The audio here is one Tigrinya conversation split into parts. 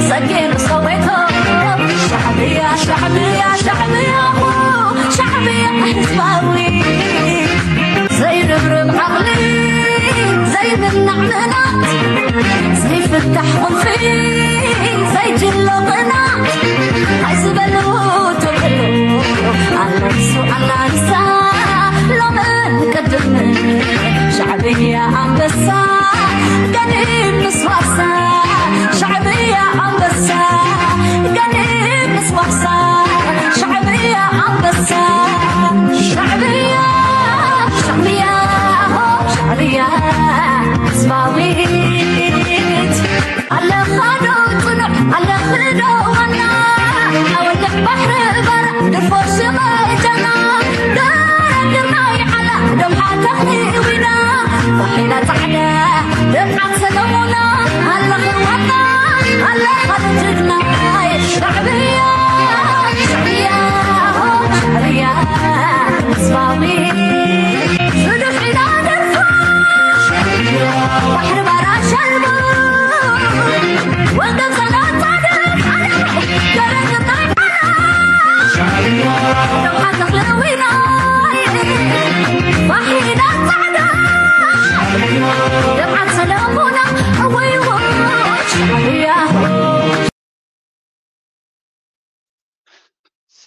ጸጊም ሰወይቶ ሻዕብያ ሻዕብያ ሻዕብያ ሻዕብያ ህዝባዊ ዘይርብርብ ዓቕሊ ዘይምናዕ ምናት ዘይፍታሕ ቁልፊ ዘይጅሎ ቅናት ኣይዝበሉ ተብሎ ኣላንሱ ኣላንሳ ሎምን ቅድም ሻዕብያ ኣንበሳ ገዲም ምስዋሳ ሻዕብያ ኣንበሳ ገዲም ምስዋሳ ሻዕብያ ኣንበሳ ሻዕብያ ሻዕብያ ሻዕብያ ህዝባዊት ኣለኻ ዶ ጽኑዕ ኣለኺ ዶ ዋና ኣወልሕ ባሕሪ ባራ ድርፎ ሽመይ ጀና ደረግርናይ ዓላ ደምሓ ተኽሊ ዊና ባሒላ ጻዕዳ ደምዓት ሰለሙና ኣለኺ ዋና ኣለኻ ዶ ጅግናይ ሻዕብያ ሻዕብያ ሻዕብያ ህዝባዊ ፍሉሕ ኢና ደርፋ ባሕሪ ባራ ሸልቡ ወገን ሰላም ታደር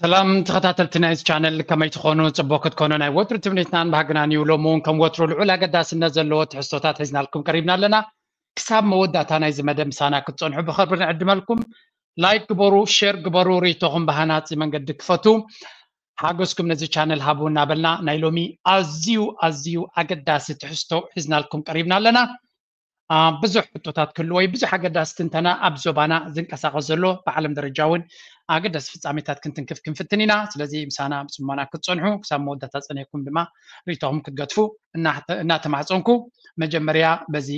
ሰላም ተኸታተልቲ ናይዚ ቻነል፣ ከመይ ትኾኑ? ጽቡቕ ክትኮኑ ናይ ወትሩ ትምኒትናን ባህግናን እዩ። ሎሚ እውን ከም ወትሩ ልዑል ኣገዳስነት ዘለዎ ትሕዝቶታት ሒዝናልኩም ቀሪብና ኣለና። ክሳብ መወዳእታ ናይዚ መደብ ምሳና ክትጸንሑ ብኸብሪ ንዕድመልኩም። ላይክ ግበሩ፣ ሼር ግበሩ፣ ርእይቶኹም ብሃናጺ መንገዲ ክፈቱ። ሓገዝኩም ነዚ ቻነል ሃቡ እናበልና ናይ ሎሚ ኣዝዩ ኣዝዩ ኣገዳሲ ትሕዝቶ ሒዝናልኩም ቀሪብና ኣለና። ብዙሕ ሕቶታት ክህልዎ እዩ። ብዙሕ ኣገዳሲ ትንተና ኣብ ዞባና ዝንቀሳቐስ ዘሎ ብዓለም ደረጃ እውን ኣገዳሲ ፍጻሜታት ክንትንክፍ ክንፍትን ኢና። ስለዚ ምሳና ብጽሞና ክትጸንሑ ክሳብ መወዳእታ ጸኒሕኩም ድማ ርእይቶኹም ክትገድፉ እናተማሕጸንኩ መጀመርያ በዚ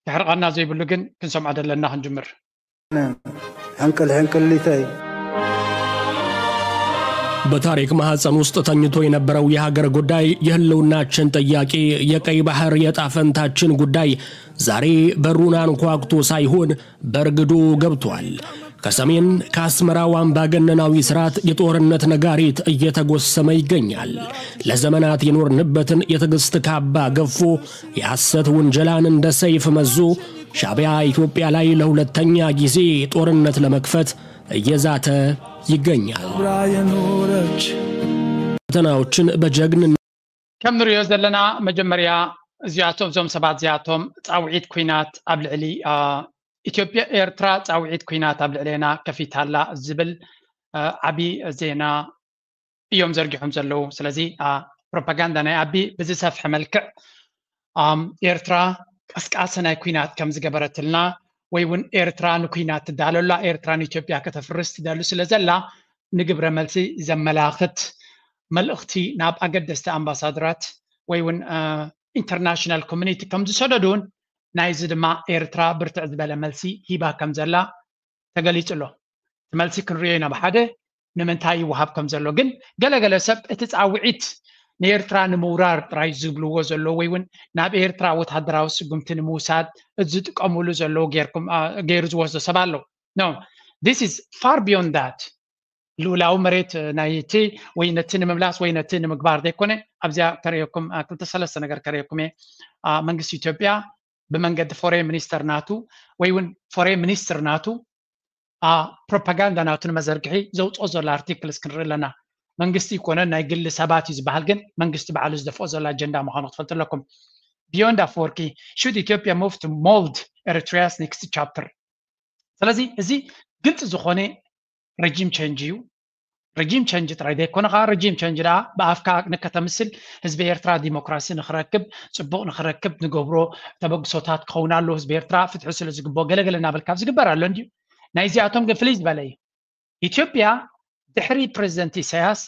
ክሕርቐና ዘይብሉ ግን ክንሰምዖ ዘለና ክንጅምር። ሕንቅል ሕንቅሊተይ በታሪክ ማህፀን ውስጥ ተኝቶ የነበረው የሀገር ጉዳይ፣ የህልውናችን ጥያቄ፣ የቀይ ባህር የጣፈንታችን ጉዳይ ዛሬ በሩን አንኳኩቶ ሳይሆን በርግዶ ገብቷል። ከሰሜን ከአስመራው አምባገነናዊ ስርዓት የጦርነት ነጋሪት እየተጎሰመ ይገኛል። ለዘመናት የኖርንበትን የትዕግስት ካባ ገፎ የሐሰት ውንጀላን እንደ ሰይፍ መዞ ሻዕቢያ ኢትዮጵያ ላይ ለሁለተኛ ጊዜ ጦርነት ለመክፈት እየዛተ ይገኛል። ፈተናዎችን በጀግንነት ከም ንሪኦ ዘለና መጀመርያ እዚኣቶም እዞም ሰባት እዚኣቶም ፃውዒት ኩናት ኣብ ልዕሊ ኢትዮጵያ ኤርትራ ፃውዒት ኩናት ኣብ ልዕሌና ከፊታ ኣላ ዝብል ዓብዪ ዜና እዮም ዘርጊሖም ዘለዉ። ስለዚ ፕሮፓጋንዳ ናይ ኣቢ ብዝሰፍሐ መልክዕ ኤርትራ ቀስቃሲ ናይ ኩናት ከም ዝገበረትልና ወይ እውን ኤርትራ ንኩናት ትዳለላ ኤርትራ ንኢትዮጵያ ከተፍርስ ትደሉ ስለ ዘላ ንግብረ መልሲ ዘመላኽት መልእኽቲ ናብ ኣገደስቲ ኣምባሳደራት ወይ እውን ኢንተርናሽናል ኮሚኒቲ ከም ዝሰደዱን ናይዚ ድማ ኤርትራ ብርትዕ ዝበለ መልሲ ሂባ ከም ዘላ ተገሊጹ ኣሎ። እቲ መልሲ ክንሪኦ ኢና ብሓደ ንምንታይ ይወሃብ ከም ዘሎ። ግን ገለገለ ሰብ እቲ ጻውዒት ንኤርትራ ንምውራር ጥራይ ዝብልዎ ዘሎ ወይ እውን ናብ ኤርትራ ወታደራዊ ስጉምቲ ንምውሳድ ዝጥቀምሉ ዘለዉ ገይሩ ዝወስዶ ሰብ ኣሎ። No, this is far beyond that። ልኡላዊ መሬት ናይቲ ወይ ነቲ ንምምላስ ወይ ነቲ ንምግባር ዘይኮነ ኣብዚኣ ከርእየኩም ክልተ ሰለስተ ነገር ከርእየኩም እየ። መንግስቲ ኢትዮጵያ ብመንገዲ ፎሬን ሚኒስተር ናቱ ወይ እውን ፎሬን ሚኒስትር ናቱ ፕሮፓጋንዳ ናቱ ንመዘርግሒ ዘውፅኦ ዘሎ ኣርቲክልስ ክንርኢ ኣለና። መንግስቲ ይኮነ ናይ ግሊ ሰባት እዩ ዝበሃል፣ ግን መንግስቲ ባዕሉ ዝደፍኦ ዘሎ ኣጀንዳ ምዃኑ ክትፈልጡ ኣለኩም። Beyond ኣፈወርቂ, should Ethiopia move to mold Eritrea's next chapter? ስለዚ እዚ ግልፂ ዝኾነ ረጂም ቸንጅ እዩ። ረጂም ቸንጅ ጥራይ ዘይኮነ ከዓ ረጂም ቸንጅ ደኣ ብኣፍካ ንከተምስል ህዝቢ ኤርትራ ዲሞክራሲ ንክረክብ ፅቡቕ ንክረክብ ንገብሮ ተበግሶታት ክኸውን ኣሎ፣ ህዝቢ ኤርትራ ፍትሒ ስለ ዝግብኦ ገለገለ እናበልካ ዝግበር ኣሎ እንድዩ። ናይዚኣቶም ግን ፍልይ ዝበለ እዩ። ኢትዮጵያ ድሕሪ ፕሬዚደንት ኢሳያስ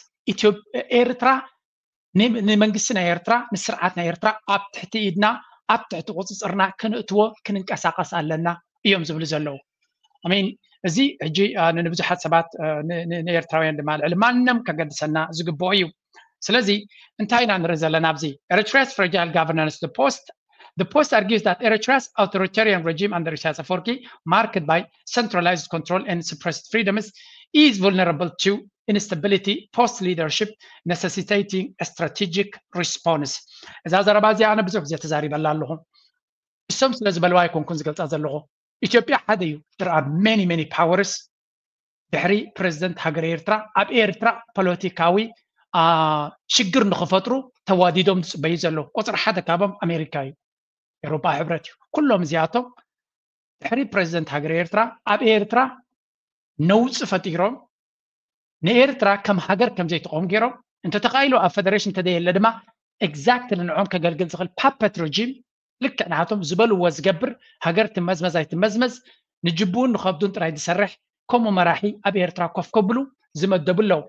ኤርትራ ንመንግስቲ ናይ ኤርትራ ንስርዓት ናይ ኤርትራ ኣብ ትሕቲ ኢድና ኣብ ትሕቲ ቁፅፅርና ክንእትዎ ክንንቀሳቀስ ኣለና እዮም ዝብሉ ዘለዉ። ሚን እዚ ሕጂ ንብዙሓት ሰባት ንኤርትራውያን ድማ ልዕሊ ማንም ከገድሰና ዝግብኦ እዩ። ስለዚ እንታይ ኢና ንርኢ ዘለና ኣብዚ Eritrea's fragile governance the post The post argues that Eritrea's authoritarian regime under Isaias Afwerki, marked by centralized control and suppressed freedoms, is vulnerable to instability, post leadership necessitating a strategic response. እዛ ዘረባ እዚኣ ኣነ ብዙሕ ግዜ ተዛሪበላ ኣለኹ። እሶም ስለ ዝበልዋ ኣይኮንኩን ዝገልጻ ዘለኹ። ኢትዮጵያ ሓደ እዩ። There are many, many powers ድሕሪ ፕረዚደንት ሃገር ኤርትራ ኣብ ኤርትራ ፖለቲካዊ ሽግር ንክፈጥሩ ተዋዲዶም ዝፅበዩ ዘለዉ። ቁፅሪ ሓደ ካብም ኣሜሪካ እዩ፣ ኤውሮጳ ሕብረት እዩ። ኩሎም እዚኣቶም ድሕሪ ፕረዚደንት ሃገር ኤርትራ ኣብ ኤርትራ ነውፂ ፈጢሮም ንኤርትራ ከም ሃገር ከም ዘይትቆም ገይሮም፣ እንተተኻኢሉ ኣብ ፌደሬሽን እንተዘየለ ድማ exactly ንዖም ከገልግል ዝኽእል puppet regime ልክዕ ንዓቶም ዝበልዎ ዝገብር፣ ሃገር ትመዝመዝ ኣይትመዝመዝ ንጅቡን ንኸብዱን ጥራይ ዝሰርሕ ከምኡ መራሒ ኣብ ኤርትራ ኮፍ ከብሉ ዝመደቡ ኣለዉ።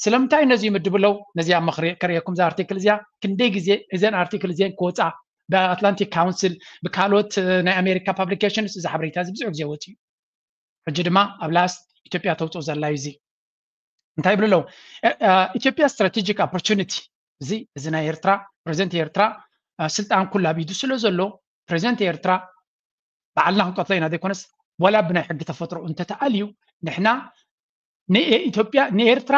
ስለምንታይ ነዚ ይምድቡ ኣለዉ? ነዚኣ መኽሪ ከርእየኩም። እዛ ኣርቲክል እዚኣ ክንደይ ግዜ እዘን ኣርቲክል እዚአን ክወፃ ብኣትላንቲክ ካውንስል ብካልኦት ናይ ኣሜሪካ ፓብሊኬሽንስ እዚ ሓበሬታ እዚ ብዙሕ ግዜ ወፂኡ። ሕጂ ድማ ኣብ ላስት ኢትዮጵያ ተውፅኦ ዘላ እዩ። እዚ እንታይ ይብሉ ኣለዉ? ኢትዮጵያ ስትራቴጂክ ኦፖርቹኒቲ፣ እዚ እዚ ናይ ኤርትራ ፕሬዚደንት ኤርትራ ስልጣን ኩላ ቢዱ ስለ ዘሎ ፕሬዚደንት ኤርትራ ባዕልና ክንቀትሎ ኢና ዘይኮነስ ዋላ ብናይ ሕጊ ተፈጥሮ እንተተኣልዩ ንሕና ንኢትዮጵያ ንኤርትራ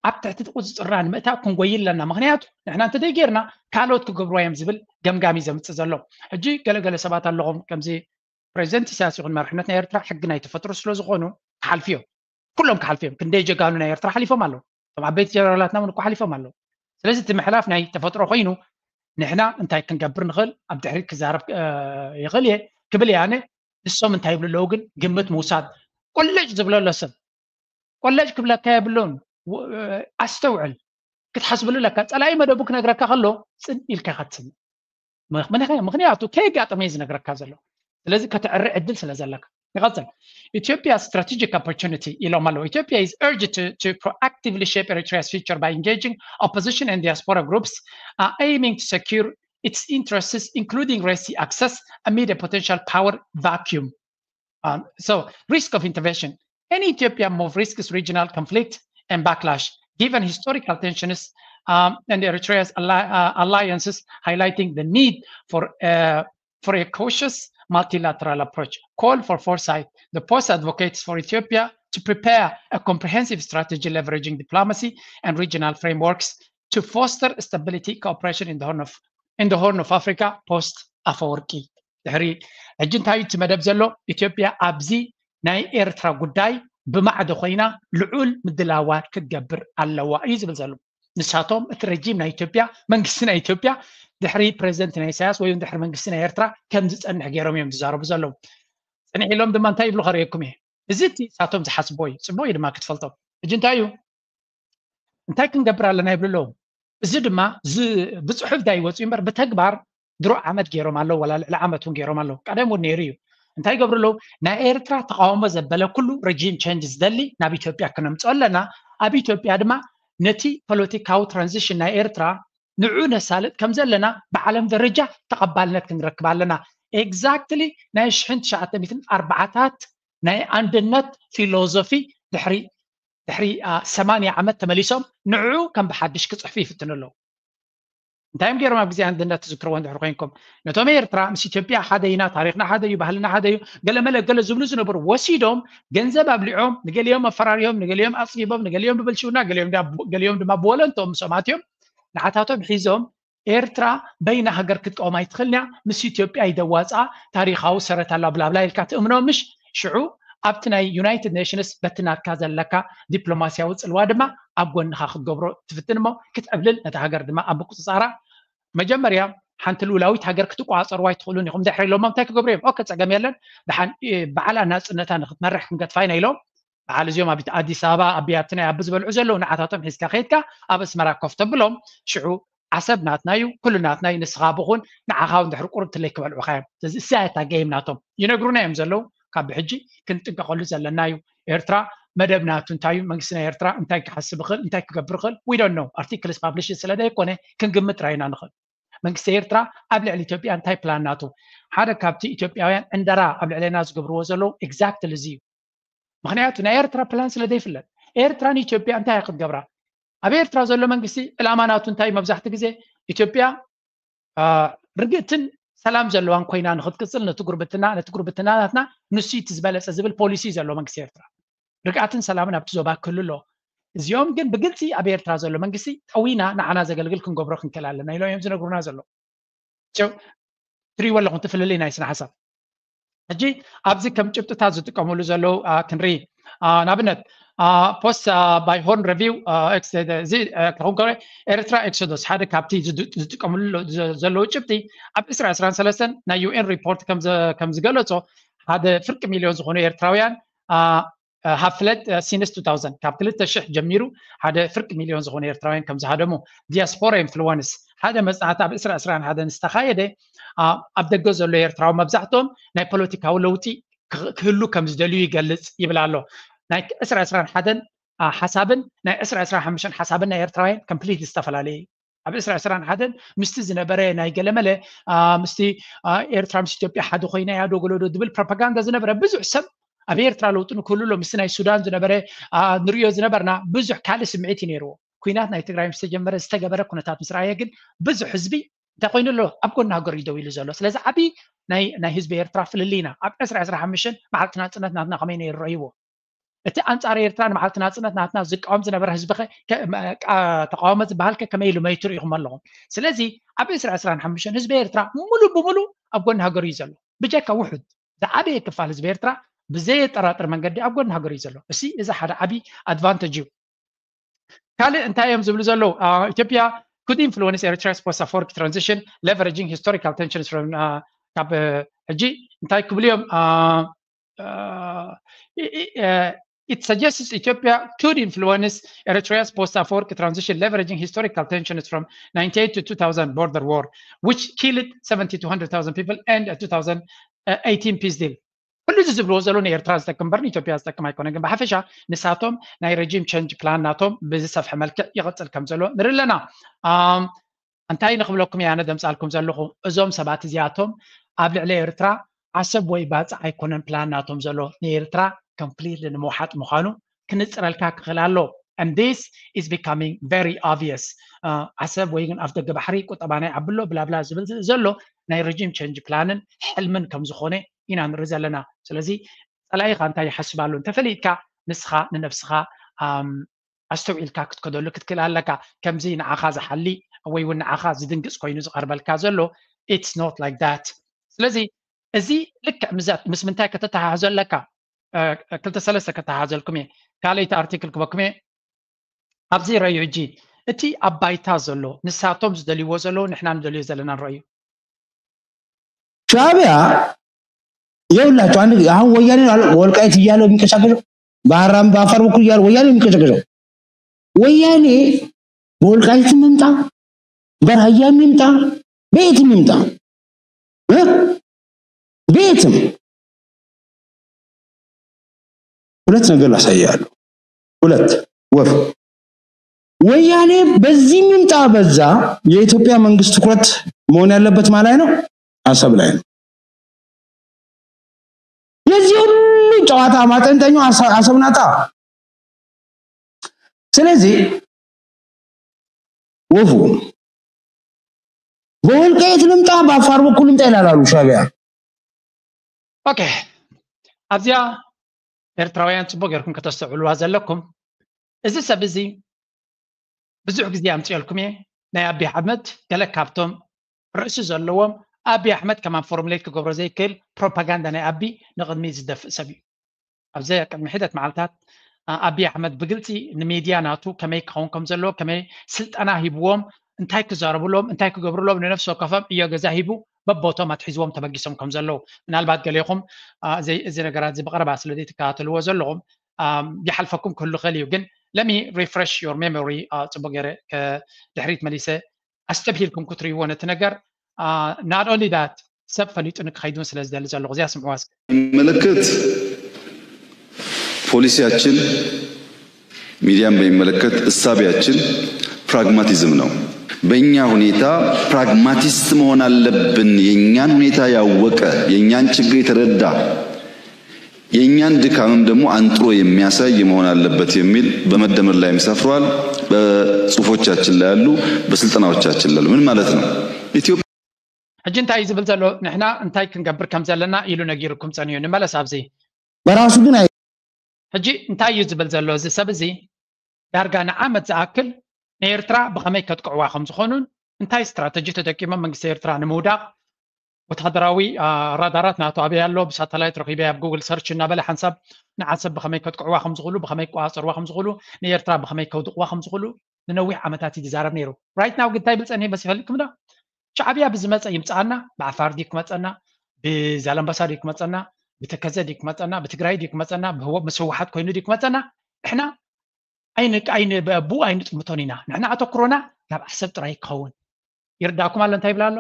ኣብ ትሕቲ ቁፅፅርና ንምእታው ክንጎይ ኣለና። ምክንያቱ ንሕና እንተዘይጌርና ካልኦት ክገብርዋ እዮም ዝብል ገምጋሚ ዘምፅእ ዘሎ። ሕጂ ገለገለ ሰባት ኣለኹም ከምዚ ፕሬዚደንት ኢሳያስ ይኹን መራሕነት ናይ ኤርትራ ሕጊ ናይ ተፈጥሮ ስለ ዝኾኑ ክሓልፉ እዮም። ኩሎም ክሓልፉ እዮም። ክንደይ ጀጋኑ ናይ ኤርትራ ሓሊፎም ኣለዉ። እቶም ዓበይቲ ጀነራላትና እውን እኮ ሓሊፎም ኣለዉ። ስለዚ እቲ ምሕላፍ ናይ ተፈጥሮ ኮይኑ ንሕና እንታይ ክንገብር ንኽእል ኣብ ድሕሪት ክዛረብ ይኽእል እየ ክብል እየ ኣነ። ንሶም እንታይ ይብሉ ኣለዉ ግን ግምት ምውሳድ ቆለጭ ዝብሎ ኣሎ ሰብ ቆለጭ ክብለካ የብሉን። ኣስተውዕል ክትሓስብሉ ኣለካ። ፀላኢ መደቡ ክነግረካ ከሎ ፅን ኢልካ ኢኻ ትስምዕ። ምክንያቱ ከየጋጠመ እዩ ዝነግረካ ዘሎ። ስለዚ ከተዕሪ ዕድል ስለ ዘለካ ንቐፅል። Ethiopia strategic opportunity ኢሎም ኣለዉ። Ethiopia is urged to, to proactively shape Eritrea's future by engaging opposition and diaspora groups uh, aiming to secure its interests, including Red Sea access, amid a potential power vacuum. Um, so, risk of intervention. Any Ethiopia move risks regional conflict and backlash, given historical tensions um, and Eritrea's alli- uh, alliances, highlighting the need for uh, for a cautious multilateral approach. Call for foresight. The post advocates for Ethiopia to prepare a comprehensive strategy leveraging diplomacy and regional frameworks to foster stability cooperation in the Horn of, in the Horn of Africa post Afwerki. ድሕሪ ሕጂ እንታይ እዩ እቲ መደብ ዘሎ? ኢትዮጵያ ኣብዚ ናይ ኤርትራ ጉዳይ ብማዕዶ ኮይና ልዑል ምድላዋት ክትገብር ኣለዋ እዩ ዝብል ዘሎ። ንሳቶም እቲ ረጂም ናይ ኢትዮጵያ መንግስቲ ናይ ኢትዮጵያ ድሕሪ ፕሬዚደንት ናይ ኢሳያስ ወይ ድሕሪ መንግስቲ ናይ ኤርትራ ከም ዝፀንሕ ገይሮም እዮም ዝዛረቡ ዘለዉ። ፅንሕ ኢሎም ድማ እንታይ ይብሉ ከርእየኩም እየ። እዚ እቲ ንሳቶም ዝሓስቦ እዩ። ፅቡቅ እዩ ድማ ክትፈልጦም። ሕጂ እንታይ እዩ እንታይ ክንገብር ኣለና ይብሉ ኣለዉ። እዚ ድማ ብፅሑፍ ዳይወፅኡ እምበር ብተግባር ድሮ ዓመት ገይሮም ኣለዉ፣ ዋላ ልዕሊ ዓመት እውን ገይሮም ኣለዉ። ቀደም እውን ነይሩ እዩ። እንታይ ይገብሩ ኣለዉ? ናይ ኤርትራ ተቃውሞ ዘበለ ኩሉ ረጂም ቸንጅ ዝደሊ ናብ ኢትዮጵያ ክነምፅኦ ኣለና። ኣብ ኢትዮጵያ ድማ ነቲ ፖለቲካዊ ትራንዚሽን ናይ ኤርትራ ንዑ ነሳልጥ ከም ዘለና ብዓለም ደረጃ ተቐባልነት ክንረክብ ኣለና። ኤግዛክትሊ ናይ ሽሕን ትሽዓተ ሚእትን ኣርባዓታት ናይ ኣንድነት ፊሎዞፊ ድሕሪ ድሕሪ ሰማንያ ዓመት ተመሊሶም ንዑ ከም ብሓድሽ ክፅሕፉ ይፍትኑ ኣለዉ። እንታይ እዮም ገይሮም ኣብ ግዜ ኣንድነት ትዝክርዎ እንድሕር ኮይንኩም? ነቶም ኤርትራ ምስ ኢትዮጵያ ሓደ ኢና፣ ታሪክና ሓደ እዩ፣ ባህልና ሓደ እዩ፣ ገለመለ ገለ ዝብሉ ዝነበሩ ወሲዶም ገንዘብ ኣብሊዖም ንገሊኦም ኣፈራሪሆም ንገሊኦም ኣፅጊቦም ንገሊኦም ብብልሽውና ገሊኦም ድማ ብወለንቶም ምስኦም ኣትዮም ንዓታቶም ሒዞም ኤርትራ በይና ሃገር ክትቀውም ኣይትኽእልን እያ፣ ምስ ኢትዮጵያ እዩ ደዋፅኣ፣ ታሪኻዊ ሰረት ኣለዋ ብላብላ ኢልካ ትእምኖ ምሽ? ሽዑ ኣብቲ ናይ ዩናይትድ ኔሽንስ በቲ ናትካ ዘለካ ዲፕሎማስያዊ ፅልዋ ድማ ኣብ ጎንኻ ክትገብሮ ትፍትን እሞ ክትዕብልል ነታ ሃገር ድማ ኣብ ምቁፅፃራ መጀመርያ ሓንቲ ልኡላዊት ሃገር ክትቋፀርዋ ኣይትኽእሉን ኢኹም ድሕሪ ኢሎሞ እንታይ ክገብሩ እዮም? ኦከ ፀገም የለን ድሓን በዓላ ናፅነታ ንክትመርሕ ክንገድፋ ኢና ኢሎም በዓል እዚኦም ኣብ ኣዲስ ኣበባ ኣብ ቢያቲ ናይ ኣቢ ዝበልዑ ዘለዉ ንዓታቶም ሒዝካ ከይድካ ኣብ ኣስመራ ኮፍ ተብሎም ሽዑ ዓሰብ ናትና እዩ ኩሉ ናትና እዩ ንስኻ ብኹን ንዓኻ እውን ድሕሪ ቁሩብ ትለይ ክበልዑኻ እዮም ስለዚ እሳ እታ ገይም ናቶም ይነግሩና እዮም ዘለዉ ካብ ብሕጂ ክንጥንቀቐሉ ዘለና እዩ ኤርትራ መደብ ናቱ እንታይ እዩ መንግስቲ ናይ ኤርትራ እንታይ ክሓስብ ይኽእል እንታይ ክገብር ይኽእል we don't know articles publish ስለ ዘይኮነ ክንግምት ጥራይ ኢና ንኽእል መንግስቲ ኤርትራ ኣብ ልዕሊ ኢትዮጵያ እንታይ ፕላን ናቱ ሓደ ካብቲ ኢትዮጵያውያን ዕንደራ ኣብ ልዕሌና ዝገብርዎ ዘለዉ exactly እዚ እዩ ምኽንያቱ ናይ ኤርትራ ፕላን ስለ ዘይፍለጥ ኤርትራ ንኢትዮጵያ እንታይ ክትገብራ ኣብ ኤርትራ ዘሎ መንግስቲ ዕላማ ናቱ እንታይ መብዛሕቲ ግዜ ኢትዮጵያ ርግእትን ሰላም ዘለዋን ኮይና ንክትቅፅል ነቲ ጉርብትና ነቲ ጉርብትና ናትና ንሱ እቲ ዝበለፀ ዝብል ፖሊሲ እዩ ዘለዎ መንግስቲ ኤርትራ። ርግኣትን ሰላምን ኣብቲ ዞባ ክህሉ ኣለዎ። እዚኦም ግን ብግልፂ ኣብ ኤርትራ ዘሎ መንግስቲ ጠዊና ንዓና ዘገልግል ክንገብሮ ክንክእል ኣለና ኢሎም እዮም ዝነግሩና ዘለዉ። ትሪእዎ ኣለኹም እቲ ፍልልይ ናይ ስነ ሓሳብ። ሕጂ ኣብዚ ከም ጭብጥታት ዝጥቀምሉ ዘለዉ ክንርኢ። ንኣብነት post by Horn Review እዚ ክኸውን ከሎ ኤርትራ ኤክሶዶስ ሓደ ካብቲ ዝጥቀምሉ ዘለዉ ጭብጢ ኣብ ዕስራ ዕስራን ሰለስተን ናይ ዩ ኤን ሪፖርት ከም ዝገለጾ ሓደ ፍርቂ ሚልዮን ዝኾኑ ኤርትራውያን have fled since two thousand ካብ ክልተ ሽሕ ጀሚሩ ሓደ ፍርቂ ሚልዮን ዝኾኑ ኤርትራውያን ከም ዝሃደሙ ዲያስፖራ ኢንፍሉወንስ ሓደ መጽናዕቲ ኣብ ዕስራ ዕስራን ሓደን ዝተኻየደ ኣብ ደገ ዘሎ ኤርትራዊ መብዛሕትኦም ናይ ፖለቲካዊ ለውጢ ክህሉ ከም ዝደልዩ ይገልጽ ይብል ኣሎ። ናይ ዕስራ ዕስራን ሓደን ሓሳብን ናይ ዕስራ ዕስራን ሓሙሽተን ሓሳብን ናይ ኤርትራውያን ኮምፕሊት ዝተፈላለየ እዩ። ኣብ ዕስራ ዕስራን ሓደን ምስቲ ዝነበረ ናይ ገለመለ ምስቲ ኤርትራ ምስ ኢትዮጵያ ሓደ ኮይና እያ ዶ ገለዶ ዝብል ፕሮፓጋንዳ ዝነበረ ብዙሕ ሰብ ኣብ ኤርትራ ለውጢ ንክህሉ ኣሎ ምስቲ ናይ ሱዳን ዝነበረ ንሪኦ ዝነበርና ብዙሕ ካልእ ስምዒት እዩ ነይርዎ። ኩናት ናይ ትግራይ ምስ ተጀመረ ዝተገበረ ኩነታት ምስ ረኣየ ግን ብዙሕ ህዝቢ እንታይ ኮይኑ ኣሎ ኣብ ጎኒ ሃገር እዩ ደው ኢሉ ዘሎ። ስለዚ ዓብዪ ናይ ህዝቢ ኤርትራ ፍልልይና ኣብ ዕስራ ዕስራ ሓሙሽተን መዓልቲ ናፅነት ናትና ከመይ ነይሩ ረእይዎ? እቲ ኣንፃር ኤርትራ ንመዓልቲ ናፅነት ናትና ዝቃወም ዝነበረ ህዝቢ ተቃወሞ ዝበሃል ከ ከመይ ኢሉ መይቱ ርኢኹም ኣለኹም? ስለዚ ኣብ ዕስራ ዕስራን ሓሙሽተን ህዝቢ ኤርትራ ሙሉ ብሙሉ ኣብ ጎኒ ሃገሩ እዩ ዘሎ። ብጀካ ውሑድ ዝዓበየ ክፋል ህዝቢ ኤርትራ ብዘየጠራጥር መንገዲ ኣብ ጎኒ ሃገሩ እዩ ዘሎ። እሲ እዚ ሓደ ዓብዪ ኣድቫንቴጅ እዩ። ካልእ እንታይ እዮም ዝብሉ ዘለዉ? ኢትዮጵያ could influence Eritrea's post-Afwerki transition, leveraging historical tensions from ካብ ሕጂ እንታይ ክብሉ እዮም? It suggests Ethiopia could influence Eritrea's post-Afwerki transition, leveraging historical tensions from ninety-eight to two thousand border war, which killed seventy to one hundred thousand people, and two thousand eighteen peace deal. ኩሉ እዚ ዝብልዎ ዘሎ ንኤርትራ ዝጠቅም እምበር ንኢትዮጵያ ዝጠቅም ኣይኮነ። ግን ብሓፈሻ ንሳቶም ናይ regime change plan ናቶም ብዝሰፍሐ መልክዕ ይቕፅል ከም ዘሎ ንርኢ ኣለና። እንታይ ንክብለኩም እየ ኣነ ደምፃልኩም ዘለኹ? እዞም ሰባት እዚኣቶም ኣብ ልዕሊ ኤርትራ ዓሰብ ወይ ባፅዕ ኣይኮነን ፕላን ናቶም ዘሎ፣ ንኤርትራ ኮምፕሊትሊ ንምውሓጥ ምዃኑ ክንፅረልካ ክኽእል ኣሎ። And this is becoming very obvious. ዓሰብ ወይ ግን ኣፍ ደገ ባሕሪ ቁጠባና ይዓቢ ኣሎ ብላብላ ዝብል ዘሎ ናይ regime change ፕላንን ሕልምን ከም ዝኾነ ኢና ንርኢ ዘለና። ስለዚ ፀላኢኻ እንታይ ይሓስብ ኣሎ እንተፈሊጥካ ንስኻ ንነብስኻ ኣስተውዒልካ ክትከደሉ ክትክእል ኣለካ። ከምዚ ንዓኻ ዝሓሊ ወይ እውን ንዓኻ ዝድንግፅ ኮይኑ ዝቐርበልካ ዘሎ it's not like that። ስለዚ እዚ ልክዕ ምስ ምንታይ ከተተሓሕዞ ኣለካ? ክልተ ሰለስተ ከተሓሕዘልኩም እየ። ካልኣይቲ ኣርቲክል ክበኩም እየ። ኣብዚ ረዩ ሕጂ እቲ ኣብ ባይታ ዘሎ ንሳቶም ዝደልይዎ ዘለዉ ንሕና ንደልዮ ዘለና ንረዩ። ሻዕቢያ የውላቸው አንድ አሁን ወያኔ ወልቃይት እያለው የሚንቀሳቀሰው በአራም በአፋር በኩል እያለ ወያኔ የሚንቀሳቀሰው ወያኔ በወልቃይት ይምጣ በራያ ይምጣ በየትም ይምጣ በየትም ሁለት ነገር ላሳያለሁ። ሁለት ወፍ ወያኔ በዚህ ይምጣ በዛ የኢትዮጵያ መንግስት ትኩረት መሆን ያለበት ማለት ነው አሰብ ላይ ነው። የዚህ ሁሉ ጨዋታ ማጠንጠኛው አሰብ ናታ። ስለዚህ ወፉ በወልቃይት ልምጣ በአፋር በኩል ልምጣ ይላል አሉ ሻዕቢያ። ኦኬ፣ ኣብዚኣ ኤርትራውያን ጽቡቅ ጌርኩም ከተስተውዕልዋ ዘለኩም። እዚ ሰብ እዚ ብዙሕ ግዜ ኣምጽኦልኩም እየ። ናይ ኣቢ ኣሕመድ ገለ ካብቶም ርእሲ ዘለዎም ኣቢ ኣሕመድ ከማን ፎርሙሌት ክገብሮ ዘይክእል ፕሮፓጋንዳ ናይ ኣቢ ንቕድሚት ዝደፍእ ሰብ እዩ። ኣብዚ ቅድሚ ሒደት መዓልታት ኣቢ ኣሕመድ ብግልፂ ንሚድያ ናቱ ከመይ ክኸውን ከም ዘለዎ ከመይ ስልጠና ሂብዎም እንታይ ክዛረብሎም እንታይ ክገብርሎም ንነፍሲ ወከፎም ዕዮ ገዛ ሂቡ በቦቶም ኣትሒዝዎም ተበጊሶም ከም ዘለዉ ምናልባት ገሌኹም እዚ ነገራት እዚ ብቐረባ ስለ ዘይትከታተልዎ ዘለኹም ይሓልፈኩም ክህሉ ክእል እዩ ግን let me refresh your memory ጽቡቅ ገይረ ድሕሪት መሊሰ ኣስተብሂልኩም ክትርእይዎ ነቲ ነገር not only that ሰብ ፈሊጡ ንክኸይድ እውን ስለ ዝደሊ ዘለኹ እዚኣ ስምዕዋ እስኪ በሚመለከት ፖሊሲያችን ሚዲያን በሚመለከት እሳቢያችን ፕራግማቲዝም ነው። በእኛ ሁኔታ ፕራግማቲስት መሆን አለብን። የእኛን ሁኔታ ያወቀ የእኛን ችግር የተረዳ የእኛን ድካምም ደግሞ አንጥሮ የሚያሳይ መሆን አለበት የሚል በመደመር ላይም ሰፍሯል። በጽሁፎቻችን ላይ ያሉ በስልጠናዎቻችን ላይ ያሉ ምን ማለት ነው? ኢትዮጵያ ሕጂ እንታይ እዩ ዝብል ዘሎ? ንሕና እንታይ ክንገብር ከም ዘለና ኢሉ ነጊርኩም ጸኒሑ። ንመለስ ኣብዚ በራሱ ግን ኣይ ሕጂ እንታይ እዩ ዝብል ዘሎ እዚ ሰብ እዚ? ዳርጋ ንዓመት ዝኣክል ንኤርትራ ብኸመይ ከጥቅዕዋ ከም ዝኾኑን እንታይ ስትራተጂ ተጠቂሞም መንግስቲ ኤርትራ ንምውዳቕ ወታደራዊ ራዳራት ናቱ ኣበይ ኣሎ፣ ብሳተላይት ረኺበ ኣብ ጉግል ሰርች እናበለ ሓንሳብ ንዓሰብ ብኸመይ ከጥቅዕዋ ከም ዝኽእሉ፣ ብኸመይ ክቆጻጸርዋ ከም ዝኽእሉ፣ ንኤርትራ ብኸመይ ከውድቕዋ ከም ዝኽእሉ ንነዊሕ ዓመታት እዩ ዝዛረብ ነይሩ። ራይት ናው ግን እንታይ ይብል ጸኒሑ መስ ይፈልጥኩም ዶ? ሻዕብያ ብዝመጸ ይምጽኣና፣ ብዓፋር ድዩ ክመጸና፣ ብዛላምበሳ ድዩ ክመጸና፣ ብተከዘ ድዩ ክመጸና፣ ብትግራይ ድዩ ክመጸና፣ ብህወ- ምስ ህወሓት ኮይኑ ድዩ ክመጸና፣ ንሕና ኣይን- ኣይን- ብኡ ኣይንጥምቶን ኢና። ንሕና ኣተኩሮና ናብ ዓሰብ ጥራይ ክኸውን ይርዳእኩም ኣሎ። እንታይ ይብላ ኣሎ?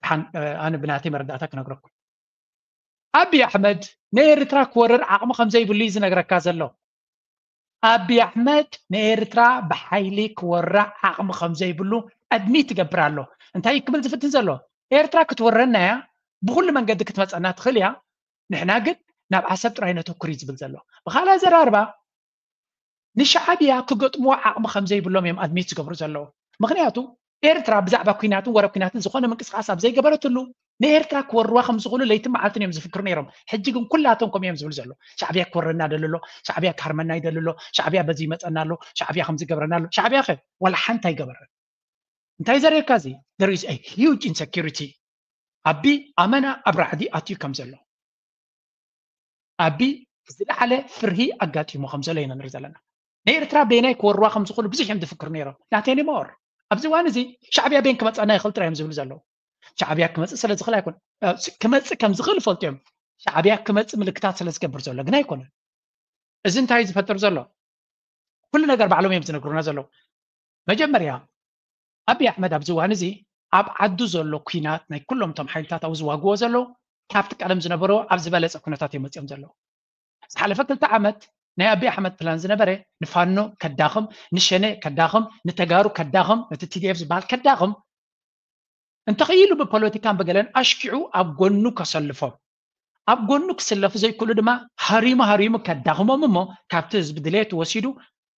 ሓን- ኣነ ብናተይ መረዳእታ ክነግረኩም። ኣብይ ኣሕመድ ንኤርትራ ክወርር ዓቕሚ ከም ዘይብሉ እዩ ዝነግረካ ዘሎ። ኣብይ ኣሕመድ ንኤርትራ ብሓይሊ ክወራ ዓቕሚ ከም ዘይብሉ ኣድሚት ይገብር ኣሎ። እንታይ ክብል ዝፍትን ዘሎ? ኤርትራ ክትወረና እያ፣ ብኩሉ መንገዲ ክትመፀና ትኽእል እያ፣ ንሕና ግን ናብ ዓሰብ ጥራይ ነተኩር እዩ ዝብል ዘሎ። ብካልእ ኣዘራርባ ንሻዕብያ ክገጥምዎ ዓቕሚ ከም ዘይብሎም እዮም ኣድሚት ዝገብሩ ዘለዉ። ምክንያቱ ኤርትራ ብዛዕባ ኩናትን ወረ ኩናትን ዝኾነ ምንቅስቃስ ኣብ ዘይገበረትሉ ንኤርትራ ክወርዋ ከም ዝኽእሉ ለይትን መዓልትን እዮም ዝፍክሩ ነይሮም። ሕጂ ግን ኩላቶም ከምኡ እዮም ዝብሉ ዘለዉ። ሻዕብያ ክወረና ደሊ ኣሎ፣ ሻዕብያ ክሃርመና ይደሊ ኣሎ፣ ሻዕብያ በዚ ይመፀና ኣሎ፣ ሻዕብያ ከምዚ ይገብረና ኣሎ። ሻዕብያ ከ ዋላ ሓንቲ ኣይገበረን። እንታይ ዘርእየካ እዚ? There is a huge insecurity። ኣቢ ኣመና ኣብ ራዕዲ ኣትዩ ከም ዘሎ፣ ኣቢ ዝለዓለ ፍርሂ ኣጋጢሙ ከም ዘሎ ኢና ንርኢ ዘለና። ንኤርትራ በየናይ ክወርዋ ከም ዝኽእሉ ብዙሕ እዮም ዝፍክሩ ነይሮም። Not anymore። ኣብዚ እዋን እዚ ሻዕብያ በየን ክመፀና ይኽእል ጥራይ እዮም ዝብሉ ዘለዉ። ሻዕብያ ክመፅእ ስለ ዝኽእል ኣይኮን፣ እ፣ ክመፅእ ከም ዝኽእል ይፈልጡ እዮም። ሻዕብያ ክመፅእ ምልክታት ስለ ዝገብር ዘሎ ግን ኣይኮነን። እዚ እንታይ እዩ ዝፈጥር ዘሎ? ኩሉ ነገር ባዕሎም እዮም ዝነግሩና ዘለዉ። መጀመርያ ኣብይ ኣሕመድ ኣብዚ እዋን እዚ ኣብ ዓዱ ዘሎ ኩናት ናይ ኩሎም እቶም ሓይልታት ኣብኡ ዝዋግዎ ዘለዉ ካብቲ ቀደም ዝነበሮ ኣብ ዝበለፀ ኩነታት እዮም መፅኦም ዘለዉ። ዝሓለፈ ክልተ ዓመት ናይ ኣብይ ኣሕመድ ፕላን ዝነበረ ንፋኖ ከዳኽም፣ ንሸነ ከዳኽም፣ ንተጋሩ ከዳኽም፣ ነቲ ቲ ዲ ኤፍ ዝበሃል ከዳኽም እንተኽኢሉ ብፖለቲካን ብገለን ኣሽኪዑ ኣብ ጎኑ ከሰልፎም፣ ኣብ ጎኑ ክስለፉ ዘይክእሉ ድማ ሃሪሙ ሃሪሙ ከዳኽሞም እሞ ካብቲ ህዝቢ ድሌት ወሲዱ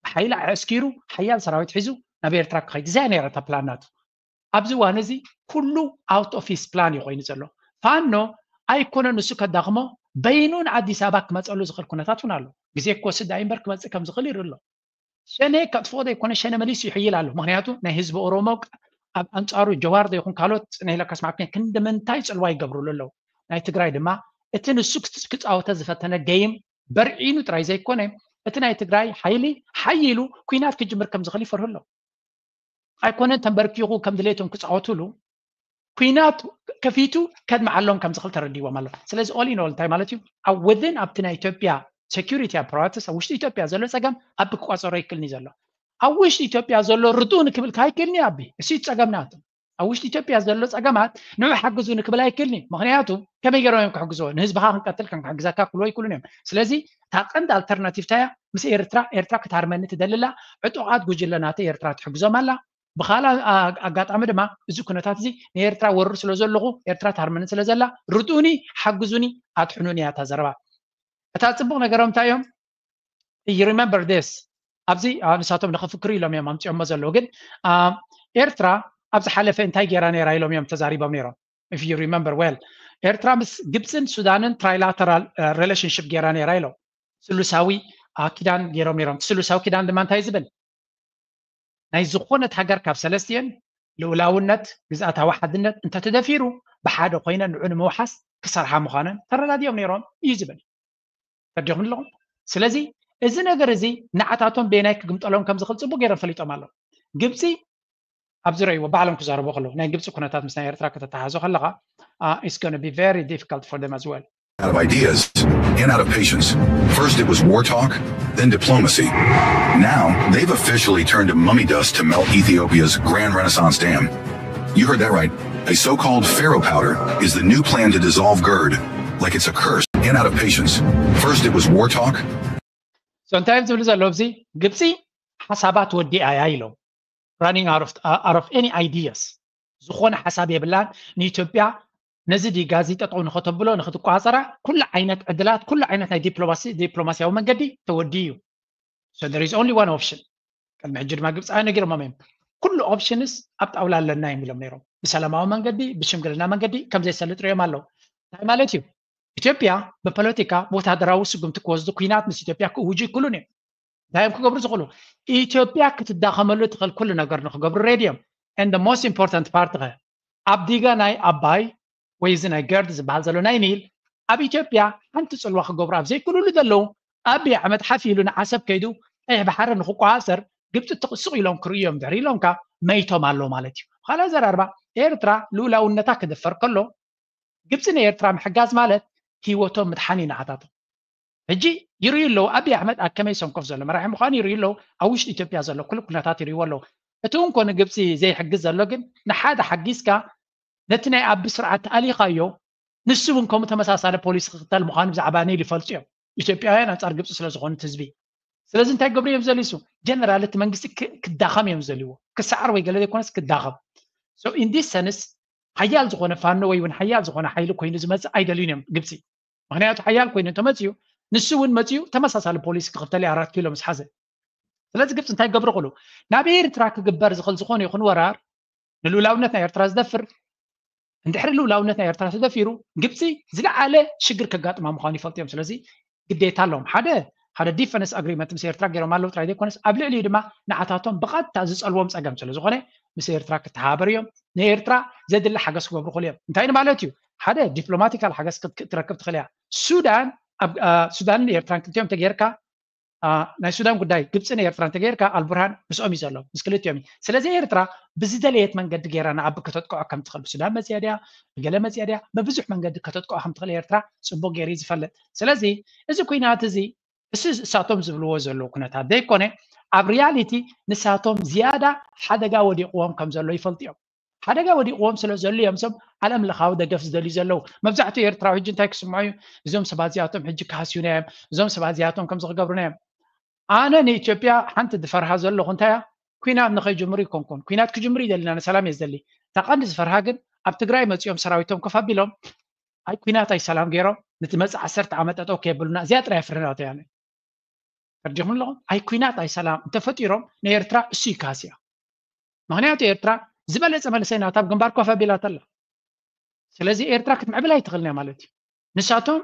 ብሓይሊ ኣዕስኪሩ ሓያል ሰራዊት ሒዙ ናብ ኤርትራ ክኸይድ እዚኣ ነይራ እታ ፕላን ናቱ። ኣብዚ እዋን እዚ ኩሉ ኣውት ኦፍ ሂስ ፕላን እዩ ኮይኑ ዘሎ። ፋኖ ኣይኮነ ንሱ ከዳኽሞ በይኑ ንኣዲስ ኣበባ ክመፀሉ ዝኽእል ኩነታት እውን ኣሎ። ግዜ ክወስድ ዳይ እምበር ክመፅእ ከም ዝኽእል ይርኢ ኣሎ። ሸኔ ከጥፍኦ ዘይኮነ ሸኔ መሊሱ ይሕይል ኣሎ። ምክንያቱ ናይ ህዝቢ ኦሮሞ ኣብ ኣንፃሩ ጀዋር ዘይኹን ካልኦት ጽነ ኢለ ከስማዕኩም ክንዲ ምንታይ ጽልዋ ይገብሩሉ ኣለዉ። ናይ ትግራይ ድማ እቲ ንሱ ክፃወተ ዝፈተነ ገይም በርዒኑ ጥራይ ዘይኮነ እቲ ናይ ትግራይ ሓይሊ ሓይሉ ኩናት ክጅምር ከም ዝኽእል ይፈርሁ ኣለዉ። ኣይኮነን ተንበርኪኹ ከም ድሌቶም ክፃወቱሉ ኩናት ከፊቱ ከድምዓሎም ከም ዝኽእል ተረዲዎም ኣሎ። ስለዚ all in all እንታይ ማለት እዩ? ኣብ within ኣብቲ ናይ ኢትዮጵያ ሴኩሪቲ ኣፓራተስ ኣብ ውሽጢ ኢትዮጵያ ዘሎ ፀገም ኣብ ክቋፀሮ ይክልኒ ዘሎ ኣብ ውሽጢ ኢትዮጵያ ዘሎ ርድኡ ንክብል ካይክልኒ ኣቢ እሱ ፀገም ናቱ ኣብ ውሽጢ ኢትዮጵያ ዘሎ ፀገማት ንዑ ሓግዙ ንክብል ኣይክልኒ። ምክንያቱ ከመይ ገይሮም እዮም ክሕግዝዎ? ንህዝብካ ክንቀትል ከም ክሕግዘካ ክብልዎ ይክሉን እዮም። ስለዚ እታ ቀንዲ ኣልተርናቲቭ ታያ ምስ ኤርትራ ኤርትራ ክትሃርመኒ ትደልላ ዕጡቃት ጉጅለናተ ኤርትራ ትሕግዞም ኣላ። ብካልእ ኣጋጣሚ ድማ እዚ ኩነታት እዚ ንኤርትራ ወርር ስለ ዘለኹ ኤርትራ ትሃርመኒ ስለ ዘላ ርድኡኒ ሓግዙኒ ኣድሕኑኒ እያ እታ ዘረባ። እታ ፅቡቅ ነገሮም እንታይ እዮም? You remember this ኣብዚ ንሳቶም ንክፍክሩ ኢሎም እዮም ኣምፅኦሞ ዘለዉ ግን ኤርትራ ኣብ ዝሓለፈ እንታይ ገይራ ነይራ ኢሎም እዮም ተዛሪቦም ነይሮም። If you remember well ኤርትራ ምስ ግብፅን ሱዳንን trilateral relationship ገይራ ነይራ ኢሎም ስሉሳዊ ኪዳን ገይሮም ነይሮም። ስሉሳዊ ኪዳን ድማ እንታይ ዝብል ናይ ዝኾነት ሃገር ካብ ሰለስቲኤን ልኡላውነት ግዝኣታዊ ሓድነት እንተተደፊሩ ብሓደ ኮይነ ንዑ ንምውሓስ ክሰርሓ ምዃነን ተረዳዲኦም ነይሮም እዩ ዝብል። ፈዲኹም ኣለኹም። ስለዚ እዚ ነገር እዚ ንዓታቶም ቤናይ ክግምጠሎም ከም ዝኽእል ፅቡቅ ገይሮም ፈሊጦም ኣለዉ። ግብፂ ኣብ ዝረእይዎ ባዕሎም ክዛረቡ ከለዉ ናይ ግብፂ ኩነታት ምስ ናይ ኤርትራ ከተተሓዞ ከለካ it's gonna be very difficult for them as well. Out of ideas and out of patience. First it was war talk, then diplomacy. Now they've officially turned to mummy dust to melt Ethiopia's Grand Renaissance Dam. You heard that right. A so-called pharaoh powder is the new plan to dissolve GERD, like it's a curse. And out of patience. First it was war talk. So እንታይ እዮም ዝብሉ ዘለዉ ኣብዚ ግብፂ ሓሳባት ወዲኣ እያ ኢሎም running out of, out of any ideas ዝኾነ ሓሳብ የብላን። ንኢትዮጵያ ነዚ ድዩ ጋዚ ጠጠው ንኸተብሎ ንኽትቋፀራ ኩሉ ዓይነት ዕድላት ኩሉ ዓይነት ናይ ዲፕሎማሲ ዲፕሎማሲያዊ መንገዲ ተወዲኡ እዩ። So there is only one option። ቅድሚ ሕጂ ድማ ግብፃውያን ነጊሮሞም እዮም። ኩሉ ኦፕሽንስ ኣብ ጣውላ ኣለና እዮም ኢሎም ነይሮም። ብሰላማዊ መንገዲ፣ ብሽምግልና መንገዲ ከም ዘይሰልጥ ሪኦም ኣለዉ። እንታይ ማለት እዩ? ኢትዮጵያ ብፖለቲካ፣ ብወታደራዊ ስጉምቲ ክወስዱ፣ ኩናት ምስ ኢትዮጵያ ክእውጁ ይክእሉን እዮም። እንታይ እዮም ክገብሩ ዝኽእሉ? ኢትዮጵያ ክትዳኸመሉ ትኽእል ኩሉ ነገር ንክገብሩ ሬዲ እዮም። And the most important part ከ፣ ኣብ ዲጋ ናይ ኣባይ ወይ እዚ ናይ ገርድ ዝበሃል ዘሎ ናይ ኒል ኣብ ኢትዮጵያ ሓንቲ ጽልዋ ክገብሩ ኣብ ዘይክእሉሉ ዘለዉ፣ ኣብይ ኣሕመድ ሓፍ ኢሉ ንዓሰብ ከይዱ ቀይሕ ባሕሪ ንክቆጻጸር ግብፂ ትቕስቕ ኢሎም ክርእዮም ድሕሪ ኢሎም ከ መይቶም ኣለዉ ማለት እዩ። ካልእ ኣዘራርባ፣ ኤርትራ ልኡላውነታ ክድፈር ከሎ ግብፂ ንኤርትራ ምሕጋዝ ማለት ህይወቶም ምድሓን እዩ ንዓታቶም። ሕጂ ይርእዩ ኣለዉ፣ ኣብይ ኣሕመድ ኣብ ከመይ ሰንኮፍ ዘሎ መራሒ ምዃኑ ይርእዩ ኣለዉ። ኣብ ውሽጢ ኢትዮጵያ ዘሎ ኩሉ ኩነታት ይርእይዎ ኣለዉ። እቲ እንኮ ንግብፂ ዘይሕግዝ ዘሎ ግን ንሓደ ሓጊዝካ ነቲ ናይ ኣቢ ስርዓት ተኣሊኻዮ፣ ንሱ እውን ከምኡ ተመሳሳሊ ፖሊሲ ክኽተል ምዃኑ ብዛዕባ ኒል ይፈልጡ እዮም። ኢትዮጵያውያን ኣንጻር ግብፂ ስለ ዝኾኑ እቲ ህዝቢ። ስለዚ እንታይ ክገብሩ እዮም ዝደልዩ? ጀነራል እቲ መንግስቲ ክ-፣ ክዳኸም እዮም ዝደልይዎ። ክሰዓር ወይ ገለ ዘይኮነስ ክዳኸም። So in this sense ሓያል ዝኾነ ፋኖ ወይ እውን ሓያል ዝኾነ ሓይሊ ኮይኑ ዝመጽእ ኣይደልዩን እዮም ግብፂ። ምክንያቱ ሓያል ኮይኑ እንተመፅዩ ንሱ እውን መፅዩ ተመሳሳሊ ፖሊሲ ክኽተል እዩ ኣራት ኪሎ ምስ ሓዘ። ስለዚ ግብፂ እንታይ ክገብሩ ይኽእሉ? ናብ ኤርትራ ክግበር ዝኽእል ዝኾነ ይኹን ወራር ንልኡላውነት ናይ ኤርትራ ዝደፍር፣ እንድሕሪ ልኡላውነት ናይ ኤርትራ ተደፊሩ ግብፂ ዝለዓለ ሽግር ከጋጥማ ምዃኑ ይፈልጡ እዮም። ስለዚ ግዴታ ኣለዎም። ሓደ ሓደ ዲፈንስ ኣግሪመንት ምስ ኤርትራ ገይሮም ኣለዉ ጥራይ ዘይኮነስ ኣብ ልዕሊኡ ድማ ንዓታቶም ብቐጥታ ዝጸልዎም ጸገም ስለ ዝኾነ ምስ ኤርትራ ክተሓባበሩ እዮም። ንኤርትራ ዘድሊ ሓገዝ ክገብሩ ይኽእሉ እዮም። እንታይ ንማለት እዩ? ሓደ ዲፕሎማቲካል ሓገዝ ክት-፣ ክትረክብ ትኽእል እያ። ሱዳን ኣብ፣ አ፣ ሱዳንን ኤርትራን ክልቲኦም እንተጌርካ፣ አ፣ ናይ ሱዳን ጉዳይ ግብፅን ኤርትራን እንተጌርካ ኣልቡርሃን ምስኦም እዩ ዘሎ፣ ምስ ክልቲኦም እዩ። ስለዚ ኤርትራ ብዝደለየት መንገዲ ገይራ ንኣቢ ከተጥቅዖ ከም ትኽእል፣ ብሱዳን መፅያ ድያ፣ ብገለ መፅያ ድያ፣ ብብዙሕ መንገዲ ከተጥቅዖ ከም ትኽእል ኤርትራ ፅቡቅ ገይሩ እዩ ዝፈልጥ። ስለዚ እዚ ኩናት እዚ እሱ እሳቶም ዝብልዎ ዘለዉ ኩነታት ዘይኮነ ኣብ ሪያሊቲ ንሳቶም ዝያዳ ሓደጋ ወዲቕዎም ከም ዘሎ ይፈልጡ እዮም። ሓደጋ ወዲቕዎም ስለ ዘሎ እዮም እዞም ዓለም ለኻዊ ደገፍ ዝደልዩ ዘለዉ። መብዛሕትኡ ኤርትራዊ ሕጂ እንታይ ክስምዖ እዩ? እዞም ሰባት እዚኣቶም ሕጂ ክሃስዩና እዮም፣ እዞም ሰባት እዚኣቶም ከምዚ ክገብሩና እዮም። ኣነ ንኢትዮጵያ ሓንቲ ዝፈርሃ ዘለኹ እንታይ እያ? ኩናት ንኸይጅምሩ ይኮንኩን፣ ኩናት ክጅምሩ ይደልና፣ ንሰላም እየ ዝደሊ። እታ ቀንዲ ዝፈርሃ ግን ኣብ ትግራይ መፂኦም ሰራዊቶም ኮፍ ኣቢሎም ኣይ ኩናት ኣይ ሰላም ገይሮም ንዝመፅእ ዓሰርተ ዓመት ጠጠው ከየብሉና እዚኣ ጥራይ ፍርህናቶ እያ። ተረዲኹም ኣለኹም? ኣይ ኩናት ኣይ ሰላም እንተፈጢሮም ንኤርትራ እሱ ይካስያ። ምክንያቱ ኤርትራ ዝበለፀ መንእሰይ ናታ ኣብ ግንባር ኮፍ ኣቢላታ ኣላ። ስለዚ ኤርትራ ክትምዕብል ኣይትኽእልን እያ ማለት እዩ። ንሳቶም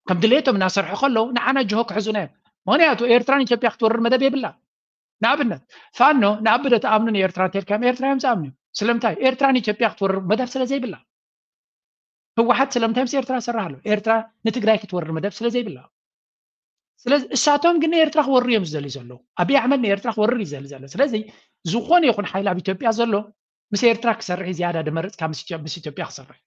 ከም ድሌቶም እናሰርሑ ከለዉ ንዓና ጅሆ ክሕዙና እዮም። ምክንያቱ ኤርትራ ንኢትዮጵያ ክትወርር መደብ የብላ። ንኣብነት ፋኖ ንኣቢ ዶ ትኣምኑ ንኤርትራ እንተልካዮም ኤርትራ እዮም ዝኣምኑ እዮም። ስለምንታይ? ኤርትራ ንኢትዮጵያ ክትወርር መደብ ስለ ዘይብላ። ህወሓት ስለምንታይ ምስ ኤርትራ ዝሰርሕ ኣሎ? ኤርትራ ንትግራይ ክትወርር መደብ ስለ ዘይብላ። ስለዚ እሳቶም ግን ንኤርትራ ክወርር እዮም ዝደልዩ ዘለዉ። ኣብይ ኣሕመድ ንኤርትራ ክወርር እዩ ዝደሊ ዘሎ። ስለዚ ዝኾነ ይኹን ሓይሊ ኣብ ኢትዮጵያ ዘሎ ምስ ኤርትራ ክሰርሕ እዩ ዝያዳ ዝመርጽ ካብ ምስ ኢትዮ-፣ ምስ ኢትዮጵያ ክሰርሕ።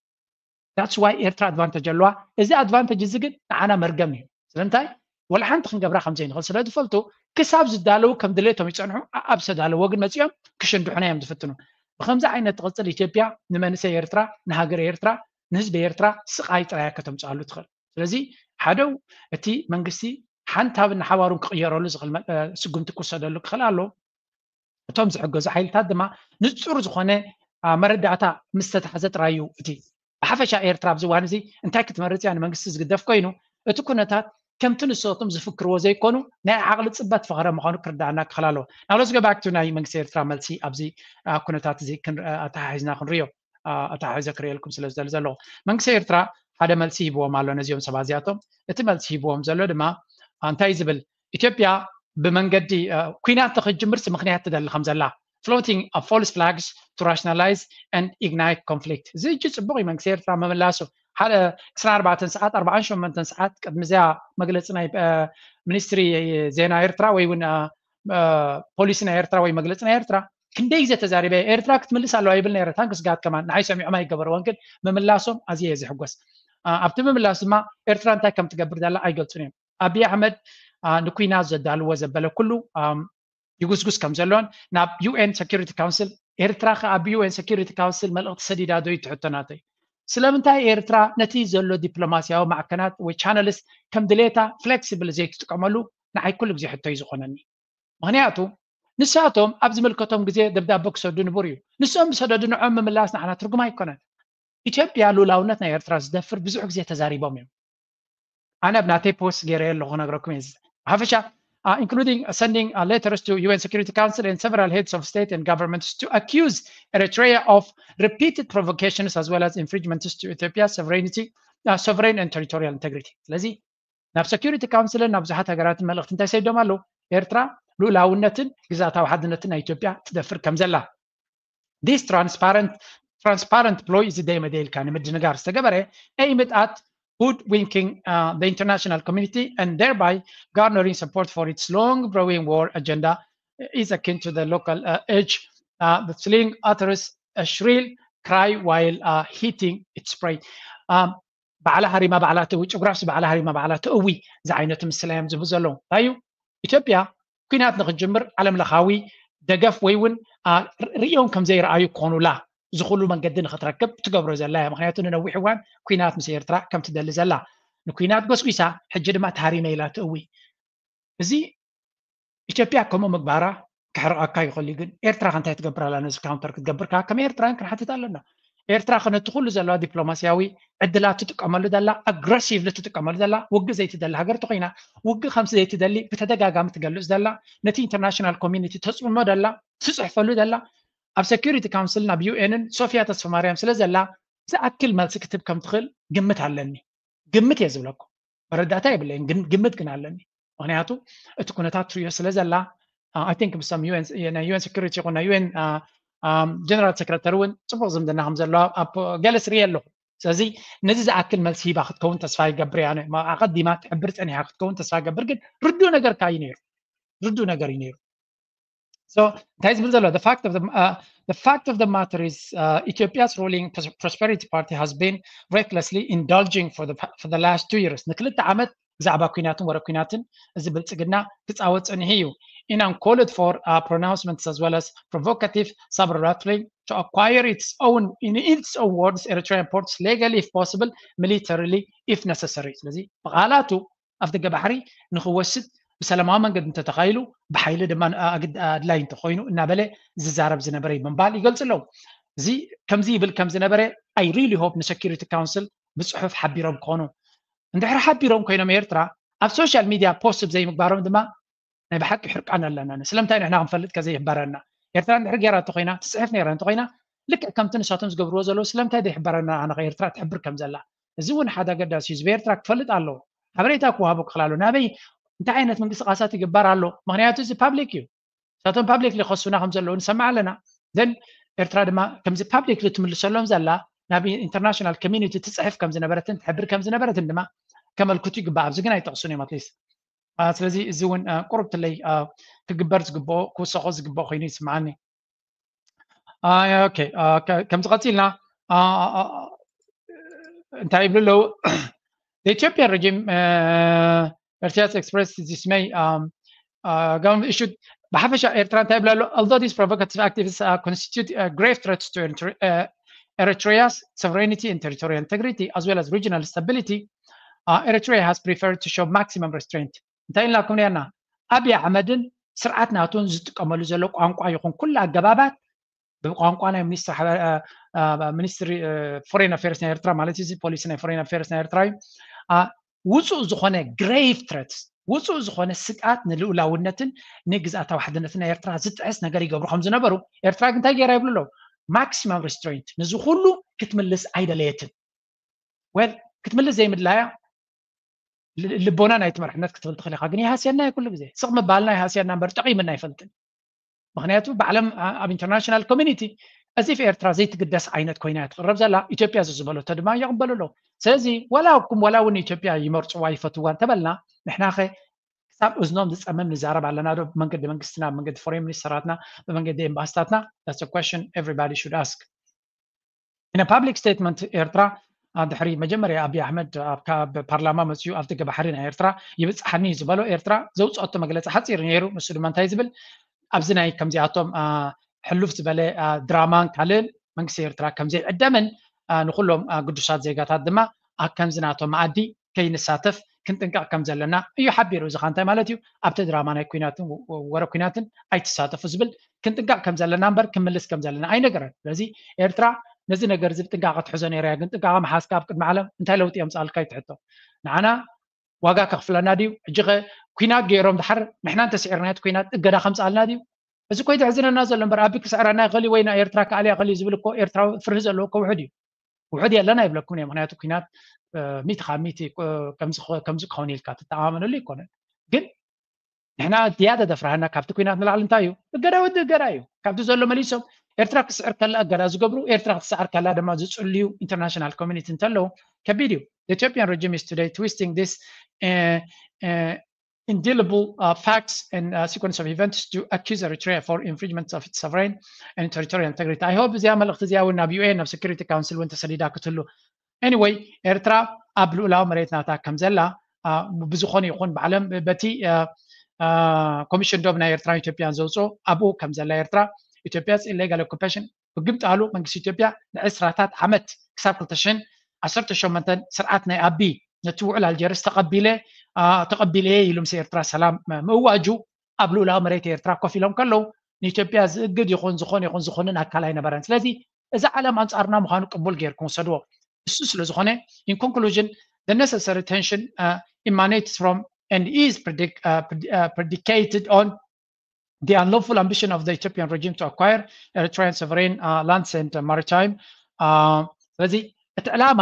That's why ኤርትራ ኣድቫንተጅ ኣለዋ። እዚ ኣድቫንተጅ እዚ ግን ንዓና መርገም እዩ። ስለምንታይ? ወላ ሓንቲ ክንገብራ ከም ዘይንኽእል ስለ ዝፈልጡ ክሳብ ዝዳለዉ ከም ድሌቶም ይጸንሑ፣ ኣ-፣ ኣብ ዝተዳለዎ ግን መጺኦም ክሽንድሑና እዮም ዝፍትኑ። ብከምዚ ዓይነት ትቕጽል ኢትዮጵያ ንመንእሰይ ኤርትራ፣ ንሃገር ኤርትራ፣ ንህዝቢ ኤርትራ ስቓይ ጥራይ እያ ከተምጽኣሉ ትኽእል። ስለዚ ሓደ እቲ መንግስቲ ሓንታብን ንሓዋሩን ክቕየረሉ ዝኽእል መ-፣ እ፣ ስጉምቲ ክውሰደሉ ክኽእል ኣሎ። እቶም ዝሕገዙ ሓይልታት ድማ ንጹር ዝኾነ፣ አ፣ መረዳእታ ምስ ተታሕዘ ጥራይ እዩ እቲ ብሓፈሻ ኤርትራ ኣብዚ እዋን እዚ እንታይ ክትመርጽ እያ ንመንግስቲ ዝግደፍ ኮይኑ፣ እቲ ኩነታት ከምቲ ንሶም ዝፍክርዎ ዘይኮኑ ናይ ዓቕሊ ጽበት ፈኸረ ምዃኑ ክርዳእና ክኽእል ኣለዎ። Now let's go back to ናይ መንግስቲ ኤርትራ መልሲ ኣብዚ፣ አ፣ ኩነታት እዚ ክን-፣ አ፣ ኣተሓሒዝና ክንሪኦ፣ አ፣ ኣተሓሒዘ ክርእየልኩም ስለ ዝደሊ ዘለኹ። መንግስቲ ኤርትራ ሓደ መልሲ ሂብዎም ኣሎ ነዚኦም ሰባት እዚኣቶም። እቲ መልሲ ሂብዎም ዘሎ ድማ፣ አ፣ እንታይ ዝብል? ኢትዮጵያ ብመንገዲ፣ አ፣ ኲናት ንኽትጅምርሲ ምኽንያት ትደሊ ከም ዘላ፣ floating of false flags to rationalize and ignite conflict። እዚ ሕጂ ጽቡቕ እዩ መንግስቲ ኤርትራ ምምላሱ። ሓደ ዕስራን ኣርባዕተን ሰዓት፣ ኣርባዓን ሸሞንተን ሰዓት ቅድሚ እዚኣ መግለጺ ናይ፣ አ፣ ሚኒስትሪ ዜና ኤርትራ ወይ እውን፣ አ፣ አ፣ ፖሊሲ ናይ ኤርትራ ወይ መግለጺ ናይ ኤርትራ ክንደይ ግዜ ተዛሪበ፣ ኤርትራ ክትምልስ ኣለዋ ይብል ነይረ። ታንክስ ጋድ ከማን ንዓይ ሰሚዖም ኣይገበርዎን፣ ግን ምምላሶም ኣዝየ እየ ዝሕጎስ። አ፣ ኣብቲ ምምላስ ድማ ኤርትራ እንታይ ከም ትገብር ዘላ ኣይገልጹን እዮም። ኣብይ ኣሕመድ፣ አ፣ ንኲናት ዘዳልዎ ዘበለ ኩሉ፣ ኣም፣ ይጉስጉስ ከም ዘሎን ናብ ዩ ኤን ሰኪሪቲ ካውንስል፣ ኤርትራ ከ ኣብ ዩ ኤን ሰኪሪቲ ካውንስል መልእኽቲ ሰዲዳ ዶ እዩ? ትሕቶ ናተይ። ስለምንታይ ኤርትራ ነቲ ዘሎ ዲፕሎማስያዊ ማዕከናት ወይ ቻነልስ ከም ድሌታ ፍሌክሲብል ዘይትጥቀመሉ ንዓይ ኩሉ ግዜ ሕቶ እዩ ዝኾነኒ። ምኽንያቱ ንሳቶም ኣብ ዝምልከቶም ግዜ ደብዳበ ክሰዱ ንቡር እዩ። ንሶም ዝሰደዱ ንዖም ምምላስ ንዓና ትርጉም ኣይኮነን። ኢትዮጵያ ልኡላውነት ናይ ኤርትራ ዝደፍር ብዙሕ ግዜ ተዛሪቦም እዮም። ኣነ ኣብ ናተይ ፖስት ገይረ ኣለኹ ክነግረኩም እየ። ብሓፈሻ uh, including sending uh, letters to U N Security Council and several heads of state and governments to accuse Eritrea of repeated provocations as well as infringements to Ethiopia's sovereignty, uh, sovereign and territorial integrity. ስለዚ ናብ Security Council ናብ ብዙሓት ሃገራትን መልእኽቲ እንታይ ሰዲዶም ኣለዉ? ኤርትራ ልኡላውነትን ግዛታዊ ሓድነትን ናይ ኢትዮጵያ ትደፍር ከም ዘላ። This transparent transparent ploy is ደይመደ ኢልካ ንምድንጋር ዝተገበረ aimed at hoodwinking uh, the international community and thereby garnering support for its long brewing war agenda is akin to the local uh, edge uh, the fleeing utters a shrill cry while uh, hitting its prey. Um, ባዕላ ሃሪማ ባዕላ ትእዊ፣ ጭጉራፍሲ ባዕላ ሃሪማ ባዕላ ትእዊ ዝዓይነቱ ምስላ እዮም ዝህቡ ዘለዉ። እንታይ እዩ? ኢትዮጵያ ኲናት ንክትጅምር ዓለም ለኻዊ ደገፍ ወይ እውን ርእዮም ከም ዘይረኣዩ ክኾኑላ ዝኽሉ መንገዲ ንክትረክብ ትገብሮ ዘላ እያ። ምክንያቱ ንነዊሕ እዋን ኲናት ምስ ኤርትራ ከም ትደሊ ዘላ፣ ንኲናት ጎስጒሳ ሕጂ ድማ ተሃሪመ ኢላ ትእዊ። እዚ ኢትዮጵያ ከምኡ ምግባራ ክሕርቐካ ይኽእል እዩ። ግን ኤርትራ ከ እንታይ ትገብር ኣላ? ነዚ ካውንተር ክትገብር ከኣ ከም ኤርትራውያን ክንሓትት ኣለና። ኤርትራ ከ ነቲ ኩሉ ዘለዋ ዲፕሎማስያዊ ዕድላት ትጥቀመሉ ዘላ፣ ኣግረሲቭሊ ትጥቀመሉ ዘላ፣ ውግእ ዘይትደሊ ሃገር ተኾይና፣ ውግእ ከምዚ ዘይትደሊ ብተደጋጋሚ ትገልጽ ዘላ፣ ነቲ ኢንተርናሽናል ኮሚኒቲ ተጽልሞ ዘላ፣ ትጽሕፈሉ ዘላ፣ ኣብ ሴኩሪቲ ካውንስል ናብ ዩ ኤንን ሶፊያ ተስፋማርያም ስለ ዘላ ዝኣክል መልሲ ክትህብ ከም ትኽእል ግምት ኣለኒ። ግምት እየ ዝብለኩም፣ መረዳእታ የብለይን፣ ግን ግምት ግን ኣለኒ። ምክንያቱ እቲ ኩነታት ትሪኦ ስለ ዘላ፣ I think ምስቶም ናይ ዩ ኤን ሴኩሪቲ ይኹን ናይ ዩ ኤን ጀነራል ሴክረተሪ እውን ፅቡቅ ዝምድና ከም ዘለዋ ኣብ ገለ ስርየ ኣለኹ። ስለዚ ነዚ ዝኣክል መልሲ ሂባ ክትከውን ተስፋ ይገብር እያ። ኣቀዲማ ትሕብር ፀኒሓ ክትከውን ተስፋ ይገብር። ግን ርዱእ ነገር ከኣ እዩ ነይሩ፣ ርዱእ ነገር እዩ ነይሩ። So እንታይ ዝብል ዘሎ? The fact of the, uh, the fact of the matter is uh, Ethiopia's ruling Prosperity Party has been recklessly indulging for the, for the last two years. ንክልተ ዓመት ብዛዕባ ኩናትን ወረ ኩናትን እዚ ብልጽግና ክጻወት ጸኒሑ እዩ። In uncalled for uh, pronouncements as well as provocative saber rattling to acquire its own, in its own words, Eritrean ports legally, if possible, militarily, if necessary. ስለዚ ብቃላቱ ኣፍደገ ባሕሪ ንክወስድ ብሰላማዊ መንገዲ እንተተኻኢሉ ብሓይሊ ድማ ኣድላይ እንተኮይኑ እናበለ ዝዛረብ ዝነበረ እዩ ብምባል ይገልፁ ኣለዉ። እዚ ከምዚ ይብል ከም ዝነበረ I really hope ንሰኪሪቲ ካውንስል ብፅሑፍ ሓቢሮም ክኾኑ። እንድሕር ሓቢሮም ኮይኖም ኤርትራ ኣብ ሶሻል ሚድያ ፖስት ዘይምግባሮም ድማ ናይ ብሓቂ ሕርቃን ኣለና። ስለምንታይ ንሕና ክንፈልጥ ከዘይሕበረና? ኤርትራ እንድሕር ገይራ እንተኮይና ትፅሕፍ ነይራ እንተኮይና ልክዕ ከምቲ ንሳቶም ዝገብርዎ ዘለዉ ስለምንታይ ዘይሕበረና? ኣነ ኤርትራ ትሕብር ከም ዘላ እዚ እውን ሓደ ኣገዳሲ ህዝቢ ኤርትራ ክፈልጥ ኣለዎ። ሓበሬታ ክወሃቦ ክኽእል ኣሎ። ናበይ እንታይ ዓይነት ምንቅስቃሳት ይግበር ኣሎ? ምክንያቱ እዚ ፓብሊክ እዩ። ንሳቶም ፓብሊክ ሊኸሱና ከም ዘለዉ ንሰምዕ ኣለና። ዘን ኤርትራ ድማ ከምዚ ፓብሊክ ትምልሰሎም ዘላ ናብ ኢንተርናሽናል ኮሚኒቲ ትፅሕፍ ከም ዝነበረትን ትሕብር ከም ዝነበረትን ድማ ከመልክቱ ይግባእ። ኣብዚ ግን ኣይጠቕሱን እዮም ኣትሊስት። ስለዚ እዚ እውን ቁሩብ ትለይ ክግበር ዝግብኦ ክውሰኾ ዝግብኦ ኮይኑ ይስምዓኒ። ኦኬ፣ ከምዚ ቀፂልና እንታይ ይብሉ ኣለዉ? The Ethiopian regime uh, Ertias expressed dismay um, uh, government issued ብሓፈሻ ኤርትራ እንታይ ይብሉ ኣሎ? Although these provocative activities uh, constitute uh, grave threats to Eritrea, uh, Eritrea's sovereignty and territorial integrity as well as regional stability, uh, Eritrea has preferred to show maximum restraint. እንታይ ኢልናኩም ነርና? ኣብይ ኣሕመድን ስርዓት ናቱን ዝጥቀመሉ ዘሎ ቋንቋ ይኹን ኩሉ ኣገባባት ብቋንቋ ናይ ሚኒስትሪ ሚኒስትሪ ፎሬን ኣፌርስ ናይ ኤርትራ ማለት እዚ ፖሊሲ ናይ ፎሬን ኣፌርስ ናይ ኤርትራ እዩ። ውፁእ ዝኾነ ግሬቭ ትረትስ ውፁእ ዝኾነ ስግኣት ንልኡላውነትን ንግዝኣታዊ ሓድነትን ናይ ኤርትራ ዝጥዕስ ነገር ይገብሩ ከም ዝነበሩ ኤርትራ ግን እንታይ ገይራ ይብሉ ኣለዉ? ማክሲማም ሪስትሬንት። ነዚ ኩሉ ክትምልስ ኣይደለየትን። ወል ክትምልስ ዘይምድላያ ልቦና ናይቲ መርሕነት ክትብል ትኽእል ኢኻ፣ ግን ይሃስየና እዩ ኩሉ ግዜ። ስቕ ምባልና ይሃስየና እምበር ጠቒምና ኣይፈልጥን። ምክንያቱ ብዓለም ኣብ ኢንተርናሽናል ኮሚኒቲ as if ኤርትራ ዘይትግደስ ዓይነት ኮይና እያ ትቕረብ ዘላ። ኢትዮጵያ ዝዝበለቶ ድማ ይቕበሉ ኣለዉ። ስለዚ ዋላ እኩም ዋላ እውን ኢትዮጵያ ይመርፅዋ ይፈትዋ እንተበልና ንሕናኸ ክሳብ እዝኖም ዝፀምም ንዛረብ ኣለና ዶ? ብመንገዲ መንግስትና፣ ብመንገዲ ፎሬን ሚኒስተራትና፣ ብመንገዲ ኤምባስታትና? That's a question everybody should ask. In a public statement ኤርትራ ድሕሪ መጀመርያ ኣብይ ኣሕመድ ኣብ ፓርላማ መፅኡ ኣብ ደገ ባሕሪ ናይ ኤርትራ ይብፅሓኒ ዝበሎ ኤርትራ ዘውፅኦቶ መግለፂ ሓፂር ነይሩ። ንሱ ድማ እንታይ ዝብል ኣብዚ ናይ ከምዚኣቶም ሕሉፍ ዝበለ ድራማን ካልእን መንግስቲ ኤርትራ ከምዘይዕደምን ንኩሎም ግዱሳት ዜጋታት ድማ ኣብ ከምዚ ናቶም መኣዲ ከይንሳተፍ ክንጥንቀቕ ከም ዘለና እዩ ሓቢሩ። እዚ ኸ እንታይ ማለት እዩ? ኣብቲ ድራማ ናይ ኩናትን ወረ ኩናትን ኣይትሳተፉ ዝብል ክንጥንቀቕ ከም ዘለና እምበር ክምልስ ከም ዘለና ኣይነገረን። ስለዚ ኤርትራ ነዚ ነገር እዚ ብጥንቃቐ ትሕዞ ነይራ እያ። ግን ጥንቃቐ ምሓዝካ ኣብ ቅድሚ ዓለም እንታይ ለውጢ የምፅኣልካ እዩ እቲ ሕቶ። ንዓና ዋጋ ከኽፍለና ድዩ? ሕጂ ኸ ኲናት ገይሮም ድሓር ንሕና እንተስዒርና እቲ ኲናት እገዳ ከምፅኣልና ድዩ? እዚ ኮይ ዘሕዝነና ዘሎ እምበር፣ ኣቢ ክስዕረና ይኽእል እዩ ወይ ናይ ኤርትራ ክኣልያ ይኽእል እዩ ዝብል እኮ ኤርትራዊ ፍርሂ ዘለዎ እኮ ውሑድ እዩ። ውሑድ የለን ኣይብለኩምን እየ። ምክንያቱ ኲናት ሚእቲ ካብ ሚእቲ ከምዚ ክኸውን ኢልካ ትተኣማመነሉ ኣይኮነን። ግን ንሕና ዝያዳ ዘፍርሃና ካብቲ ኲናት ንላዕሊ እንታይ እዩ? እገዳ ወዲ እገዳ እዩ። ካብቲ ዘሎ መሊሶም ኤርትራ ክትስዕር ከላ እገዳ ዝገብሩ፣ ኤርትራ ክትስዕር ከላ ድማ ዝፅልዩ ኢንተርናሽናል ኮሚኒቲ እንተለዉ ከቢድ እዩ። The Ethiopian regime is today twisting this uh, uh, indelible uh, facts and uh, sequence of events to accuse Eritrea for infringement of its sovereign and territorial integrity. I hope እዚኣ መልእኽቲ እዚኣ እውን ናብ ዩ ኤን ናብ ሴኩሪቲ ካውንስል እውን ተሰዲዳ ክትህሉ። Anyway፣ ኤርትራ ኣብ ልኡላዊ መሬት ናታ ከም ዘላ ብዝኾነ ይኹን ብዓለም በቲ ኮሚሽን ዶብ ናይ ኤርትራን ኢትዮጵያን ዘውፅኦ ኣብኡ ከም ዘላ ኤርትራ ኢትዮጵያ illegal occupation ብግምጣሉ መንግስቲ ኢትዮጵያ ንዕስራታት ዓመት ክሳብ ክልተ ሽሕን ዓሰርተ ሸሞንተን ስርዓት ናይ ኣቢ ነቲ ውዕል ኣልጀርስ ተቐቢለ ተቐቢለ ኢሉ ምስ ኤርትራ ሰላም ምእዋጁ ኣብ ልኡላዊ መሬት ኤርትራ ኮፍ ኢሎም ከለዉ ንኢትዮጵያ ዝእግድ ይኹን ዝኾነ ይኹን ዝኾንን ኣካል ኣይነበረን። ስለዚ እዚ ዓለም ኣንጻርና ምዃኑ ቅቡል ጌርኩም ውሰድዎ። እሱ ስለ ዝኾነ in conclusion the necessary tension uh, emanates from and is predic- uh, pred- uh, predicated on the unlawful ambition of the Ethiopian regime to acquire Eritrean sovereign uh, lands and uh, maritime. ስለዚ እቲ ዕላማ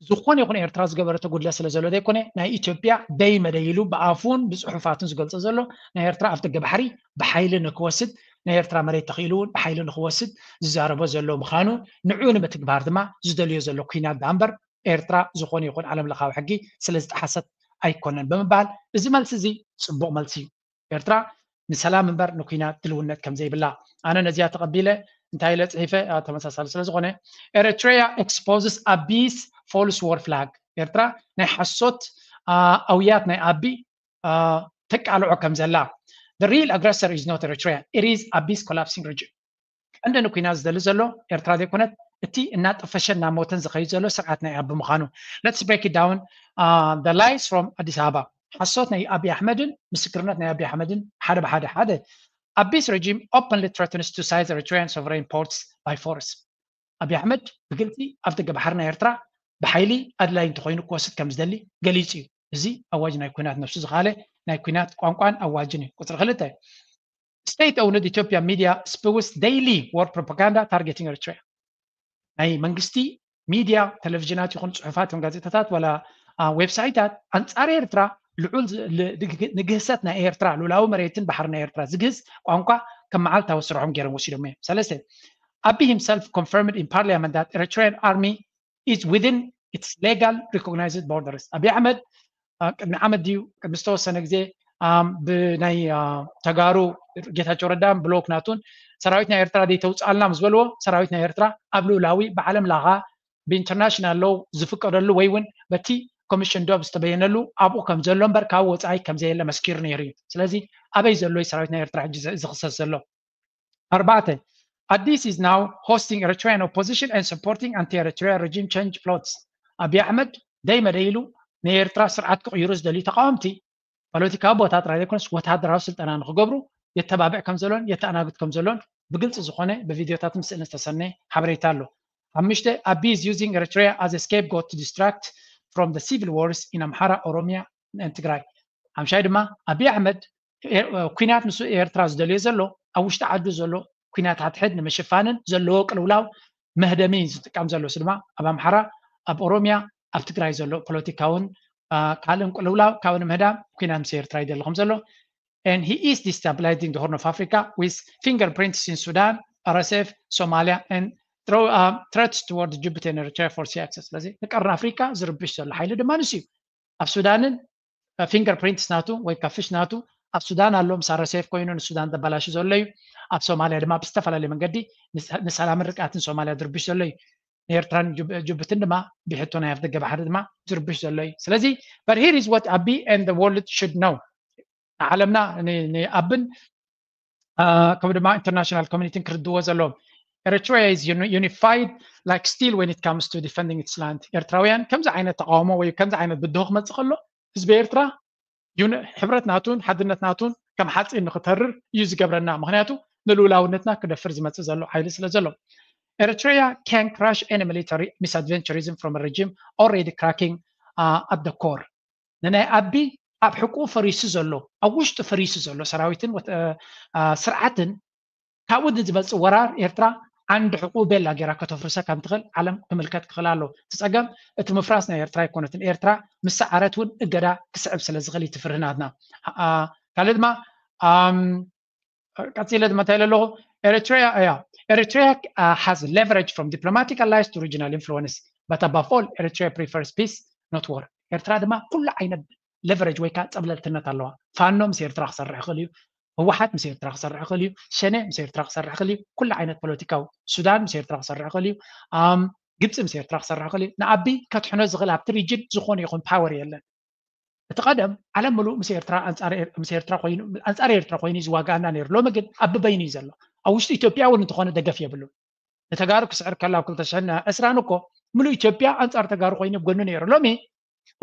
ዝኾነ ይኹን ኤርትራ ዝገበረቶ ጉድለት ስለ ዘሎ ዘይኮነ ናይ ኢትዮጵያ ደይ መደይ ኢሉ ብኣፉን ብፅሑፋቱን ዝገልፆ ዘሎ ናይ ኤርትራ ኣብ ደገ ባሕሪ ብሓይሊ ንክወስድ ናይ ኤርትራ መሬት ተኽኢሉ እውን ብሓይሊ ንክወስድ ዝዛረቦ ዘሎ ምዃኑ ንዕኡ ንምትግባር ድማ ዝደልዮ ዘሎ ኩናት ደኣ እምበር ኤርትራ ዝኾነ ይኹን ዓለም ለኻዊ ሕጊ ስለ ዝጠሓሰት ኣይኮነን ብምባል እዚ መልሲ እዚ ፅቡቕ መልሲ እዩ። ኤርትራ ንሰላም እምበር ንኩናት ድልውነት ከም ዘይብላ ኣነ ነዚኣ ተቐቢለ እንታይ ኢለ ፅሒፈ ተመሳሳሊ ስለ ዝኾነ Eritrea exposes Abi's false war flag ኤርትራ ናይ ሓሶት ኣውያት ናይ ኣቢ ተቃልዖ ከም ዘላ the real aggressor is not Eritrea, it is Abi's collapsing regime። ቀንዲ ንኩናት ዝደሊ ዘሎ ኤርትራ ዘይኮነት እቲ እናጠፈሸ እናሞተን ዝኸይድ ዘሎ ስርዓት ናይ ኣቢ ምዃኑ። Let's break it down. The lies from ኣዲስ ኣበባ ሓሶት ናይ ኣቢ ኣሕመድን ምስክርነት ናይ ኣቢ ኣሕመድን ሓደ ብሓደ ሓደ Abi's regime openly threatens to seize Eritrean sovereign ports by force. ኣቢ ኣሕመድ ብግልፂ ኣብ ደገ ባሕሪ ናይ ኤርትራ ብሓይሊ ኣድላይ እንተኮይኑ ክወስድ ከም ዝደሊ ገሊፁ እዩ። እዚ ኣዋጅ ናይ ኩናት ነብሱ ዝኻለ ናይ ኩናት ቋንቋን ኣዋጅን እዩ። ቁፅሪ ክልተ state owned Ethiopia media spews daily war propaganda targeting Eritrea። ናይ መንግስቲ ሚድያ ቴሌቪዥናት ይኹን ፅሑፋት ይኹን ጋዜጣታት ዋላ ዌብሳይታት ኣንፃር ኤርትራ ልዑል ንግህሰት ናይ ኤርትራ ልኡላዊ መሬትን ባሕሪ ናይ ኤርትራ ዝግህስ ቋንቋ ከም መዓልታዊ ስርሖም ገይሮም ወሲዶም እዮም። ሰለስተ ኣቢ himself confirmed in parliament that Eritrean army is within its legal recognized borders። ኣቢ ኣሕመድ ቅድሚ ዓመት ድዩ ቅድሚ ዝተወሰነ ግዜ ብናይ ተጋሩ ጌታቸው ረዳን ብሎክ ናቱን ሰራዊት ናይ ኤርትራ ደይተውፅኣልና ምስ በልዎ ሰራዊት ናይ ኤርትራ ኣብ ልኡላዊ ብዓለም ላኻ ብኢንተርናሽናል ሎው ዝፍቀደሉ ወይ እውን በቲ ኮሚሽን ዶብ ዝተበየነሉ ኣብኡ ከም ዘሎ እምበር ካብ ወፃኢ ከም ዘየለ መስኪሩ ነይሩ እዩ። ስለዚ ኣበይ ዘሎ ሰራዊት ናይ ኤርትራ ሕጂ ዝኽሰስ ዘሎ? ኣርባዕተ Addis is now hosting Eritrean opposition and supporting anti-Eritrea regime change plots። ኣቢ ኣሕመድ ደይ መደይ ኢሉ ንኤርትራ ስርዓት ክቕይሩ ዝደልዩ ተቃወምቲ ፖለቲካዊ ቦታ ጥራይ ዘይኮነስ ወታደራዊ ስልጠና ንክገብሩ የተባብዕ ከም ዘሎን የተኣናግድ ከም ዘሎን ብግልፂ ዝኾነ ብቪድዮታት ምስእልን ዝተሰነ ሓበሬታ ኣሎ። ሓሙሽተ ኣቢ is using Eritrea as a scapegoat to distract from the civil wars in Amhara, Oromia and ትግራይ። ሓምሻይ ድማ ኣቢ ኣሕመድ ኩናት ምስ ኤርትራ ዝደልዮ ዘሎ ኣብ ውሽጢ ዓዱ ዘሎ ኩናት ሓድሕድ ንምሽፋንን ዘለዎ ቅልውላው መህደሚ ዝጥቀም ዘሎ ድማ ኣብ ኣምሓራ ኣብ ኦሮሚያ ኣብ ትግራይ ዘሎ ፖለቲካውን ካልእን ቅልውላው ካብ ንምህዳም ኩናት ምስ ኤርትራ ይደሊ ከም ዘሎ and he is destabilizing the Horn of Africa with fingerprints in Sudan, R S F, Somalia and threats toward Djibouti and Eritrea for sea access። ስለዚ ንቀርኒ ኣፍሪካ ዝርብሽ ዘሎ ሓይሊ ድማ ንሱ እዩ። ኣብ ሱዳንን ፊንገር ፕሪንትስ ናቱ ወይ ካፍሽ ናቱ ኣብ ሱዳን ኣሎ ምስ ኣረሴፍ ኮይኑ ንሱዳን ዘባላሹ ዘሎ እዩ። ኣብ ሶማሊያ ድማ ብዝተፈላለየ መንገዲ ንሰላምን ርግኣትን ሶማሊያ ዝርብሽ ዘሎ እዩ። ንኤርትራን ጅቡትን ድማ ብሕቶ ናይ ኣፍደገ ባሕሪ ድማ ዝርብሽ ዘሎ እዩ። ስለዚ but here is what ኣቢ and the world should know ንዓለምና ንኣብን ከም ድማ ኢንተርናሽናል ኮሚኒቲን ክርድዎ ዘለዎም Eritrea is unified like steel when it comes to defending its land። ኤርትራውያን ከምዚ ዓይነት ተቃውሞ ወይ ከምዚ ዓይነት ብድሆ ክመፅእ ከሎ ህዝቢ ኤርትራ ሕብረት ናቱን ሓድነት ናቱን ከም ሓፂን ንክተርር እዩ ዝገብረና። ምክንያቱ ንልኡላውነትና ክደፍር ዝመፅእ ዘሎ ሓይሊ ስለ ዘሎ። Eritrea can crush any military misadventurism from a regime already cracking uh, at the core። ንናይ ኣቢ ኣብ ሕቁ ፈሪሱ ዘሎ፣ ኣብ ውሽጡ ፈሪሱ ዘሎ ሰራዊትን ወት- እ፣ እ፣ ስርዓትን ካብኡ ንዝመፅእ ወራር ኤርትራ ዓንዲ ሕቁ ቤላ ጌራ ከተፍርሰ ከም ትኽእል ዓለም ክምልከት ክኽእል ኣለዎ። እቲ ፀገም እቲ ምፍራስ ናይ ኤርትራ ኣይኮነትን። ኤርትራ ምስ ሰዓረት እውን እገዳ ክስዕብ ስለ ዝኽእል እዩ እቲ ፍርህናትና። እ፣ ካልእ ድማ ኣም፣ ቀፂለ ድማ እንታይ ኢለ ኣለኹ? Eritrea, yeah, Eritrea uh, has leverage from diplomatic allies to regional influence, but above all, Eritrea prefers peace, not war. ኤርትራ ድማ ኩሉ ዓይነት ሌቨሬጅ ወይ ከዓ ፀብለልትነት ኣለዋ። ፋኖ ምስ ኤርትራ ክሰርሕ ይኽእል እዩ። ህወሓት ምስ ኤርትራ ክሰርሕ ይኽእል እዩ። ሸኔ ምስ ኤርትራ ክሰርሕ ይኽእል እዩ። ኩሉ ዓይነት ፖለቲካዊ፣ ሱዳን ምስ ኤርትራ ክሰርሕ ይኽእል እዩ። ኣም፣ ግብፂ ምስ ኤርትራ ክሰርሕ ይኽእል እዩ። ንኣቢ ከትሕኖ ዝኽእል ኣብቲ ሪጅን ዝኾነ ይኹን ፓወር የለን። እቲ ቀደም ዓለም ምሉእ ምስ ኤርትራ ኣንጻር ኤር- ምስ ኤርትራ ኮይኑ ኣንጻር ኤርትራ ኮይኑ እዩ ዝዋጋኣና ነይሩ። ሎሚ ግን ኣብ በይኑ እዩ ዘሎ። ኣብ ውሽጢ ኢትዮጵያ እውን እንተኾነ ደገፍ የብሉን። ንተጋሩ ክስዕር ከላ ኣብ ክልተ ሽሕን ዕስራን እኮ ምሉእ ኢትዮጵያ ኣንጻር ተጋሩ ኮይኑ ኣብ ጎኑ ነይሩ። ሎሚ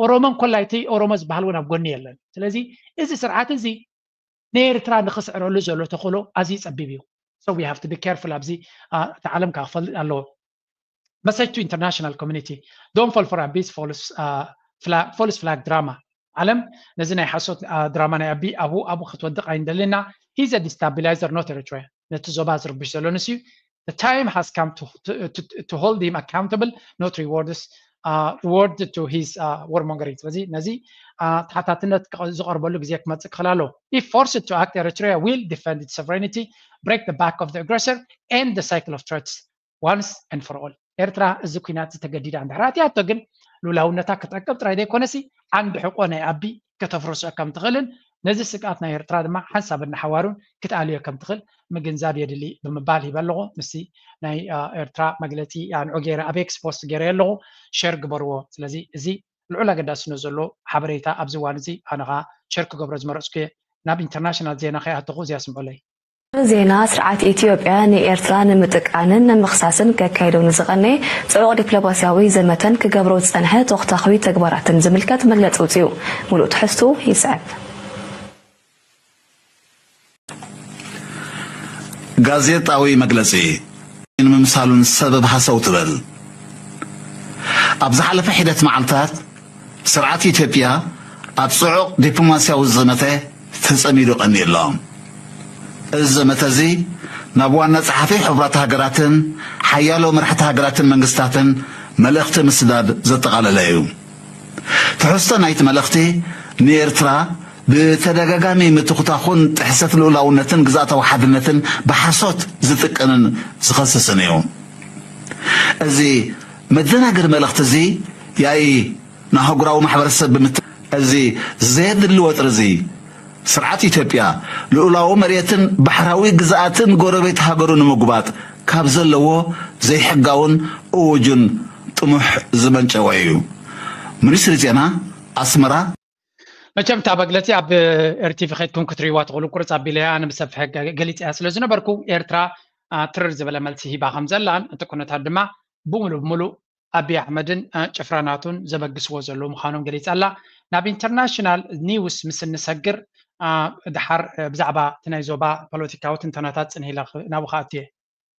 ኦሮሞን ኮላይቲ ኦሮሞ ዝበሃል እውን ኣብ ጎኑ የለን። ስለዚ እዚ ስርዓት እዚ ንኤርትራ ንክስዕረሉ ዘሎ ተኽእሎ ኣዝዩ ጸቢብ እዩ። So we have to be careful ኣብዚ ኣ፣ እቲ ዓለም ክፈልጥ ኣለዎ። Message to international community: don't fall for Abi's false, uh, flag, false flag drama. ዓለም ነዚ ናይ ሓሶት ኣ፣ ድራማ ናይ ኣቢ ኣብኡ ኣብኡ ክትወድቕ ኣይንደልና። He's a destabilizer, not Eritrea. ነቲ ዞባ ዝርብሽ ዘሎ ንሱ እዩ። The time has come to, to, to, to hold him accountable, not rewards, uh, reward to his uh, warmongering. ስለዚ ነዚ ኣ፣ ተሓታትነት ክቐ- ዝቐርበሉ ግዜ ክመጽእ ክኽእል ኣለዎ። If forced to act, Eritrea will defend its sovereignty, break the back of the aggressor, end the cycle of threats once and for all. ኤርትራ እዚ ኩናት ዝተገዲዳ እንድሕር ኣትያቶ ግን ልኡላውነታ ክጠቅም ጥራይ ዘይኮነሲ ዓንዲ ሕቆ ናይ ኣቢ ከተፍርሶ ከም ትኽእልን ነዚ ስግኣት ናይ ኤርትራ ድማ ሓንሳብ እናሓዋሩን ክትኣልዮ ከም ትኽእል ምግንዛብ የድሊ ብምባል ሂበ ኣለኹ። ምስቲ ናይ ኣ፣ ኤርትራ መግለፂ ኣንዑ ገይረ ኣብ ኤክስ ፖስት ገይረ ኣለኹ። ሸር ግበርዎ። ስለዚ እዚ ልዑል ኣገዳስነት ዘሎ ሓበሬታ ኣብዚ እዋን እዚ ኣነ ኸኣ ሸር ክገብሮ ዝመረፅኩ እየ። ናብ ኢንተርናሽናል ዜና ከይኣተኹ እዚኣ ስምዑለይ። ዜና ስርዓት ኢትዮጵያ ንኤርትራ ንምጥቃንን ንምኽሳስን ከካይዶ ንዝቐነየ ጽዑቕ ዲፕሎማስያዊ ዘመተን ክገብሮ ዝጸንሐ ተኹታኹቢ ተግባራትን ዝምልከት መግለጺ ኣውጺኡ። ሙሉእ ትሕዝቱ ይስዕብ። ጋዜጣዊ መግለጺ ንምምሳሉን ሰበብ ሃሰው ትበል። ኣብ ዝሓለፈ ሒደት መዓልታት ስርዓት ኢትዮጵያ ኣብ ጽዑቕ ዲፕሎማስያዊ ዘመተ ተጸሚዱ ቀኒዩ ኣሎ። እዚ ዘመተ እዚ ናብ ዋና ጸሓፊ ሕቡራት ሃገራትን ሓያሎ መራሕቲ ሃገራትን መንግስታትን መልእኽቲ ምስዳድ ዘጠቓለለ እዩ። ትሕዝቶ ናይቲ መልእኽቲ ንኤርትራ ብተደጋጋሚ ምትኹታኹን ጥሕሰት ልኡላውነትን ግዝኣታዊ ሓድነትን ብሓሶት ዝጥቀንን ዝኸስስን እዩ። እዚ መደናገሪ መልእኽቲ እዚ ያኢ ንኣህጉራዊ ማሕበረሰብ ብምት እዚ ዘየድሊ ወጥሪ እዚ ስርዓት ኢትዮጵያ ልኡላዊ መሬትን ባሕራዊ ግዝኣትን ጎረቤት ሃገሩ ንምጉባጥ ካብ ዘለዎ ዘይሕጋውን እውጁን ጥሙሕ ዝመንጨወ እዩ። ሚኒስትሪ ዜና ኣስመራ። መቸም እታ መግለጺ ኣብ ኤርቲቪ ከድኩም ክትርእይዋ ትኽእሉ። ቁርጽ ኣቢለያ ኣነ ብሰፊሐ ገ- ገሊጸያ ስለ ዝነበርኩ ኤርትራ ኣ፣ ትርር ዝበለ መልሲ ሂባ ከም ዘላን እቲ ኩነታት ድማ ብምሉእ ብምሉእ ኣቢይ ኣሕመድን እ፣ ጭፍራናቱን ዘበግስዎ ዘለዉ ምዃኖም ገሊጻ ኣላ። ናብ ኢንተርናሽናል ኒውስ ምስ እንሰግር እ፣ ድሓር እ፣ ብዛዕባ እቲ ናይ ዞባ ፖለቲካዊ ትንተናታት ጽንሂለ ኽ- ናብኡ ክኣቱ እየ።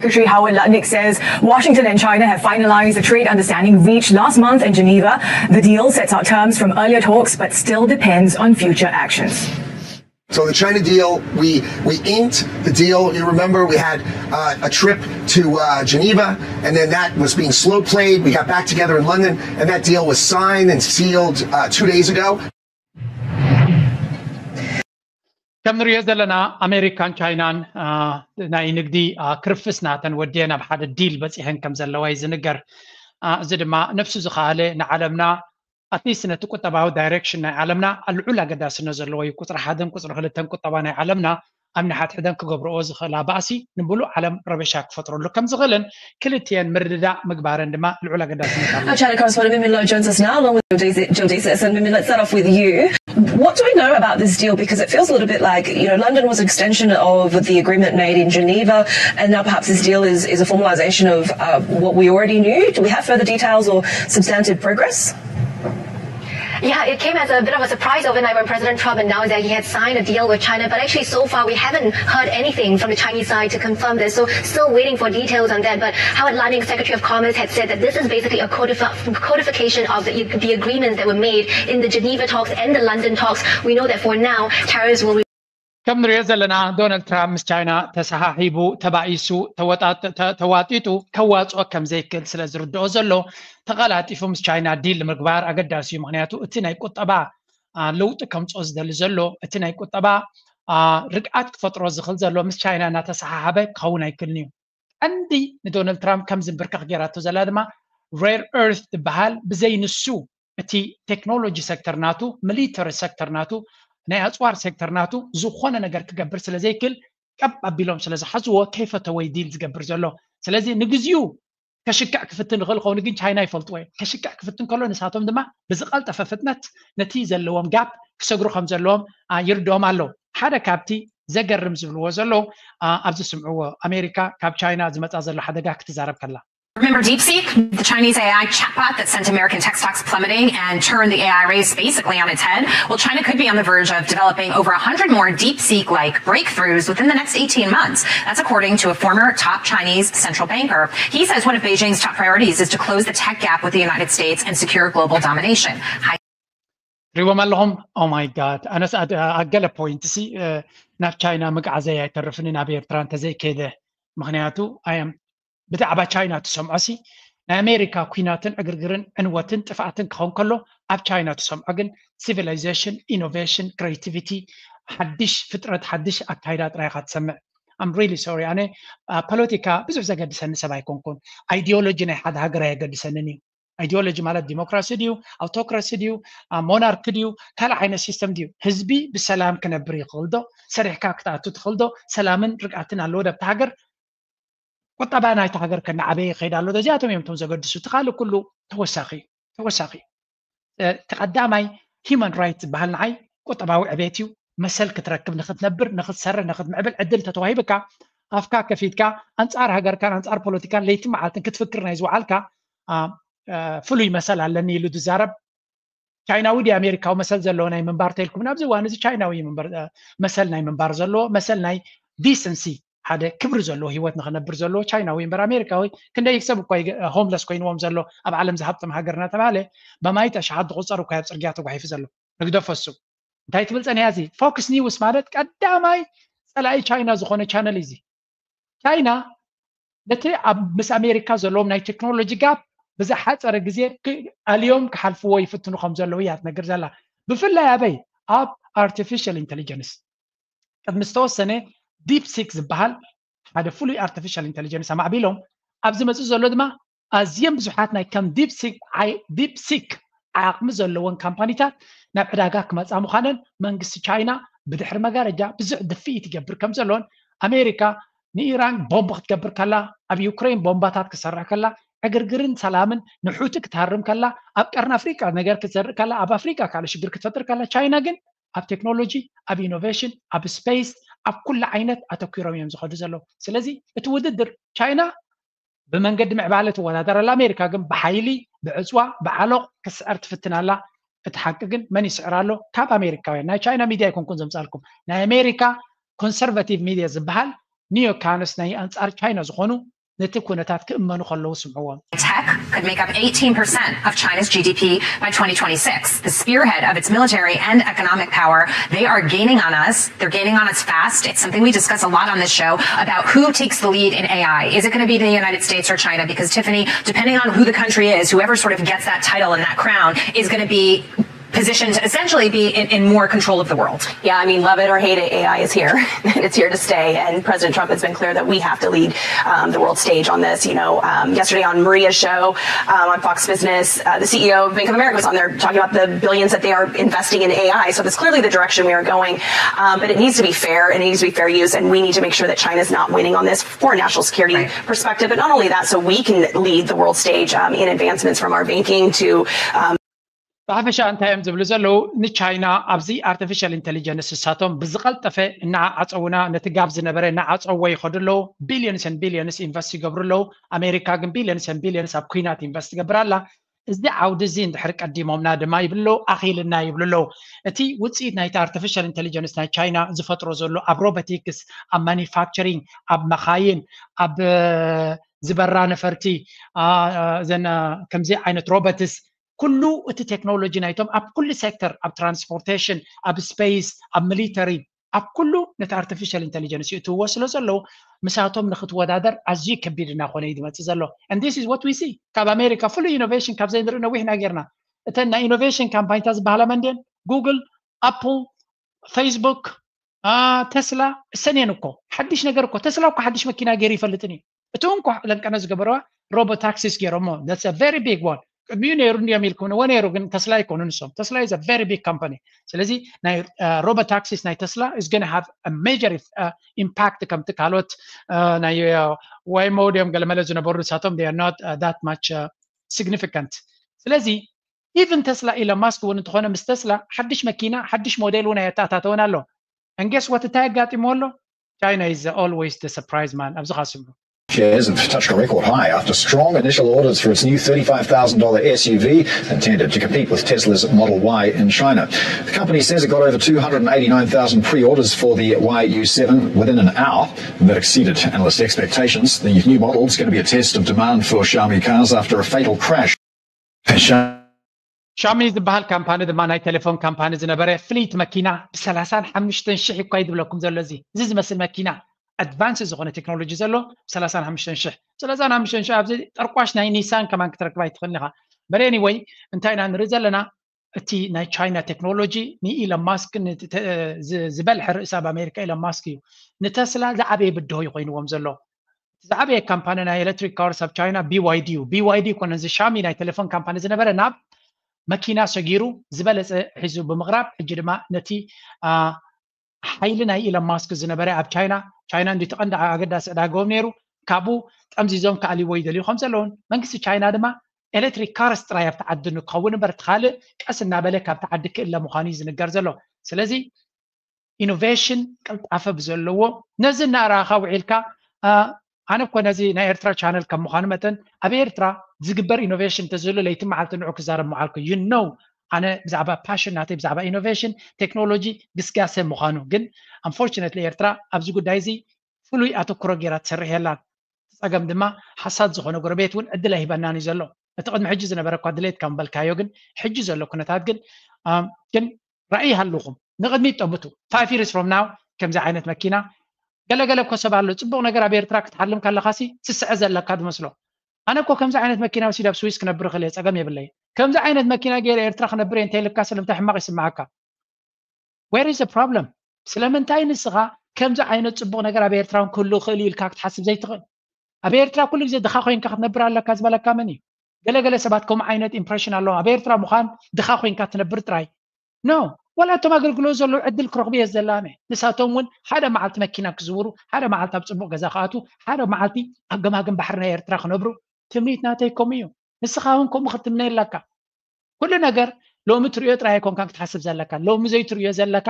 Secretary Howard Lutnick says Washington and China have finalized a trade understanding reached last month in Geneva. The deal sets out terms from earlier talks but still depends on future actions. So the China deal, we we inked the deal. You remember we had uh, a trip to uh, Geneva, and then that was being slow played. We got back together in London, and that deal was signed and sealed uh, two days ago. ከም ንሪኦ ዘለና ኣሜሪካን ቻይናን ናይ ንግዲ ክርፍስ ናተን ወዲየን ኣብ ሓደ ዲል በፂሐን ከም ዘለዋ እዩ ዝንገር። እዚ ድማ ነፍሱ ዝኸኣለ ንዓለምና ኣትሊስት ነቲ ቁጠባዊ ዳይሬክሽን ናይ ዓለምና ልዑል ኣገዳስነት ዘለዎ እዩ። ቁፅሪ ሓደን ቁፅሪ ክልተን ቁጠባ ናይ ዓለምና ኣብ ንሓድሕደን ክገብርኦ ዝኽእላ ባእሲ ንብሉእ ዓለም ረበሻ ክፈጥረሉ ከም ዝኽእልን ክልቲኤን ምርድዳእ ምግባረን ድማ ልዑል ኣገዳስነት ኣለዎ። Our China correspondent Mimilo joins us now, along with Geodesi- Geodesis. And Mimilo, let's start off with you. What do we know about this deal? Because it feels a little bit like, you know, London was an extension of the agreement made in Geneva, and now perhaps this deal is, is a formalization of uh, what we already knew. Do we have further details or substantive progress? Yeah, it came as a bit of a surprise overnight when President Trump announced that he had signed a deal with China. But actually, so far, we haven't heard anything from the Chinese side to confirm this. So, still waiting for details on that. But Howard Lutnick, Secretary of Commerce, had said that this is basically a codifi- codification of the, the agreements that were made in the Geneva talks and the London talks. We know that for now, tariffs will be ከም ንሪኦ ዘለና፣ ዶናልድ ትራምፕ ምስ ቻይና ተሰሓሒቡ፣ ተባኢሱ፣ ተወጣጥ- ተ- ተዋጢጡ ከዋፅኦ ከም ዘይክእል ስለ ዝርድኦ ዘሎ፣ ተቐላጢፉ ምስ ቻይና ዲል ንምግባር ኣገዳሲ እዩ። ምክንያቱ እቲ ናይ ቁጠባ፣ አ፣ ለውጢ ከምፅኦ ዝደሊ ዘሎ፣ እቲ ናይ ቁጠባ፣ አ፣ ርግኣት ክፈጥሮ ዝኽእል ዘሎ ምስ ቻይና እናተሰሓሓበ ክኸውን ኣይክእልን እዩ። ቀንዲ ንዶናልድ ትራምፕ ከም ዝንብርከኽ ገይራቶ ዘላ ድማ ሬር ኤርት ዝበሃል፣ ብዘይ ንሱ እቲ ቴክኖሎጂ ሴክተር ናቱ፣ ሚሊተሪ ሴክተር ናቱ፣ ናይ ኣፅዋር ሴክተር ናቱ ዝኾነ ነገር ክገብር ስለ ዘይክእል፣ ቀብ ኣቢሎም ስለ ዝሓዝዎ፣ ከይፈተወ ዲል ዝገብር ዘሎ። ስለዚ ንግዚኡ ከሽክዕ ክፍትን ይኽእል ኸውን፣ ግን ቻይና ይፈልጥዎ እዮም። ከሽክዕ ክፍትን ከሎ ንሳቶም ድማ ብዝቐልጠፈ ፍጥነት ነቲ ዘለዎም ጋፕ ክሰግሩ ከም ዘለዎም፣ አ፣ ይርድኦም ኣሎ። ሓደ ካብቲ ዘገርም ዝብልዎ ዘለዉ፣ አ፣ ኣብዚ ስምዕዎ፣ ኣሜሪካ ካብ ቻይና ዝመፃ ዘሎ ሓደጋ ክትዛረብ ከላ። Remember DeepSeek, the Chinese A I chatbot that sent American tech stocks plummeting and turned the A I race basically on its head? Well, China could be on the verge of developing over a hundred more DeepSeek like breakthroughs within the next eighteen months. That's according to a former top Chinese central banker. He says one of Beijing's top priorities is to close the tech gap with the United States and secure global domination. ሪዎም ኣለኹም። Oh my God፣ ኣነስ ኣድ- ኣብ ገለ ፖይንት ሲ እ፣ ናብ ቻይና ምግዓዘይ ኣይተርፍኒ፣ ናብ ኤርትራ እንተዘይከይደ። ምክንያቱ ኣየም ብዛዕባ ቻይና ትሰምዖ ሲ ናይ ኣሜሪካ ኩናትን ዕግርግርን ዕንወትን ጥፍኣትን ክኸውን ከሎ፣ ኣብ ቻይና ትሰምዖ ግን ሲቪላይዜሽን፣ ኢኖቬሽን፣ ክሬቲቪቲ፣ ሓድሽ ፍጥረት፣ ሓድሽ ኣካይዳ ጥራይ ኢኻ ትሰምዕ። I'm really sorry። ኣነ አ፣ ፖለቲካ ብዙሕ ዘገድሰኒ ሰብ ኣይኮንኩን። ኣይዲዮሎጂ ናይ ሓደ ሃገር ኣየገድሰንን እዩ። ኣይዲዮሎጂ ማለት ዲሞክራሲ ድዩ፣ ኣውቶክራሲ ድዩ፣ አ፣ ሞናርክ ድዩ፣ ካልእ ዓይነት ሲስተም ድዩ? ህዝቢ ብሰላም ክነብር ይኽእል ዶ? ሰሪሕካ ክትኣቱ ትኽእል ዶ? ሰላምን ርግኣትን ኣለዎ ዶ ኣብቲ ሃገር? ቁጠባ ናይቲ ሃገር ከናዓበየ ይኸይድ ኣሎ ዶ? እዚኣቶም እዮም እቶም ዘገድሱ። እቲ ካልእ ኩሉ ተወሳኺ እዩ። ተወሳኺ እዩ። እ፣ እቲ ቀዳማይ ሂማን ራይት ዝበሃል ንዓይ ቁጠባዊ ዕቤት እዩ። መሰል ክትረክብ፣ ንክትነብር፣ ንክትሰርሕ፣ ንክትምዕብል ዕድል ተተዋሂብካ፣ ኣፍካ ከፊትካ ኣንጻር ሃገርካን ኣንጻር ፖለቲካን ለይቲ መዓልትን ክትፍክር ናይ ዝወዓልካ፣ አ፣ አ፣ ፍሉይ መሰል ኣለኒ ኢሉ ዝዛረብ ቻይናዊ ድዩ ኣሜሪካዊ መሰል ዘለዎ ናይ ምንባር ተልኩም? ኣብዚ እዋን እዚ ቻይናዊ እዩ ምንበር፣ አ፣ መሰል ናይ ምንባር ዘለዎ፣ መሰል ናይ ዲሰንሲ፣ ሓደ ክብሪ ዘለዎ ህይወት ንክነብር ዘለዎ ቻይናዊ እምበር ኣሜሪካዊ። ክንደይ ሰብ እኳ ሆምለስ ኮይንዎም ዘሎ ኣብ ዓለም ዝሃብቶም ሃገር እናተባሃለ፣ በማይት ኣሽሓት ዝቁጸር እኳ ኣብ ጽርግያ ተጓሒፉ ዘሎ። ንግደፎ እሱ እንታይ ትብል ጸኒሓ? እዚ ፎክስ ኒውስ ማለት ቀዳማይ ጸላኢ ቻይና ዝኾነ ቻነል እዩ። እዚ ቻይና ነቲ ኣብ ምስ ኣሜሪካ ዘለዎም ናይ ቴክኖሎጂ ጋፕ ብዝሓጸረ ግዜ ክ- ኣልዮም ክሓልፍዎ ይፍትኑ ከም ዘለዉ እያ ትነግር ዘላ። ብፍላይ ኣበይ? ኣብ ኣርቲፊሻል ኢንቴሊጀንስ። ቅድሚ ዝተወሰነ ዲፕሲክ ዝበሃል ሓደ ፍሉይ ኣርቲፊሻል ኢንቴሊጀንስ ኣማዕቢሎም። ኣብዚ መፅእ ዘሎ ድማ ኣዝየን ብዙሓት ናይ ከም ዲፕሲክ ዓይ- ዲፕሲክ ዓቕሚ ዘለወን ካምፓኒታት ናብ ዕዳጋ ክመፃ ምዃነን መንግስቲ ቻይና ብድሕሪ መጋረጃ ብዙሕ ድፍኢት ይገብር ከም ዘሎን፣ ኣሜሪካ ንኢራን ቦምብ ክትገብር ከላ፣ ኣብ ዩክሬን ቦምባታት ክሰርሕ ከላ፣ ዕግርግርን ሰላምን ንሑቲ ክትሃርም ከላ፣ ኣብ ቀርኒ ኣፍሪቃ ነገር ክትዘርእ ከላ፣ ኣብ ኣፍሪቃ ካልእ ሽግር ክትፈጥር ከላ፣ ቻይና ግን ኣብ ቴክኖሎጂ፣ ኣብ ኢኖቬሽን፣ ኣብ ስፔስ፣ ኣብ ኩሉ ዓይነት ኣተኪሮም እዮም ዝኸዱ ዘለዉ። ስለዚ እቲ ውድድር ቻይና ብመንገዲ ምዕባለ ትወዳደር ኣላ፣ ኣሜሪካ ግን ብሓይሊ፣ ብዕፅዋ፣ ብዓሎቕ ክስዕር ትፍትን ኣላ። እቲ ሓቂ ግን መን ይስዕር ኣሎ? ካብ ኣሜሪካውያን። ናይ ቻይና ሚድያ ኣይኮንኩን ዘምፃልኩም፣ ናይ ኣሜሪካ ኮንሰርቫቲቭ ሚድያ ዝበሃል ኒዮካንስ ናይ ኣንፃር ቻይና ዝኾኑ ነቲ ኩነታት ክእመኑ ከለዉ ስምዕዎም። Tech could make up eighteen percent of China's G D P by twenty twenty-six. The spearhead of its military and economic power, they are gaining on us. They're gaining on us fast. It's something we discuss a lot on this show about who takes the lead in A I. Is it going to be the United States or China? Because Tiffany, depending on who the country is, whoever sort of gets that title and that crown is going to be positioned to essentially be in, in more control of the world. Yeah, I mean, love it or hate it, A I is here. It's here to stay. And President Trump has been clear that we have to lead um, the world stage on this. You know, um, yesterday on Maria's show um, on Fox Business, uh, the C E O of Bank of America was on there talking about the billions that they are investing in A I. So that's clearly the direction we are going. Um, but it needs to be fair, and it needs to be fair use, and we need to make sure that China's not winning on this for a national security right. perspective. But not only that, so we can lead the world stage um, in advancements from our banking to um, ብሓፈሻ እንታይ እዮም ዝብሉ ዘለዉ? ንቻይና ኣብዚ ኣርቲፊሻል ኢንቴሊጀንስ ንሳቶም ብዝቐልጠፈ እናዓፀዉና፣ ነቲ ጋብ ዝነበረ እናዓፀውዎ ይኸዱ ኣለዉ። ቢልዮንስ ን ቢልዮንስ ኢንቨስት ይገብሩ ኣለዉ። ኣሜሪካ ግን ቢልዮንስ ን ቢልዮንስ ኣብ ኩናት ኢንቨስት ትገብር ኣላ። እዚ ዓውዲ እዚ እንድሕር ቀዲሞምና ድማ ይብሉ ኣለዉ፣ ኣኺልና ይብሉ ኣለዉ። እቲ ውፅኢት ናይቲ ኣርቲፊሻል ኢንቴሊጀንስ ናይ ቻይና ዝፈጥሮ ዘሎ ኣብ ሮቦቲክስ፣ ኣብ ማኒፋክቸሪንግ፣ ኣብ መኻይን፣ ኣብ ዝበራ ነፈርቲ፣ እዘን ከምዚ ዓይነት ሮቦትስ፣ ኩሉ እቲ ቴክኖሎጂ ናይቶም ኣብ ኩሉ ሴክተር፣ ኣብ ትራንስፖርቴሽን፣ ኣብ ስፔስ፣ ኣብ ሚሊተሪ፣ ኣብ ኩሉ ነቲ ኣርቲፊሻል ኢንቴሊጀንስ ይእትውዎ ስለ ዘለዉ፣ ምሳቶም ንክትወዳደር ኣዝዩ ከቢድ እናኾነ እዩ ዝመፅእ ዘሎ። And this is what we see። ካብ ኣሜሪካ ፍሉይ ኢኖቬሽን ካብ ዘይንርኢ ነዊሕና ጌርና። እተን ናይ ኢኖቬሽን ካምፓኒታት ዝበሃላ መን ድየን? ጉግል፣ ኣፕል፣ ፌስቡክ፣ ቴስላ፣ እሰን እየን እኮ። ሓድሽ ነገር እኮ፣ ቴስላ እኮ ሓድሽ መኪና ገይሩ ይፈልጥን እዩ። እቲ እንኳ ለንቀነ ዝገበረዋ ሮቦ ታክሲስ ገይሮሞ። That's a very big one። ቅድሚኡ ነይሩ እንዲዮም ኢልኩም እወ ነይሩ፣ ግን ተስላ ኣይኮኑ ንሶም። ተስላ is a very big company። ስለዚ ናይ ሮቦ ታክሲስ ናይ ተስላ is gonna have a major impact ከምቲ ካልኦት ናይ ዋይሞ ድዮም ገለመለ ዝነበሩ ንሳቶም they are not that much significant። ስለዚ even ተስላ ኢሎን ማስክ እውን እንተኾነ ምስ ተስላ ሓድሽ መኪና ሓድሽ ሞዴል እውን ኣየተኣታተወን ኣሎ። And guess what? እንታይ ኣጋጢሞ ኣሎ? China is always the surprise man ኣብዚ ካስምሩ Shares have touched a record high after strong initial orders for its new thirty-five thousand dollar S U V intended to compete with Tesla's Model Y in China. The company says it got over two hundred and eighty-nine thousand pre-orders for the Y U seven within an hour. That exceeded analyst expectations. The new model is going to be a test of demand for Xiaomi cars after a fatal crash. ሻሚ ዝበሃል ካምፓኒ ድማ ናይ ቴሌፎን ካምፓኒ ዝነበረ ፍሊት መኪና ብ ሰላሳን ሓሙሽተን ሽሕ እኳ እዩ ዝብለኩም ዘሎ። እዚ እዚ ዝመስል መኪና ኣድቫንስ ዝኾነ ቴክኖሎጂ ዘሎ ብ ሰላሳን ሓሙሽተን ሽሕ፣ ሰላሳን ሓሙሽተን ሽሕ ኣብዚ ጠርቋሽ ናይ ኒሳን ከማን ክትረክብ ኣይትኽእልን ኢኻ። But anyway እንታይ ኢና ንርኢ ዘለና? እቲ ናይ ቻይና ቴክኖሎጂ ንኢሎን ማስክ ዝበልሐ ርእሲ ኣብ ኣሜሪካ ኢሎን ማስክ እዩ። ንተስላ ዝዓበየ ብድሆ እዩ ኮይንዎም ዘሎ። ዝዓበየ ካምፓኒ ናይ ኤሌክትሪክ ካርስ ኣብ ቻይና ቢ ዋይ ዲ እዩ። ቢ ዋይ ዲ ኮነ እዚ ሻሚ ናይ ቴሌፎን ካምፓኒ ዝነበረ ናብ መኪና ሰጊሩ ዝበለፀ ሒዙ ብምቕራብ ሕጂ ድማ ነቲ ሓይሊ ናይ ኢሎን ማስክ ዝነበረ ኣብ ቻይና፣ ቻይና እንዲ ተቐንዲ ኣገዳሲ ዕዳገኦም ነይሩ፣ ካብኡ ጠምዚዞም ክኣልይዎ ይደልዩ ከም ዘለውን መንግስቲ ቻይና ድማ ኤሌክትሪክ ካርስ ጥራይ ኣብቲ ዓዲ ንክኸውን እምበር እቲ ካልእ ቀስ እናበለ ካብቲ ዓዲ ክእለ ምዃኑ እዩ ዝንገር ዘሎ። ስለዚ ኢኖቬሽን ቅልጣፈ ብዘለዎ ነዚ እናረኣኻ ውዒልካ ኣነ እኮ ነዚ ናይ ኤርትራ ቻነል ከም ምዃኑ መጠን ኣብ ኤርትራ ዝግበር ኢኖቬሽን እንተዝህሉ ለይትን መዓልትን ንዑ ክዛረብ ምዓልኩ you know ኣነ ብዛዕባ ፓሽን ናተይ ብዛዕባ ኢኖቬሽን ቴክኖሎጂ ግስጋሰ ምዃኑ ግን unfortunately ኤርትራ ኣብዚ ጉዳይ እዚ ፍሉይ ኣተኩሮ ገይራ ትሰርሕ የላን። እቲ ጸገም ድማ ሓሳድ ዝኾነ ጎረቤት እውን ዕድል ኣይህበናን እዩ ዘሎ። እቲ ቅድሚ ሕጂ ዝነበረ እኳ ድሌት ከም በልካዮ ግን ሕጂ ዘሎ ኩነታት ግን ግን ራእይ ይሃልኹም ንቕድሚት ጠምቱ five years from now ከምዚ ዓይነት መኪና ገለገለ እኮ ሰብ ኣሎ ጽቡቕ ነገር ኣብ ኤርትራ ክትሓልም ከለኻሲ ስስዐ ዘለካ ዝመስሎ ኣነ እኮ ከምዚ ዓይነት መኪና ወሲደ ኣብ ስዊስ ክነብር እኽእል እየ ጸገም የብለይ ከምዚ ዓይነት መኪና ገይረ ኤርትራ ክነብር እየ እንተይልካ ስለምንታይ ሕማቕ ይስምዓካ where is the problem ስለምንታይ ንስኻ ከምዚ ዓይነት ጽቡቕ ነገር ኣብ ኤርትራ እውን ክህሉ ይኽእል እዩ ኢልካ ክትሓስብ ዘይትኽእል ኣብ ኤርትራ ኩሉ ግዜ ድኻ ኮይንካ ክትነብር ኣለካ ዝበለካ መን እዩ ገለገለ ሰባት ከምኡ ዓይነት ኢምፕሬሽን ኣለዎም ኣብ ኤርትራ ምዃን ድኻ ኮይንካ ትነብር ጥራይ no ዋላ እቶም ኣገልግሎት ዘለዉ ዕድል ክረኽቡ እየ ዝደሊ ኣነ ንሳቶም እውን ሓደ መዓልቲ መኪና ክዝውሩ ሓደ መዓልቲ ኣብ ጽቡቕ ገዛ ክኣትዉ ሓደ መዓልቲ ኣብ ገማግም ባሕሪ ናይ ኤርትራ ክነብሩ ትምኒት ናተይ ከምኡ እዩ ንስኻ እውን ከምኡ ክትምነይ ኣለካ ኩሉ ነገር ሎሚ ትሪኦ ጥራይ ኣይኮንካን ክትሓስብ ዘለካ ሎሚ ዘይትሪኦ ዘለካ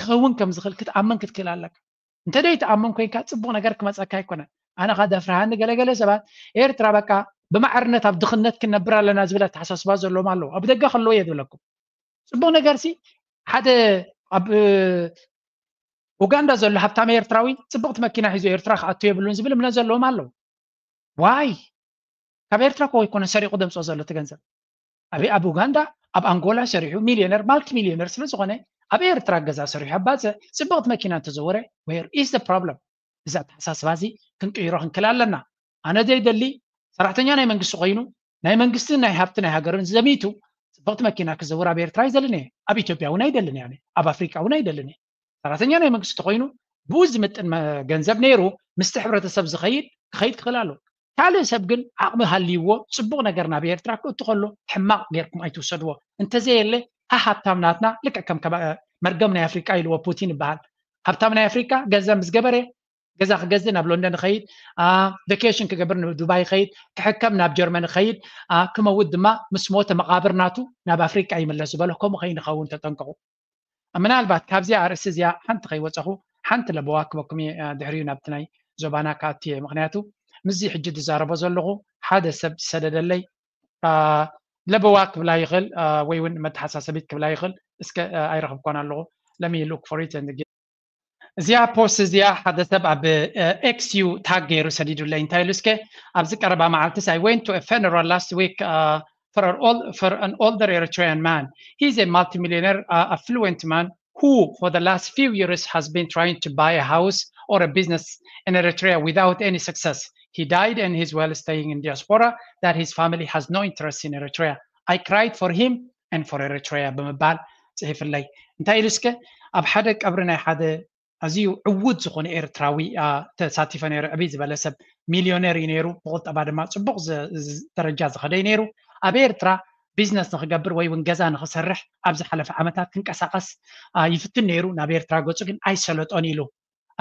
ክኸውን ከም ዝኽእል ክትኣምን ክትክእል ኣለካ እንተ ደይ ትኣምን ኮይንካ ጽቡቕ ነገር ክመጸካ ኣይኮነን ኣነ ኻ ደፍርሃኒ ገለገለ ሰባት ኤርትራ በቃ ብማዕርነት ኣብ ድኽነት ክንነብር ኣለና ዝብል ኣተሓሳስባ ዘለዎም ኣለዉ ኣብ ደገ ከለዉ እየ ዝብለኩም ጽቡቕ ነገር ሲ ሓደ ኣብ ኡጋንዳ ዘሎ ሃብታም ኤርትራዊ ጽቡቕቲ መኪና ሒዙ ኤርትራ ክኣቱ የብሉን ዝብል እምነት ዘለዎም ኣለዉ ዋይ ካብ ኤርትራ እኮ ይኮነ ሰሪቑ ደምፅኦ ዘሎ እቲ ገንዘብ ኣብ ኣብ ኡጋንዳ ኣብ ኣንጎላ ሰሪሑ ሚሊዮነር ማልቲ ሚሊዮነር ስለ ዝኾነ ኣብ ኤርትራ ገዛ ሰሪሑ ኣባፀ ፅብቕቲ መኪና እንተዘወረ where is the problem እዚ ኣተሓሳስባ እዚ ክንቅይሮ ክንክል ኣለና ኣነ ዘይደሊ ሰራሕተኛ ናይ መንግስቲ ኮይኑ ናይ መንግስቲ ናይ ሃብቲ ናይ ሃገርን ዘሚቱ ፅብቕቲ መኪና ክዘውር ኣብ ኤርትራ ኣይደልን እየ ኣብ ኢትዮጵያ እውን ኣይደልን እየ ኣብ ኣፍሪቃ እውን ኣይደልን እየ ሰራሕተኛ ናይ መንግስቲ ተኮይኑ ብኡ ዝምጥን ገንዘብ ነይሩ ምስቲ ሕብረተሰብ ዝኸይድ ክኸይድ ክኽእል ኣሎ ካልእ ሰብ ግን ዓቕሚ ሃልይዎ ፅቡቕ ነገር ናብ ኤርትራ ክእቱ ከሎ ሕማቕ ጌርኩም ኣይትውሰድዎ እንተዘየለ ሃ ሃብታም ናትና ልክዕ ከም መርገም ናይ ኣፍሪቃ ኢልዎ ፑቲን ይበሃል ሃብታም ናይ ኣፍሪቃ ገንዘብ ምስ ገበረ ገዛ ክገዝእ ናብ ሎንደን ይኸይድ ቬኬሽን ክገብር ንዱባይ ይኸይድ ክሕከም ናብ ጀርመን ይኸይድ ክመውት ድማ ምስ ሞተ መቓብር ናቱ ናብ ኣፍሪቃ ይምለስ ዝበሎ ከምኡ ከይንኸውን ተጠንቀቑ ምናልባት ካብዚኣ ኣርእስቲ እዚኣ ሓንቲ ከይወፀኹ ሓንቲ ለበዋ ክበኩም ድሕሪኡ ናብቲ ናይ ዞባና ክኣቱ እየ ምክንያቱ ምስዚ ሕጂ ዝዛረቦ ዘለኹ ሓደ ሰብ ዝሰደደለይ ለበዋ ክብላ ይኽእል ወይ እውን መተሓሳሰቢት ክብላ ይኽእል። እስከ ኣይረኽብኳን ኣለኹ። Let me look for it and እዚኣ ፖስት እዚኣ ሓደ ሰብ ኣብ ኤክስ እዩ ታግ ገይሩ ሰዲዱለይ። እንታይ ኢሉ እስከ ኣብዚ ቀረባ መዓልትስ I went to a funeral last week for an older Eritrean man. He is a multimillionaire, affluent man who for the last few years has been trying to buy a house or a business in Eritrea without any success. He died and he's well staying in diaspora, that his family has no interest in Eritrea. I cried for him and for Eritrea ብምባል ጽሒፍለይ። እንታይ ኢሉ እስከ ኣብ ሓደ ቀብሪ ናይ ሓደ ኣዝዩ ዕዉት ዝኾነ ኤርትራዊ ተሳቲፈ ነይረ። ዕብይ ዝበለ ሰብ ሚልዮነር እዩ ነይሩ። ብቁጠባ ድማ ጽቡቕ ደረጃ ዝኸደ እዩ ነይሩ። ኣብ ኤርትራ ቢዝነስ ንክገብር ወይ እውን ገዛ ንክሰርሕ ኣብ ዝሓለፈ ዓመታት ክንቀሳቐስ ይፍትን ነይሩ። ናብ ኤርትራ ገጹ ግን ኣይሰለጦን ኢሉ።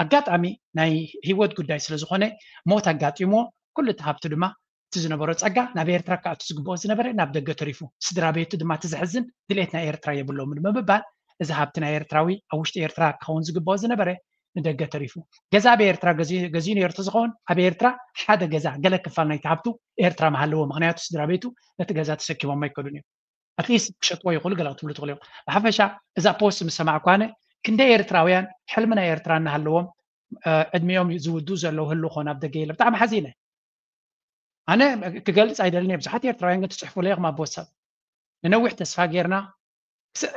ኣጋጣሚ ናይ ህይወት ጉዳይ ስለ ዝኾነ ሞት ኣጋጢምዎ። ኩሉ እቲ ሃብቱ ድማ እቲ ዝነበሮ ጸጋ ናብ ኤርትራ ክኣቱ ዝግብኦ ዝነበረ ናብ ደገ ተሪፉ፣ ስድራ ቤቱ ድማ እቲ ዘሕዝን ድሌት ናይ ኤርትራ የብሎምን ብምባል እዚ ሃብቲ ናይ ኤርትራዊ ኣብ ውሽጢ ኤርትራ ክኸውን ዝግብኦ ዝነበረ ንደገ ተሪፉ። ገዛ ኣብ ኤርትራ ገዚኡ ነይሩ ተዝኸውን ኣብ ኤርትራ ሓደ ገዛ ገለ ክፋል ናይቲ ሃብቱ ኤርትራ ምሃለዎ። ምክንያቱ ስድራ ቤቱ ነቲ ገዛ ተሰኪሞሞ ኣይከዱን እዮም። ኣትሊስት ክሸጥዎ ይኽእሉ ገለ ክትብሉ ትኽእሉ እዮም። ብሓፈሻ እዛ ፖስት ምስ ሰማዕኩ ኣነ ክንደይ ኤርትራውያን ሕልሚ ናይ ኤርትራ እናሃለዎም ዕድሚኦም ዝውዱ ዘለዉ ህሉ ኮን ኣብ ደገ የለ። ብጣዕሚ ሓዚነ። ኣነ ክገልጽ ኣይደልን እየ። ብዙሓት ኤርትራውያን ግን ትጽሕፉ ኣለኹም ኣብ ዋትሳፕ። ንነዊሕ ተስፋ ጌርና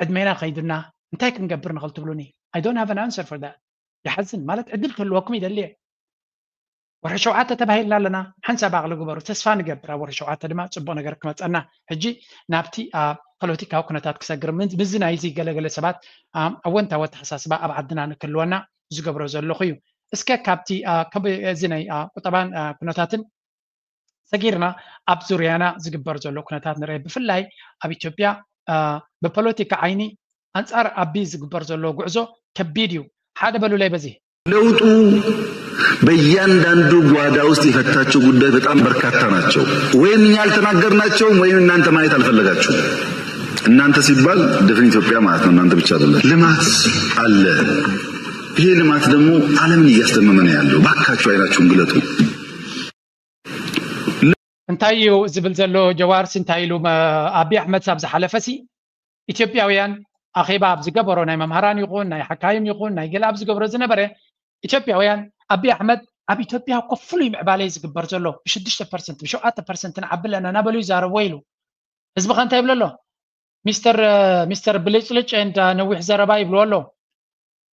ዕድሜና ከይዱና እንታይ ክንገብር ንኽእል ትብሉኒ? I don't have an answer for that። ይሓዝን። ማለት ዕድል ክህልወኩም ይደሊ እየ። ወርሒ ሸውዓተ ተባሂልና ኣለና። ሓንሳብ ኣቕሊ ግበሩ። ተስፋ ንገብር ኣብ ወርሒ ሸውዓተ ድማ ጽቡቕ ነገር ክመጸና። ሕጂ ናብቲ ፖለቲካዊ ኩነታት ክሰግር ምዚ ናይዚ ገለገለ ሰባት ኣወንታዊ ኣተሓሳስባ ኣብ ዓድና ንክህልወና ዝገብሮ ዘለኹ እዩ። እስከ ካብቲ እዚ ናይ ቁጠባን ኩነታትን ሰጊርና ኣብ ዙርያና ዝግበር ዘሎ ኩነታት ንርኢ። ብፍላይ ኣብ ኢትዮጵያ ብፖለቲካ ዓይኒ ኣንጻር ኣቢ ዝግበር ዘሎ ጉዕዞ ከቢድ እዩ። ሓደ በሉለይ በዚ። ለውጡ በእያንዳንዱ ጓዳ ውስጥ የፈታቸው ጉዳይ በጣም በርካታ ናቸው። ወይም እኛ አልተናገርናቸውም ወይም እናንተ ማየት አልፈለጋችሁም። እናንተ ሲባል ድፍን ኢትዮጵያ ማለት ነው። እናንተ ብቻ አይደለም። ልማት አለ። ይሄ ልማት ደግሞ ዓለምን እያስደመመ ነው ያለው። ባካችሁ አይናችሁን ግለጡ። እንታይ እዩ ዝብል ዘሎ ጀዋርስ? እንታይ ኢሉ ኣቢ ኣሕመድ ሳብ ዝሓለፈሲ ኢትዮጵያውያን ኣኼባ ኣብ ዝገበሮ ናይ መምሃራን ይኹን ናይ ሓካይም ይኹን ናይ ገለ ኣብ ዝገብሮ ዝነበረ ኢትዮጵያውያን ኣቢ ኣሕመድ ኣብ ኢትዮጵያ እኮ ፍሉይ ምዕባለ እዩ ዝግበር ዘሎ፣ ብሽዱሽተ ፐርሰንት ብሸውዓተ ፐርሰንት ንዓቢ ኣለና እናበሉ ይዛረብዎ ኢሉ። ህዝቢ ከ እንታይ ይብሎ ኣሎ? ሚስተር ሚስተር ብልጭልጭ and ነዊሕ ዘረባ ይብልዎ ኣሎ።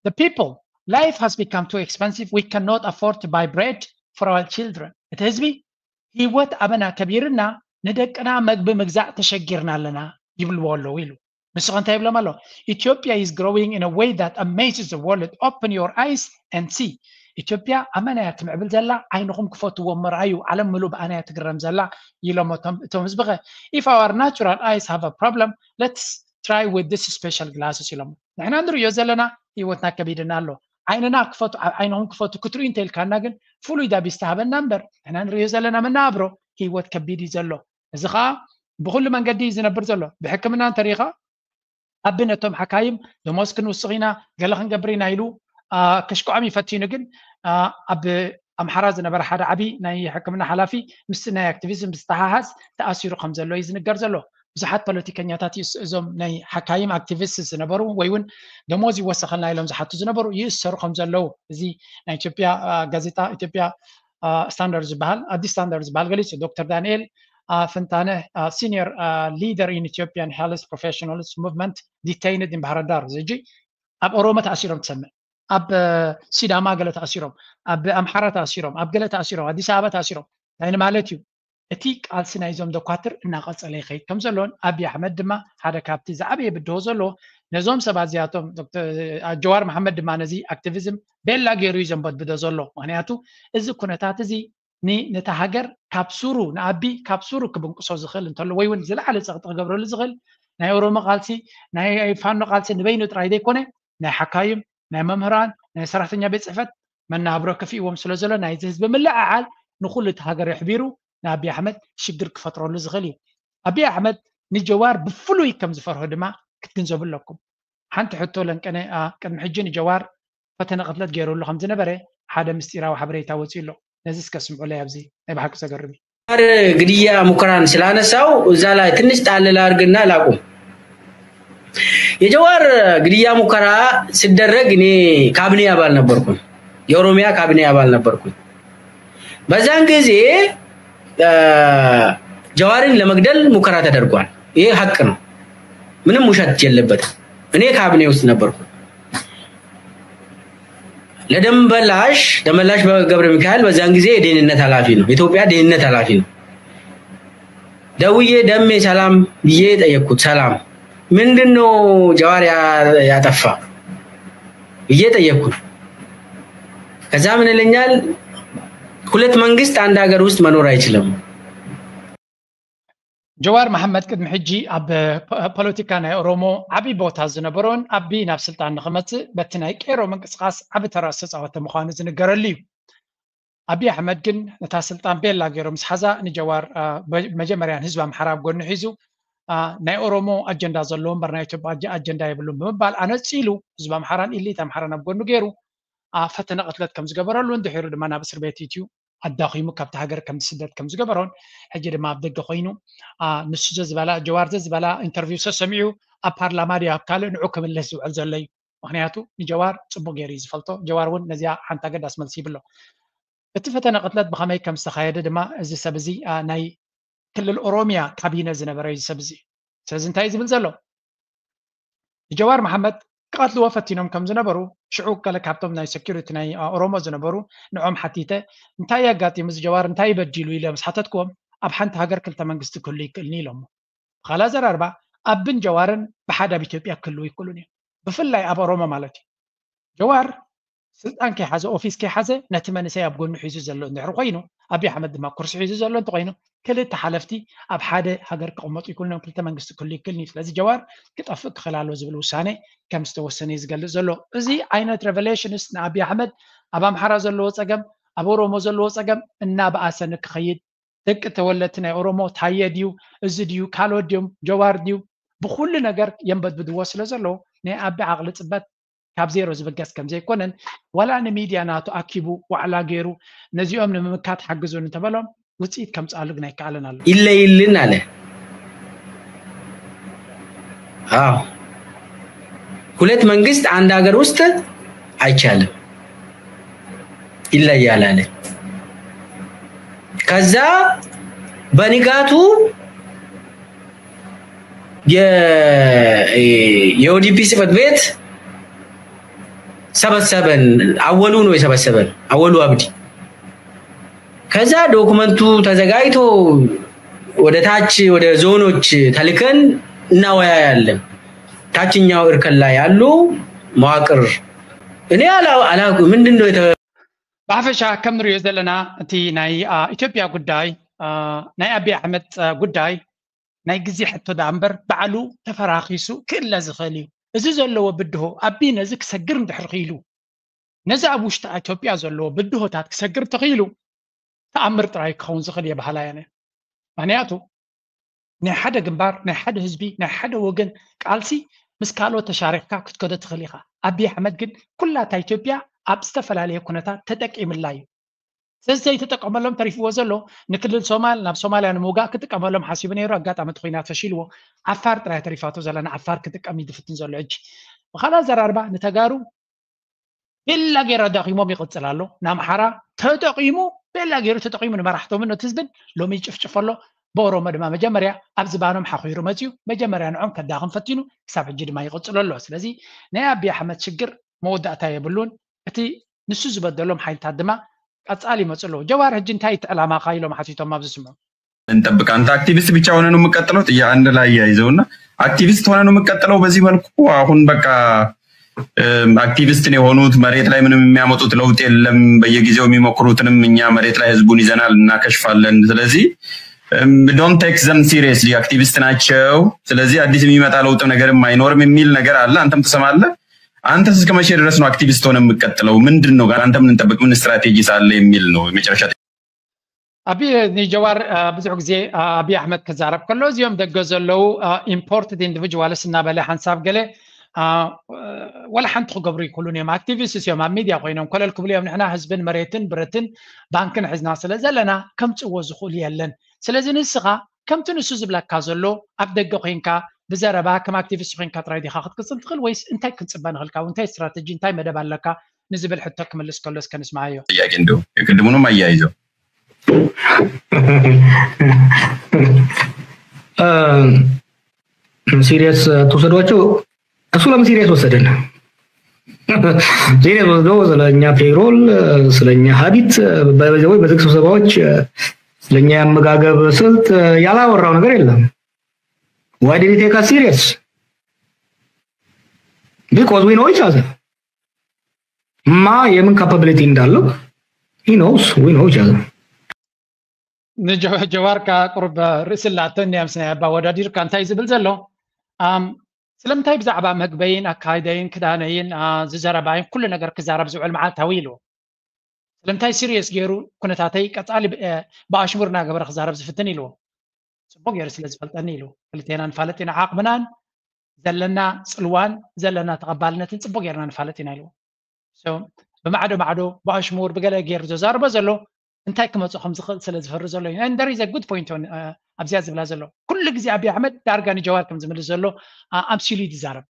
The people, life has become too expensive, we cannot afford to buy bread for our children. እቲ ህዝቢ ህይወት ኣበና ከቢርና ንደቅና መግቢ ምግዛእ ተሸጊርና ኣለና ይብልዎ ኣለዉ ኢሉ። ንስኸ እንታይ ይብሎም ኣሎ? Ethiopia is growing in a way that amazes the world. Open your eyes and see. ኢትዮጵያ ኣመና እያ ትምዕብል ዘላ፣ ዓይንኹም ክፈትዎ እሞ ረኣዩ፣ ዓለም ምሉእ ብኣና እያ ትግረም ዘላ ኢሎም እቶም ህዝቢ ኸ? If our natural eyes have a problem, let's try with this special glasses ኢሎም። ንሕና ንርእዮ ዘለና ህይወትና ከቢድና ኣሎ። ዓይንና ክፈቱ፣ ዓይንኹም ክፈቱ ክትርእዩ እንተኢልካና ግን ፍሉይ ዳቢስ ተሃበና እምበር ንሕና ንርእዮ ዘለና መናብሮ ህይወት ከቢድ እዩ ዘሎ። እዚ ኸኣ ብኹሉ መንገዲ እዩ ዝነብር ዘሎ። ብሕክምና እንተሪኻ ኣቢ ነቶም ሓካይም ደሞዝ ክንውስኽ ኢና ገለ ክንገብር ኢና ኢሉ ከሽክዖም ይፈትኑ። ግን ኣብ ኣምሓራ ዝነበረ ሓደ ዓቢ ናይ ሕክምና ሓላፊ ምስቲ ናይ ኣክቲቪዝም ብዝተሓሓዝ ተኣሲሩ ከም ዘሎ እዩ ዝንገር ዘሎ። ብዙሓት ፖለቲከኛታት እዞም ናይ ሓካይም ኣክቲቪስት ዝነበሩ ወይ እውን ደሞዝ ይወሰኸልና ኢሎም ዝሓቱ ዝነበሩ ይእሰሩ ከም ዘለዉ እዚ ናይ ኢትዮጵያ ጋዜጣ ኢትዮጵያ ስታንዳርድ ዝበሃል ኣዲስ ስታንዳርድ ዝበሃል ገሊጹ። ዶክተር ዳንኤል ፍንታነህ senior leader in Ethiopian health professionals movement detained in ባህር ዳር። እዚ ኣብ ኦሮሞ ተኣሲሮም ትሰምዕ፣ ኣብ ሲዳማ ገለ ተኣሲሮም፣ ኣብ ኣምሓራ ተኣሲሮም፣ ኣብ ገለ ተኣሲሮም፣ ኣዲስ ኣበባ ተኣሲሮም። እንታይ ንማለት እዩ? እቲ ቃልሲ ናይዞም ደኳትር እናቐጸለ ይኸይድ ከም ዘሎን ኣቢ ኣሕመድ ድማ ሓደ ካብቲ ዝዓበየ ብድሆ ዘለዎ ነዞም ሰባት እዚኣቶም ጀዋር መሓመድ ድማ ነዚ ኣክቲቪዝም ቤላ ገይሩ እዩ ዘንበድብዶ ዘሎ። ምክንያቱ እዚ ኩነታት እዚ ነታ ሃገር ካብ ሱሩ ንኣቢ ካብ ሱሩ ክብንቅሶ ዝኽእል እንተሎ ወይ እውን ዝለዓለ ፀቕጢ ክገብረሉ ዝኽእል ናይ ኦሮሞ ቃልሲ ናይ ፋኖ ቃልሲ ንበይኑ ጥራይ ዘይኮነ ናይ ሓካይም ናይ መምህራን ናይ ሰራሕተኛ ቤት ፅሕፈት መናብሮ ከፊእዎም ስለ ዘሎ ናይዚ ህዝቢ ምልዕዓል ንኩሉ እቲ ሃገር የሕቢሩ ንኣቢ ኣሕመድ ሽግር ክፈጥረሉ ዝኽእል እዩ። ኣቢ ኣሕመድ ንጀዋር ብፍሉይ ከም ዝፈርሆ ድማ ክትግንዘቡ ኣለኩም። ሓንቲ ሕቶ ለንቀነ ቅድሚ ሕጂ ንጀዋር ፈተነ ቅትለት ገይሩሉ ከም ዝነበረ ሓደ ምስጢራዊ ሓበሬታ ወፂኡ ኣሎ። ነዚ እስከ ስምዑለይ። ኣብዚ ናይ ብሓቂ ዘገርም እዩ። ግድያ ሙከራን ስላነሳው እዛ ላይ ትንሽ ጣል ላርግና ላቁም። የጀዋር ግድያ ሙከራ ሲደረግ እኔ ካቢኔ አባል ነበርኩኝ። የኦሮሚያ ካቢኔ አባል ነበርኩኝ። በዛን ጊዜ ጀዋርን ለመግደል ሙከራ ተደርጓል። ይሄ ሀቅ ነው፣ ምንም ውሸት የለበትም። እኔ ካቢኔ ውስጥ ነበርኩ። ለደመላሽ ደመላሽ ገብረ ሚካኤል በዛን ጊዜ የደህንነት ኃላፊ ነው፣ የኢትዮጵያ ደህንነት ኃላፊ ነው። ደውዬ ደሜ ሰላም ብዬ ጠየቅኩት። ሰላም ምንድን ነው ጀዋር ያጠፋ ብዬ ጠየቅኩት። ከዛ ምን ይለኛል፣ ሁለት መንግስት አንድ ሀገር ውስጥ መኖር አይችልም። ጀዋር መሐመድ ቅድሚ ሕጂ ኣብ ፖለቲካ ናይ ኦሮሞ ዓብዪ ቦታ ዝነበሮን ኣቢ ናብ ስልጣን ንክመፅእ በቲ ናይ ቄሮ ምንቅስቃስ ዓቢ ተራ ዝተፃወተ ምዃኑ ዝንገረሉ እዩ። ኣቢ ኣሕመድ ግን ነታ ስልጣን ቤላ ገይሩ ምስ ሓዛ ንጀዋር መጀመርያ ንህዝቢ ኣምሓራ ኣብ ጎኑ ሒዙ ናይ ኦሮሞ ኣጀንዳ ዘለዎ እምበር ናይ ኢትዮጵያ ኣጀንዳ የብሉን ብምባል ኣነፂሉ ህዝቢ ኣምሓራን ኢሊት ኣምሓራን ኣብ ጎኑ ገይሩ ፈተነ ቅትለት ከም ዝገበረሉን ድሒሩ ድማ ናብ እስር ቤት ኢትዩ ኣዳኺሙ ካብቲ ሃገር ከም ዝስደድ ከም ዝገበሮን ሕጂ ድማ ኣብ ደገ ኮይኑ ንሱ ዘዝበላ ጀዋር ዘዝበላ ኢንተርቪው ሰሰሚዑ ኣብ ፓርላማ ድዩ ኣብ ካልእ ንዑ ክምልስ ዝውዕል ዘሎ እዩ። ምክንያቱ ንጀዋር ፅቡቅ ገይሩ እዩ ዝፈልጦ። ጀዋር እውን ነዚኣ ሓንቲ ኣገዳስ መልሲ ይብሎ። እቲ ፈተነ ቅትለት ብኸመይ ከም ዝተኻየደ ድማ እዚ ሰብ እዚ ናይ ክልል ኦሮሚያ ካቢነ ዝነበረ እዩ ሰብ እዚ። ስለዚ እንታይ እዩ ዝብል ዘሎ? ንጀዋር መሓመድ ክቐትልዎ ፈቲኖም ከም ዝነበሩ ሽዑ ገለ ካብቶም ናይ ሴኪሪቲ ናይ ኦሮሞ ዝነበሩ ንዖም ሓቲተ እንታይ ኣጋጢሙ እዚ ጀዋር እንታይ በዲሉ ኢለ ምስ ሓተትክዎም ኣብ ሓንቲ ሃገር ክልተ መንግስቲ ክህሉ ይክእልኒ ኢሎሞ። ብኻልእ ኣዘራርባ ኣቢን ጀዋርን ብሓደ ኣብ ኢትዮጵያ ክህልዉ ይክእሉን እዮም። ብፍላይ ኣብ ኦሮሞ ማለት እዩ። ጀዋር ስልጣን ከይሓዘ ኦፊስ ከይሓዘ ነቲ መንእሰይ ኣብ ጎኑ ሒዙ ዘሎ እንድሕር ኮይኑ ኣቢ ኣሕመድ ድማ ኩርሲ ሒዙ ዘሎ እንተኮይኑ ክልተ ሓለፍቲ ኣብ ሓደ ሃገር ክቕመጡ ይክእሉን እዮም። ክልተ መንግስቲ ክህሉ ይክእልን እዩ። ስለዚ ጀዋር ክጠፍእ ክኽእል ኣለዎ ዝብል ውሳነ ከም ዝተወሰነ እዩ ዝገልፅ ዘሎ። እዚ ዓይነት ሬቨሌሽንስ ንኣቢ ኣሕመድ ኣብ ኣምሓራ ዘለዎ ፀገም ኣብ ኦሮሞ ዘለዎ ፀገም እናበኣሰ ንክኸይድ ደቂ ተወለድቲ ናይ ኦሮሞ ታየ ድዩ እዚ ድዩ ካልኦት ድዮም ጀዋር ድዩ ብኩሉ ነገር የንበድብድዎ ስለ ዘለዉ ናይ ኣቢ ዓቕሊ ፅበት ካብ ዜሮ ዝብገስ ከም ዘይኮነን ዋላ ንሚድያ ናቱ ኣኪቡ ዋዕላ ገይሩ ነዚኦም ንምምካት ሓግዙን እንተበሎም ውፅኢት ከምፅኣሉ ግን ኣይከኣለን ኣሎ። ይለይልን አለ። አዎ ሁለት መንግስት አንድ ሀገር ውስጥ አይቻልም፣ ይለያል አለ። ከዛ በንጋቱ የኦዲፒ ጽህፈት ቤት ሰበሰበን። አወሉ ነው የሰበሰበን፣ አወሉ አብዲ። ከዛ ዶክመንቱ ተዘጋጅቶ ወደ ታች ወደ ዞኖች ተልከን እናወያያለን። ታችኛው እርከን ላይ ያሉ መዋቅር እኔ አላውቅም ምንድን ነው የተ- ብሓፈሻ ከም ንሪኦ ዘለና እቲ ናይ ኢትዮጵያ ጉዳይ ናይ ኣቢ ኣሕመድ ጉዳይ ናይ ግዜ ሕቶ ደኣ እምበር ባዕሉ ተፈራኺሱ ክእለ ዝኽእል እዩ። እዚ ዘለዎ ብድሆ ኣቢ ነዚ ክሰግር እንድሕር ክኢሉ ነዚ ኣብ ውሽጢ ኢትዮጵያ ዘለዎ ብድሆታት ክሰግር ተኽኢሉ ተኣምር ጥራይ ክኸውን ዝኽእል እየ በሃላይ ኣነ። ምክንያቱ ናይ ሓደ ግንባር ናይ ሓደ ህዝቢ ናይ ሓደ ወገን ቃልሲ ምስ ካልኦት ተሻሪኽካ ክትከዶ ትኽእል ኢኻ። ኣቢ ኣሕመድ ግን ኩላታ ኢትዮጵያ ኣብ ዝተፈላለየ ኩነታት ተጠቂምላ እዩ። ስለዚ ዘይተጠቀመሎም ተሪፍዎ ዘሎ ንክልል ሶማል ናብ ሶማልያ ንምውጋእ ክጥቀመሎም ሓሲቡ ነይሩ። ኣጋጣሚ እቲ ኩናት ፈሺልዎ ዓፋር ጥራይ ተሪፋቶ ዘላ ንዓፋር ክጥቀም እዩ ዝፍትን ዘሎ። ሕጂ ብኻልእ ኣዘራርባ ንተጋሩ ቤላ ገይሩ ኣዳኺሞም ይቕፅል ኣሎ። ንኣምሓራ ተጠቂሙ ቤላ ገይሩ ተጠቂሙ ንመራሕቶምን ነቲ ህዝብን ሎሚ ይጭፍጭፎ ኣሎ። ብኦሮሞ ድማ መጀመርያ ኣብ ዝባኖም ሓኺሩ መፅዩ መጀመርያ ንዖም ከዳኽም ፈቲኑ ክሳብ ሕጂ ድማ ይቕፅሎ ኣሎ። ስለዚ ናይ ኣቢ ኣሕመድ ሽግር መወዳእታ የብሉን። እቲ ንሱ ዝበደሎም ሓይልታት ድማ ቀፃሊ ይመፁ ኣለዉ። ጀዋር ሕጂ እንታይ እቲ ዕላማኻ ኢሎም ሓቲቶም ኣብ ዝስምዑ እንጠብቅ አንተ አክቲቪስት ብቻ ሆነ ነው የምቀጥለው ጥያ አንድ ላይ ያይዘውና አክቲቪስት ሆነ ነው የምቀጥለው በዚህ መልኩ አሁን በቃ አክቲቪስትን የሆኑት መሬት ላይ ምንም የሚያመጡት ለውጥ የለም። በየጊዜው የሚሞክሩትንም እኛ መሬት ላይ ህዝቡን ይዘናል እናከሽፋለን። ስለዚህ don't take them seriously አክቲቪስት ናቸው። ስለዚህ አዲስ የሚመጣ ለውጥ ነገርም አይኖርም የሚል ነገር አለ። አንተም ትሰማለህ። አንተስ እስከ መቼ ድረስ ነው አክቲቪስት ሆነ የምትቀጥለው? ምንድን ነው አንተ ምን እንጠብቅ ምን ስትራቴጂ ሳለ የሚል ነው የመጨረሻ ኣቢ ንጀዋር ብዙሕ ግዜ ኣቢ ኣሕመድ ክዛረብ ከሎ እዚኦም ደገ ዘለዉ ኢምፖርትድ ኢንዲቪጁዋልስ እናበለ ሓንሳብ ገለ ወላ ሓንቲ ክገብሩ ይክእሉን እዮም። ኣክቲቪስትስ እዮም፣ ኣብ ሚድያ ኮይኖም ኮለል ክብሉ እዮም። ንሕና ህዝብን መሬትን ብረትን ባንክን ሒዝና ስለ ዘለና ከምፅዎ ዝኽእሉ የለን። ስለዚ ንስኻ ከምቲ ንሱ ዝብለካ ዘሎ ኣብ ደገ ኮይንካ ብዘረባ ከም ኣክቲቪስት ኮይንካ ጥራይ ዲኻ ክትቅፅል ትኽእል ወይስ እንታይ ክንፅበ ንኽእል? ካብኡ እንታይ ስትራተጂ እንታይ መደብ ኣለካ ንዝብል ሕቶ ክምልስ ከሎ እስከ ንስምዓዮ። ጥያቄ እንደው የቅድሙንም አያይዘው ሲሪየስ ትውሰዷቸው እሱ ለምን ሲሪየስ ወሰደን? ሲሪየስ ወስዶ ስለኛ ፔይሮል ስለኛ ሀቢት በዘወይ በዝግ ስብሰባዎች ስለኛ የአመጋገብ ስልት ያላወራው ነገር የለም። Why did he take us serious? Because we know each other. ማ የምን ካፓቢሊቲ እንዳለው he knows, we know each other. ንጀዋርካ ቁርብ ርእሲ ላተኒ ምስ ናይ ኣባ ወዳዲርካ እንታይ ዝብል ዘሎ? ስለምንታይ ብዛዕባ መግበይን ኣካይደይን ክዳነይን ዝዘረባይን ኩሉ ነገር ክዛረብ ዝውዕል መዓልታዊ ኢልዎ? ስለምንታይ ሲሪየስ ገይሩ ኩነታተይ ቀጻሊ ብኣሽሙር እናገበረ ክዛረብ ዝፍትን ኢልዎ? ጽቡቅ ገይሩ ስለ ዝፈልጠኒ ኢሉ። ክልቴና ንፋለጥ ኢና፣ ዓቕምናን ዘለና ጽልዋን ዘለና ተቐባልነትን ጽቡቅ ገይርና ንፋለጥ ኢና ኢልዎ። ብማዕዶ ማዕዶ ብኣሽሙር ብገለ ገይሩ ዘዛርቦ ዘሎ እንታይ ክመፅእ ከም ዝኽእል ስለ ዝፈሪ ዘሎ እዩ። And there is a good point on ኣብዚኣ ዝብላ ዘሎ ኩሉ ግዜ ኣብይ ኣሕመድ ዳርጋ ንጀዋር ከም ዝምልስ ዘሎ ኣምሲሉ እዩ ዝዛረብ።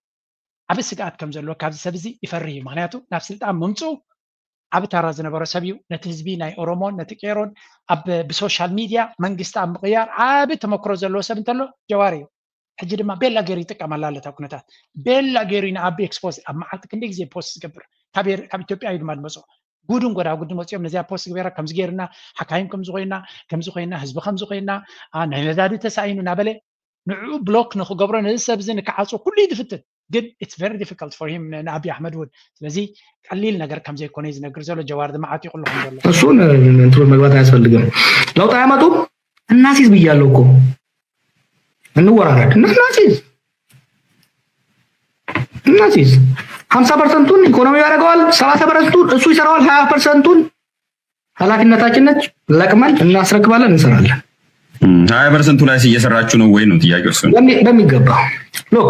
ዓብ ስግኣት ከም ዘሎ ካብዚ ሰብ እዚ ይፈርህ እዩ። ምክንያቱ ናብ ስልጣን ምምፅኡ ዓብ ታራ ዝነበሮ ሰብ እዩ። ነቲ ህዝቢ ናይ ኦሮሞን ነቲ ቄሮን ኣብ ብሶሻል ሚድያ መንግስቲ ኣብ ምቕያር ዓብ ተመክሮ ዘለዎ ሰብ እንተሎ ጀዋር እዩ። ሕጂ ድማ ቤላ ገይሩ ይጥቀመላ ኣሎ እታ ኩነታት። ቤላ ገይሩ እዩ ንኣቢ ኤክስፖዝ ኣብ መዓልቲ ክንደይ ግዜ ፖስት ዝገብር ካብ ኤር- ካብ ኢትዮጵያ እዩ ድማ ዝመፅኦ። ጉድን ጎዳጉዲ መፅኦም ነዚኣ ፖስት ገይራ ከምዚ ገይርና ሓካይም ከምዚ ኮይና ከምዚ ኮይና ህዝቢ ከምዚ ኮይና አ፣ ናይ ነዳዲ ተሳኢኑ እናበለ ንዕኡ ብሎክ ንክገብሮ ነዚ ሰብ እዚ ንክዓፅዎ ኩሉ እዩ ዝፍትን። ግን it's very difficult for him ንኣቢ ኣሕመድ እውን። ስለዚ ቀሊል ነገር ከምዘይኮነ እዩ ዝነግር ዘሎ። ጀዋር ድማ ዓጢቑ ኣሎ ከም ዘሎ። እሱን እንትኑ መግባት አያስፈልግም። ለውጥ አያመጡም። እናሲዝ ብያለሁ እኮ እንወራረድ እና እናሲዝ እናሲዝ ሀምሳ ፐርሰንቱን ኢኮኖሚ ያደርገዋል፣ ሰላሳ ፐርሰንቱን እሱ ይሰራዋል፣ ሀያ ፐርሰንቱን ኃላፊነታችን ነች። ለቅመን እናስረክባለን፣ እንሰራለን። ሀያ ፐርሰንቱ ላይ እየሰራችሁ ነው ወይ ነው ጥያቄው? እሱ በሚ- በሚገባ ሎክ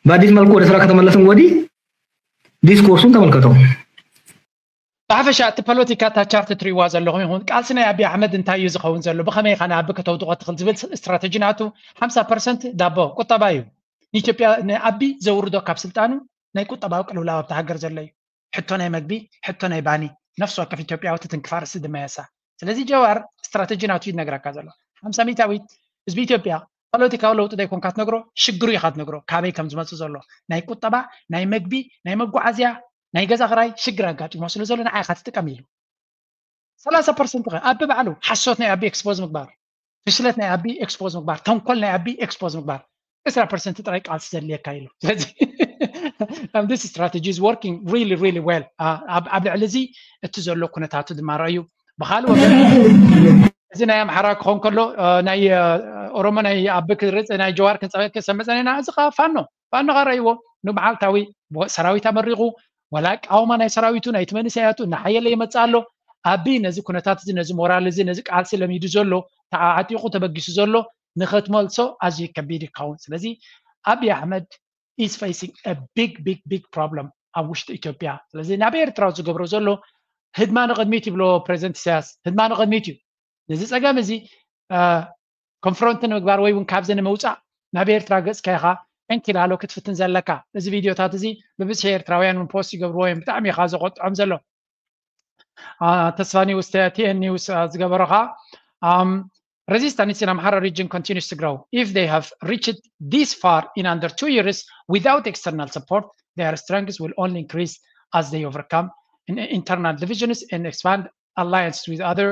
በአዲስ መልኩ ወደ ስራ ከተመለስን ወዲህ ዲስኮርሱን ተመልከተው። ብሓፈሻ እቲ ፖለቲካ እታ ቻርት ትሪእዋ ዘለኹም ይኹን ቃልሲ ናይ ኣብይ ኣሕመድ እንታይ እዩ ዝኸውን ዘሎ? ብኸመይ ኢኻ ንኣቢ ከተውድቖ ትኽእል ዝብል ስትራተጂ ናቱ ሓምሳ ፐርሰንት ዳቦ ቁጠባ እዩ። ንኢትዮጵያ ንኣቢ ዘውርዶ ካብ ስልጣኑ ናይ ቁጠባዊ ቅልውላው ኣብቲ ሃገር ዘሎ እዩ። ሕቶ ናይ መግቢ፣ ሕቶ ናይ ባኒ፣ ነፍሲ ወከፍ ኢትዮጵያዊ ትትንክፍ ኣርእስቲ ድማ እያ እሳ። ስለዚ ጀዋር ስትራተጂ ናቱ እዩ ዝነግረካ ዘሎ። ሓምሳ ሚእታዊት ህዝቢ ኢትዮጵያ ፖለቲካዊ ለውጢ ዘይኮንካ ትነግሮ፣ ሽግሩ ኢኻ ትነግሮ፣ ካበይ ከም ዝመጽእ ዘሎ። ናይ ቁጠባ፣ ናይ መግቢ፣ ናይ መጓዓዝያ፣ ናይ ገዛ ክራይ ሽግር ኣጋጢሞ ስለ ዘሎ ንዓኻ ትጥቀም ኢሉ። ሰላሳ ፐርሰንት ኸ ኣቢ ባዕሉ ሓሶት ናይ ኣቢ ኤክስፖዝ ምግባር፣ ፍሽለት ናይ ኣቢ ኤክስፖዝ ምግባር፣ ተንኮል ናይ ኣቢ ኤክስፖዝ ምግባር። ዕስራ ፐርሰንት ጥራይ ቃልሲ ዘድልየካ ኢሉ። ስለዚ um, this strategy is working really really well። ኣብ ኣብ ልዕሊ እዚ እቲ ዘሎ ኩነታቱ ድማ ረኣዩ። ብኻልእ ወገን እዚ ናይ ኣምሓራ ክኾን ከሎ አ፣ ናይ አ፣ ኦሮሞ ናይ ኣቢ ክርፅ ናይ ጀዋር ክንፀበ ክሰምፀን ኢና። እዚ ኸ ፋኖ ፋኖ ኸ ረእይዎ ንመዓልታዊ ሰራዊት ኣመሪቑ ዋላ ኣቃውማ ናይ ሰራዊቱ ናይቲ መንእሰያቱ እናሓየለ ይመፅእ ኣሎ። ኣቢ ነዚ ኩነታት እዚ ነዚ ሞራል እዚ ነዚ ቃልሲ ለሚዱ ዘሎ ተዓዓጢቑ ተበጊሱ ዘሎ ንኽትመልሶ ኣዝዩ ከቢድ ይኸውን። ስለዚ ኣቢ ኣሕመድ is facing a big big big problem ኣብ ውሽጢ ኢትዮጵያ። ስለዚ ናብ ኤርትራ ዝገብሮ ዘሎ ህድማ ንቕድሚት ይብሎ ፕሬዚደንት ኢሳያስ። ህድማ ንቕድሚት እዩ። ነዚ ፀገም እዚ ኮንፍሮንት ንምግባር ወይ እውን ካብዚ ንምውፃእ ናብ ኤርትራ ገፅካ ኢኻ ዕንኪላሎ ክትፍትን ዘለካ። እዚ ቪድዮታት እዚ ብብዝሒ ኤርትራውያን እውን ፖስት ይገብርዎ እዮም። ብጣዕሚ ኢኻ ዘቆጥዖም ዘሎ። ተስፋ ኒውስ ቲኤን ኒውስ ዝገበሮ ከዓ resistance in Amhara region continues to grow. If they have reached this far in under two years without external support, their strength will only increase as they overcome in internal divisions and expand alliances with other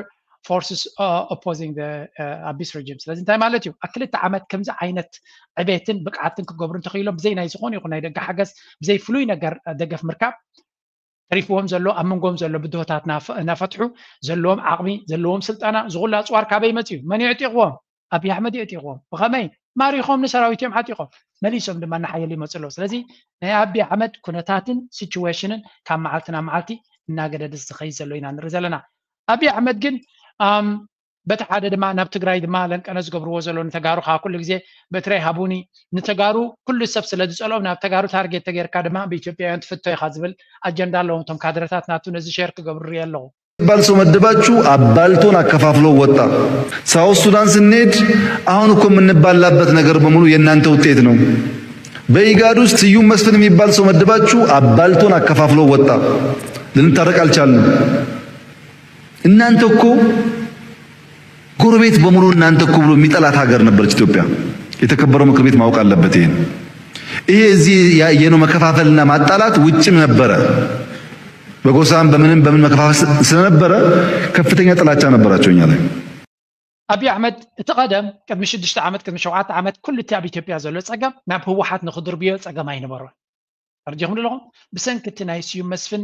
forces uh, opposing the uh, Abiy regime. ስለዚ እንታይ ማለት እዩ? ኣብ ክልተ ዓመት ከምዚ ዓይነት ዕቤትን ብቅዓትን ክገብሩ እንተኽኢሎም ብዘይ ናይ ዝኾነ ይኹን ናይ ደገ ሓገዝ ብዘይ ፍሉይ ነገር ደገፍ ምርካብ ተሪፍዎም ዘሎ ኣብ መንጎም ዘሎ ብድሆታት እናፈትሑ ዘለዎም ዓቕሚ ዘለዎም ስልጠና ዝኹሉ ኣፅዋር ካበይ መፅኡ? መን የዕጢቕዎም? ኣብይ ኣሕመድ የዕጢቕዎም። ብኸመይ? ማሪኾም ንሰራዊት እዮም ዓጢቖም። መሊሶም ድማ እናሓየሉ ይመፁ ኣለዉ። ስለዚ ናይ ኣብይ ኣሕመድ ኩነታትን ሲቹዌሽንን ካብ መዓልቲ ናብ መዓልቲ እናገደደ ዝኸይድ ዘሎ ኢና ንርኢ ዘለና። ኣብይ ኣሕመድ ግን በቲ ሓደ ድማ ናብ ትግራይ ድማ ለንቀነ ዝገብርዎ ዘሎ ንተጋሩ ከዓ ኩሉ ግዜ በትረይ ሃቡኒ ንተጋሩ ኩሉ ሰብ ስለ ዝፀልኦም ናብ ተጋሩ ታርጌት ተገይርካ ድማ ብኢትዮጵያውያን ትፍቶ ኢኻ ዝብል ኣጀንዳ ኣለዎም እቶም ካድረታት ናቱ ነዚ ሼር ክገብሩ ርየ ኣለኹ። ባል ሰው መድባችሁ አባልቶን አከፋፍሎ ወጣ። ሳውት ሱዳን ስንሄድ አሁን እኮ የምንባላበት ነገር በሙሉ የእናንተ ውጤት ነው። በኢጋድ ውስጥ ስዩም መስፍን የሚባል ሰው መድባችሁ አባልቶን አከፋፍሎ ወጣ። ልንታረቅ አልቻልንም። እናንተ እኮ ጎረቤት በሙሉ እናንተ እኮ ብሎ የሚጠላት ሀገር ነበረች ኢትዮጵያ። የተከበረው ምክር ቤት ማወቅ አለበት ይሄን። ይሄ እዚህ ያየነው መከፋፈልና ማጣላት ውጭም ነበረ። በጎሳም በምንም በምን መከፋፈል ስለነበረ ከፍተኛ ጥላቻ ነበራቸው እኛ ላይ። ኣብይ ኣሕመድ እቲ ቀደም ቅድሚ ሽዱሽተ ዓመት ቅድሚ ሸውዓተ ዓመት ኩሉ እቲ ኣብ ኢትዮጵያ ዘሎ ፀገም ናብ ህወሓት ንክድርብዮ ፀገም ኣይነበሮን። ተረዲኹም ኣለኹም? ብሰንኪ እቲ ናይ ስዩም መስፍን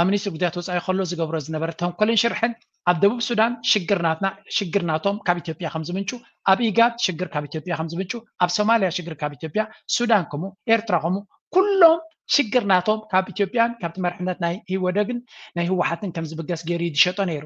ሚኒስትሪ ጉዳያት ወፃኢ ከሎ ዝገብሮ ዝነበረ ተንኮልን ሽርሕን ኣብ ደቡብ ሱዳን ሽግር ናትና ሽግር ናቶም ካብ ኢትዮጵያ ከም ዝምንጩ፣ ኣብ ኢጋድ ሽግር ካብ ኢትዮጵያ ከም ዝምንጩ፣ ኣብ ሶማሊያ ሽግር ካብ ኢትዮጵያ፣ ሱዳን ከምኡ፣ ኤርትራ ከምኡ፣ ኩሎም ሽግር ናቶም ካብ ኢትዮጵያን ካብቲ መርሕነት ናይ ህወደግን ናይ ህወሓትን ከም ዝብገስ ገይሩ እዩ ዝሸጦ ነይሩ።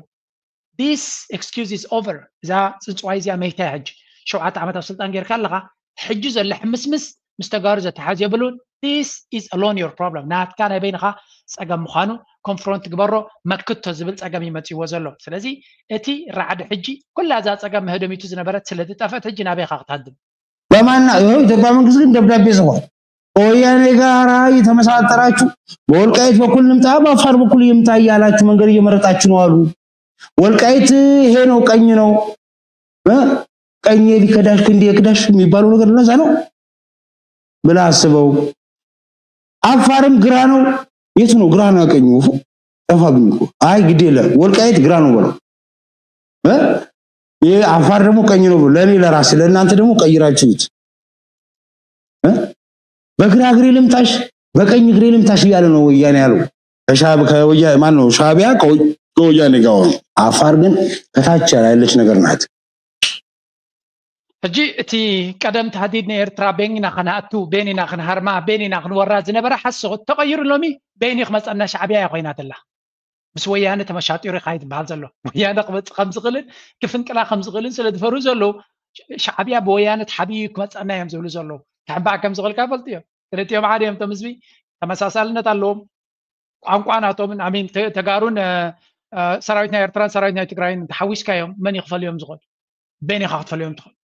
This excuse is over። እዛ ፅንፅዋይ እዚኣ መይታ እያ። ሕጂ ሸውዓተ ዓመት ኣብ ስልጣን ጌርካ ኣለኻ። ሕጂ ዘሎ ሕምስምስ ምስ ተጋሩ ዘተሓዝ የብሉን። This is alone your problem። ናትካ ናይ በይንኻ ፀገም ምዃኑ ኮንፍሮንት ግበሮ፣ መክቶ ዝብል ፀገም ይመፅዎ ዘሎ። ስለዚ እቲ ራዕዲ ሕጂ ኩላ እዛ ፀገም መህደሚቱ ዝነበረት ስለ ዝጠፈት ሕጂ ናበይ ኢኻ ክትሃድም? በማና ይኸው ኢትዮጵያ መንግስት ግን ደብዳቤ ጽፏል። ከወያኔ ጋር እየተመሳጠራችሁ በወልቃይት በኩል ንምጣ በአፋር በኩል ይምጣ እያላችሁ መንገድ እየመረጣችሁ ነው አሉ። ወልቃይት ይሄ ነው ቀኝ ነው እ ቀኝ ሊከዳሽ ክንዴ ክዳሽ የሚባለው ነገር እነዛ ነው ብላ አስበው። አፋርም ግራ ነው። የቱ ነው ግራ ነው ቀኝ ወፉ ጠፋብኝ እኮ። አይ ግድ የለም ወልቃይት ግራ ነው በለው። እ ይሄ አፋር ደግሞ ቀኝ ነው ብሎ ለእኔ ለራሴ ለእናንተ ደግሞ ቀይራችሁት እ በግራ እግሬ ልምታሽ በቀኝ እግሬ ልምታሽ እያለ ነው ወያኔ ያለው። ከሻብ ከወያ ማን ነው ሻቢያ ከወ- ከወያኔ ጋር ሆኖ። አፋር ግን ከታች ያለች ነገር ናት። ሕጂ እቲ ቀደም ታህዲድ ንኤርትራ ቤኒና ከነኣቱ ቤኒና ክንሃርማ ቤኒና ክንወራ ዝነበረ ሓሶት ተቐይሩ ሎሚ ቤኒ ክመፀና ሻዕብያ እያ ኮይና ዘላ። ምስ ወያነ ተመሻጢሩ ይኻይድ ዝበሃል ዘሎ ወያነ ክመፅእ ከም ዝኽእልን ክፍንቅላ ከም ዝኽእልን ስለ ዝፈርሁ ዘለዉ ሻዕብያ ብወያነ ተሓቢኡ ክመፀና እዮም ዝብሉ ዘለዉ። ክሕባእ ከም ዝኽእልካ ይፈልጡ እዮም። ክልቲኦም ሓደ እዮም። እቶም ህዝቢ ተመሳሳልነት ኣለዎም። ቋንቋ ናቶምን ኣሚን ተጋሩን ሰራዊት ናይ ኤርትራን ሰራዊት ናይ ትግራይን እንተሓዊስካዮም መን ይኽፈልዮም ዝኽእል? በይን ኢኻ ክትፈልዮም ትኽእል።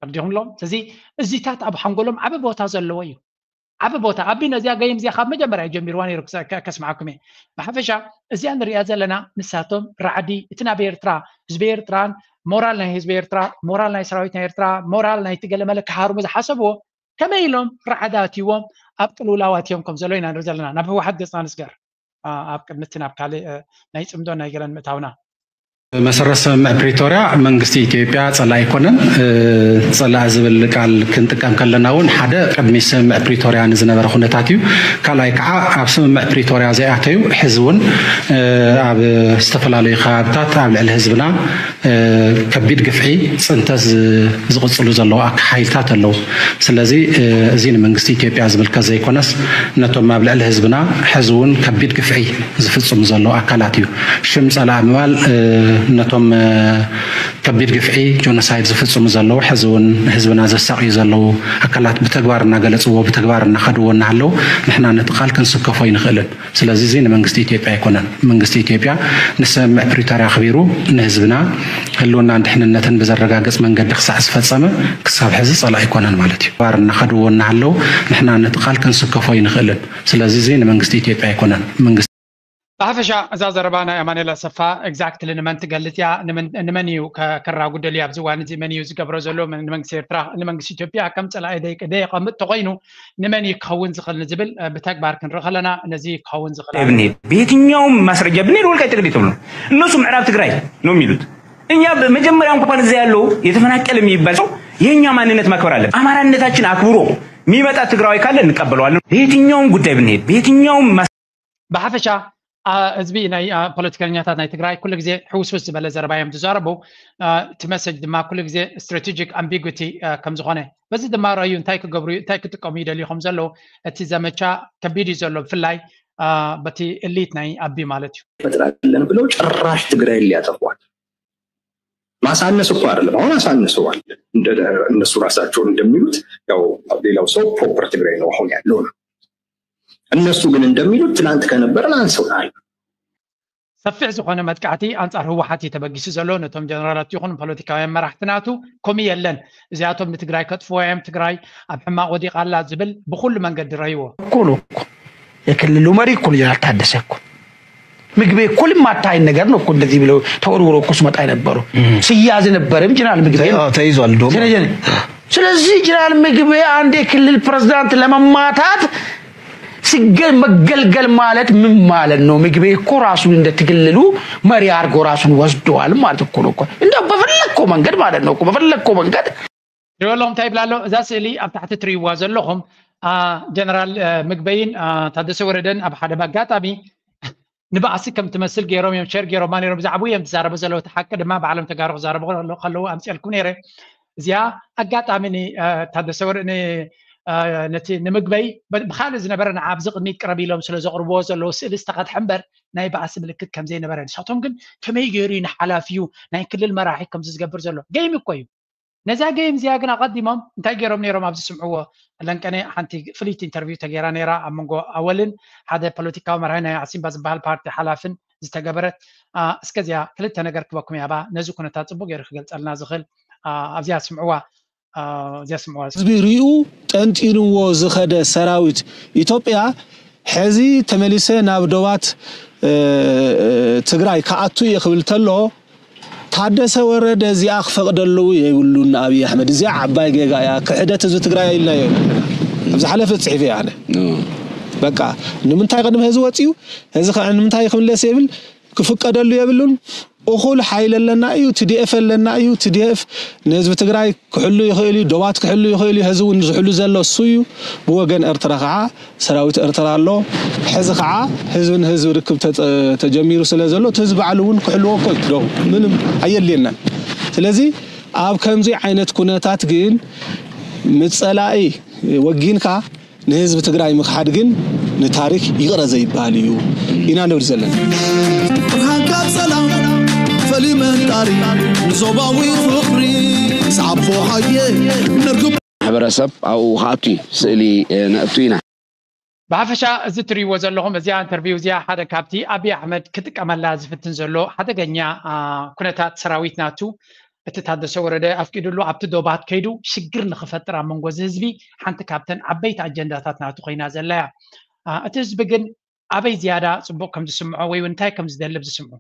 ተረዲኹም ኣለኹም? ስለዚ እዚታት ኣብ ሓንጎሎም ዓቢ ቦታ ዘለዎ እዩ። ዓቢ ቦታ ኣቢ ነዚያ ገይም እዚኣ ካብ መጀመርያ ጀሚርዋ ነይሩ ከስምዓኩም እየ። ብሓፈሻ እዚኣ ንሪኣ ዘለና ንሳቶም ራዕዲ እቲ ናብ ኤርትራ ህዝቢ ኤርትራን ሞራል ናይ ህዝቢ ኤርትራ ሞራል ናይ ሰራዊት ናይ ኤርትራ ሞራል ናይቲ ገለመለ ክሃርሙ ዝሓሰብዎ ከመይ ኢሎም ራዕዲ ኣትይዎም ኣብ ቅልውላው ኣትዮም ከም ዘሎ ኢና ንርኢ ዘለና። ናብ ህወሓት ገፅና ንስገር። ኣብ ቅድሚ እቲ ናብ ካልእ ናይ ፅምዶ ናይ ገለን ምእታውና መሰረት ስምምዕ ፕሪቶርያ መንግስቲ ኢትዮጵያ ፀላኢ ኣይኮነን። ፀላኢ ዝብል ቃል ክንጥቀም ከለና እውን ሓደ ቅድሚ ስምምዕ ፕሪቶርያ ንዝነበረ ኩነታት እዩ። ካልኣይ ከዓ ኣብ ስምምዕ ፕሪቶርያ ዘይኣተዩ ሕዚ እውን ኣብ ዝተፈላለዩ ከባብታት ኣብ ልዕሊ ህዝብና ከቢድ ግፍዒ ፅንተት ዝቕፅሉ ዘለዉ ሓይልታት ኣለዉ። ስለዚ እዚ ንመንግስቲ ኢትዮጵያ ዝምልከት ዘይኮነስ ነቶም ኣብ ልዕሊ ህዝብና ሕዚ እውን ከቢድ ግፍዒ ዝፍፅሙ ዘለዉ ኣካላት እዩ። ሽም ፀላኢ ምባል ነቶም ከቢድ ግፍዒ ጆኖሳይድ ዝፍፅሙ ዘለዉ ሕዚ እውን ህዝብና ዘሳቕዩ ዘለዉ ኣካላት ብተግባር እናገለፅዎ ብተግባር እናኸድዎ እናሃለዉ ንሕና ነቲ ቃል ክንስከፎ ኣይንኽእልን። ስለዚ እዚ ንመንግስቲ ኢትዮጵያ ኣይኮነን። መንግስቲ ኢትዮጵያ ንስምምዕ ፕሪቶርያ ኣኽቢሩ ንህዝብና ህልውናን ድሕንነትን ብዘረጋግፅ መንገዲ ክሳዕ ዝፈፀመ ክሳብ ሕዚ ፀላኢ ኣይኮነን ማለት እዩ። ተግባር እናኸድዎ እናሃለዉ ንሕና ነቲ ቃል ክንስከፎ ኣይንኽእልን። ስለዚ እዚ ንመንግስቲ ኢትዮጵያ ኣይኮነን። መንግስቲ ብሓፈሻ እዛ ዘረባ ናይ ኣማኑኤል ኣሰፋ ኤግዛክትሊ ንመን ትገልፅ እያ? ንመን እዩ ከራጉደል እዩ? ኣብዚ እዋን እዚ መን እዩ ዝገብሮ ዘሎ? ንመንግስቲ ኤርትራ ንመንግስቲ ኢትዮጵያ ከም ፀላኢ ደየቐምጥ ተኮይኑ ንመን እዩ ክኸውን ዝኽእል ንዝብል ብተግባር ክንርኢ ከለና ነዚ ክኸውን ዝኽእል ብንሄድ በየትኛውም ማስረጃ ብንሄድ ወልቃይት ጠገዴ ተብሎ እነሱ ምዕራብ ትግራይ ነው የሚሉት። እኛ መጀመሪያ እንኳን እዛ ያለው የተፈናቀለ የሚባል ሰው የእኛ ማንነት ማክበር አለብን። አማራነታችን አክብሮ የሚመጣ ትግራዊ ካለ እንቀበለዋለን። በየትኛውም ጉዳይ ብንሄድ በየትኛውም ብሓፈሻ ህዝቢ ናይ ፖለቲከኛታት ናይ ትግራይ ኩሉ ግዜ ሕውስውስ ዝበለ ዘረባ እዮም ዝዛረቡ። እቲ መሰጅ ድማ ኩሉ ግዜ ስትራቴጂክ ኣምቢጉቲ ከም ዝኾነ በዚ ድማ ረኣዩ እንታይ ክገብሩ እንታይ ክጥቀሙ ይደልዩ ከም ዘለዉ እቲ ዘመቻ ከቢድ እዩ ዘሎ ብፍላይ በቲ ኤሊት ናይ ኣቢ ማለት እዩ። ፈጥራለን ብለው ጭራሽ ትግራይ ሊያጠፏት ማሳነስ እኮ አይደለም። አሁን አሳንሰዋል። እነሱ ራሳቸው እንደሚሉት ያው ሌላው ሰው ፕሮፐር ትግራይ ነው አሁን ያለው ነው። እነሱ ግን እንደሚሉት ትላንት ከነበረ ላንሰውናል። ሰፊሕ ዝኾነ መጥቃዕቲ ኣንጻር ህወሓት እዩ ተበጊሱ ዘሎ። ነቶም ጀነራላት ይኹን ፖለቲካውያን መራሕቲ ናቱ ኮሚ የለን። እዚኣቶም ንትግራይ ከጥፍዎ እዮም፣ ትግራይ ኣብ ሕማቕ ወዲቓ ኣላ ዝብል ብኹሉ መንገዲ ረይዎ። እኮ ነው እኮ የክልሉ መሪ እኮ ነው ጀነራል ታደሰ እኮ። ምግቤ እኮ ልማታይን ነገር ነው እኮ እንደዚህ ብለው ተወርውሮ እኮ ስመጣ የነበሩ ስያዝ ነበርም ጀነራል ምግቤ ተይዟል ዶ ስለዚህ ጀነራል ምግቤ አንድ የክልል ፕሬዝዳንት ለመማታት ሲገ መገልገል ማለት ምን ማለት ነው? ምግቤ እኮ ራሱን እንደ ትግልሉ መሪ አድርጎ ራሱን ወስደዋል ማለት እኮ ነው እኮ። እንደው በፈለግከው መንገድ ማለት ነው እኮ፣ በፈለግከው መንገድ ሪወሎም እንታይ ይብላ ኣሎ? እዛ ስእሊ ኣብ ታሕቲ ትሪእዋ ዘለኹም ጀነራል ምግበይን ታደሰ ወረደን ኣብ ሓደ ኣጋጣሚ ንባእሲ ከም ትመስል ገይሮም እዮም ሸር ገይሮማ ነይሮም። ብዛዕባኡ እዮም ዝዛረቡ ዘለዉ። እቲ ሓቂ ድማ ባዕሎም ተጋሩ ክዛረቡ ከለዉ ኣምፅኤልኩም ነይረ። እዚኣ ኣጋጣሚ ንታደሰ ወረ ነቲ ንምግበይ ብካልእ ዝነበረ ንዓ ኣብዚ ቅድሚት ቅረብ ኢሎም ስለ ዘቕርብዎ ዘለዉ ስእሊ ዝተኸድሐ እምበር ናይ ባእሲ ምልክት ከም ዘይነበረ። ንሳቶም ግን ከመይ ገይሩ እዩ ንሓላፊኡ ናይ ክልል መራሒ ከምዚ ዝገብር ዘሎ? ገይም እኮ እዩ። ነዛ ገይም እዚኣ ግን ኣቐዲሞም እንታይ ገይሮም ነይሮም ኣብዚ ስምዕዎ። ለንቀነ ሓንቲ ፍልይቲ ኢንተርቪው ተገይራ ነይራ ኣብ መንጎ ኣወልን ሓደ ፖለቲካዊ መራሒ ናይ ዓሲምባ ዝበሃል ፓርቲ ሓላፍን ዝተገበረት። እስከዚኣ ክልተ ነገር ክበኩም ያባ ነዚ ኩነታት ፅቡቅ ገይሩ ክገልፀልና ዝኽእል ኣብዚኣ ስምዕዋ። እዚኣ ስምዕዋ። ህዝቢ ሪኡ ጠንጢንዎ ዝኸደ ሰራዊት ኢትዮጵያ ሕዚ ተመሊሰ ናብ ዶባት ትግራይ ክኣቱ እየ ክብል ተሎ ታደሰ ወረደ እዚኣ ክፈቅደሉ የብሉን ኣብይ ኣሕመድ። እዚኣ ዓባይ ጌጋ እያ። ክሕደት ህዝቢ ትግራይ ኢልናዮ ኣብ ዝሓለፈ ፅሒፈ እየ ኣነ። በቃ ንምንታይ ቅድሚ ህዚ ወፂኡ ህዚ ከዓ ንምንታይ ክምለስ የብል ክፍቀደሉ የብሉን። እኹል ሓይሊ ኣለና እዩ፣ ቲዲኤፍ ኣለና እዩ። ቲዲኤፍ ንህዝቢ ትግራይ ክሕሉ ይኽእል እዩ፣ ዶባት ክሕሉ ይኽእል እዩ። ህዚ እውን ዝሕሉ ዘሎ እሱ እዩ። ብወገን ኤርትራ ከዓ ሰራዊት ኤርትራ ኣሎ። ሕዚ ከዓ ህዝቢ ንህዝቢ ርክብ ተጀሚሩ ስለ ዘሎ እቲ ህዝቢ ባዕሉ እውን ክሕልዎ እኮ እዩ። ዶ ምንም ኣየድልየናን። ስለዚ ኣብ ከምዚ ዓይነት ኩነታት ግን ምፀላኢ ወጊንካ ንህዝቢ ትግራይ ምኽሓድ ግን ንታሪክ ይቕረ ዘይበሃል እዩ ኢና ንብል ዘለና። ብርሃንካ ሰላም ፈሊመን ጣሪ ንዞባዊ ፍቕሪ ስዓቦ ሃየ ነርግብ ማሕበረሰብ ኣብኡ ክኣቱ እዩ ስእሊ ነእቱ ኢና። ብሓፈሻ እዚ ትሪእዎ ዘለኹም እዚኣ ኢንተርቪው እዚኣ ሓደ ካብቲ ኣብይ ኣሕመድ ክጥቀመላ ዝፍትን ዘሎ ሓደገኛ ኩነታት ሰራዊት ናቱ እቲ ታደሰ ወረደ ኣፍቂዱሉ ኣብቲ ዶባት ከይዱ ሽግር ንኽፈጥር ኣብ መንጎ እዚ ህዝቢ ሓንቲ ካብተን ዓበይቲ ኣጀንዳታት ናቱ ኮይና ዘላ እያ። እቲ ህዝቢ ግን ኣበይ ዝያዳ ፅቡቅ ከም ዝስምዖ ወይ እንታይ ከም ዝደልብ ዝስምዑ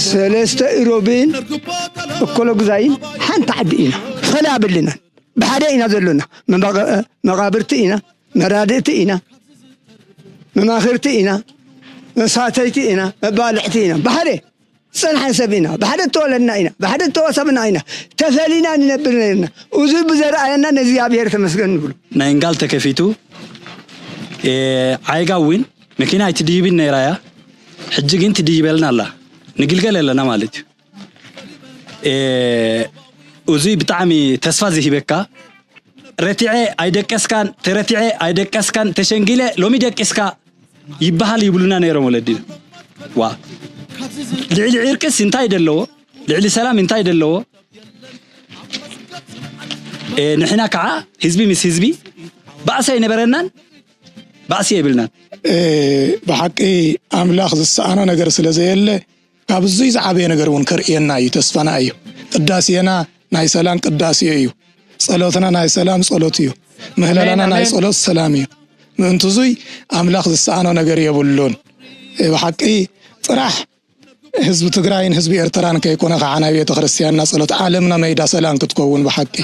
ሰለስተ ኢሮብን እኮሎጉዛይን ሓንቲ ዓዲ ኢና ፈላ ኣብልናን ብሓደ ኢና ዘሎና መቃብርቲ ኢና መራድእቲ ኢና መማኽርቲ ኢና መሳተይቲ ኢና መባልዕቲ ኢና ብሓደ ዝፀንሐን ሰብ ኢና ብሓደ እተወለድና ኢና ብሓደ እተወሰብና ኢና ተፈሊና ንነብር ነርና እዚ ብዘረኣየና ንእግዚኣብሔር ተመስገን ንብሉ ናይ እንጋል ተከፊቱ ዓይጋ እውን መኪና ኣይትድይብን ነይራ እያ ሕጂ ግን ትድይበልና ኣላ ንግልገል ኣለና ማለት እዩ እዙይ ብጣዕሚ ተስፋ ዝሂበካ ረቲዐ ኣይደቀስካን ተረቲዐ ኣይደቀስካን ተሸንጊለ ሎሚ ደቂስካ ይበሃል ይብሉና ነይሮም ወለዲና ዋ ልዕሊ ዕርቅስ እንታይ ደለዎ ልዕሊ ሰላም እንታይ ደለዎ ንሕና ከዓ ህዝቢ ምስ ህዝቢ ባእሲ ኣይነበረናን ባእሲ የብልናን ብሓቂ ኣምላኽ ዝሰኣኖ ነገር ስለ ዘየለ ካብ እዙይ ዝዓበየ ነገር እውን ከርእየና እዩ ተስፋና እዩ ቅዳሴና ናይ ሰላም ቅዳሴ እዩ ጸሎትና ናይ ሰላም ጸሎት እዩ ምህለላና ናይ ጸሎት ሰላም እዩ ምእንትዙይ ኣምላኽ ዝሰኣኖ ነገር የብሉን ብሓቂ ጥራሕ ህዝቢ ትግራይን ህዝቢ ኤርትራን ከይኮነ ከዓ ናይ ቤተ ክርስትያንና ጸሎት ዓለምና መይዳ ሰላም ክትከውን ብሓቂ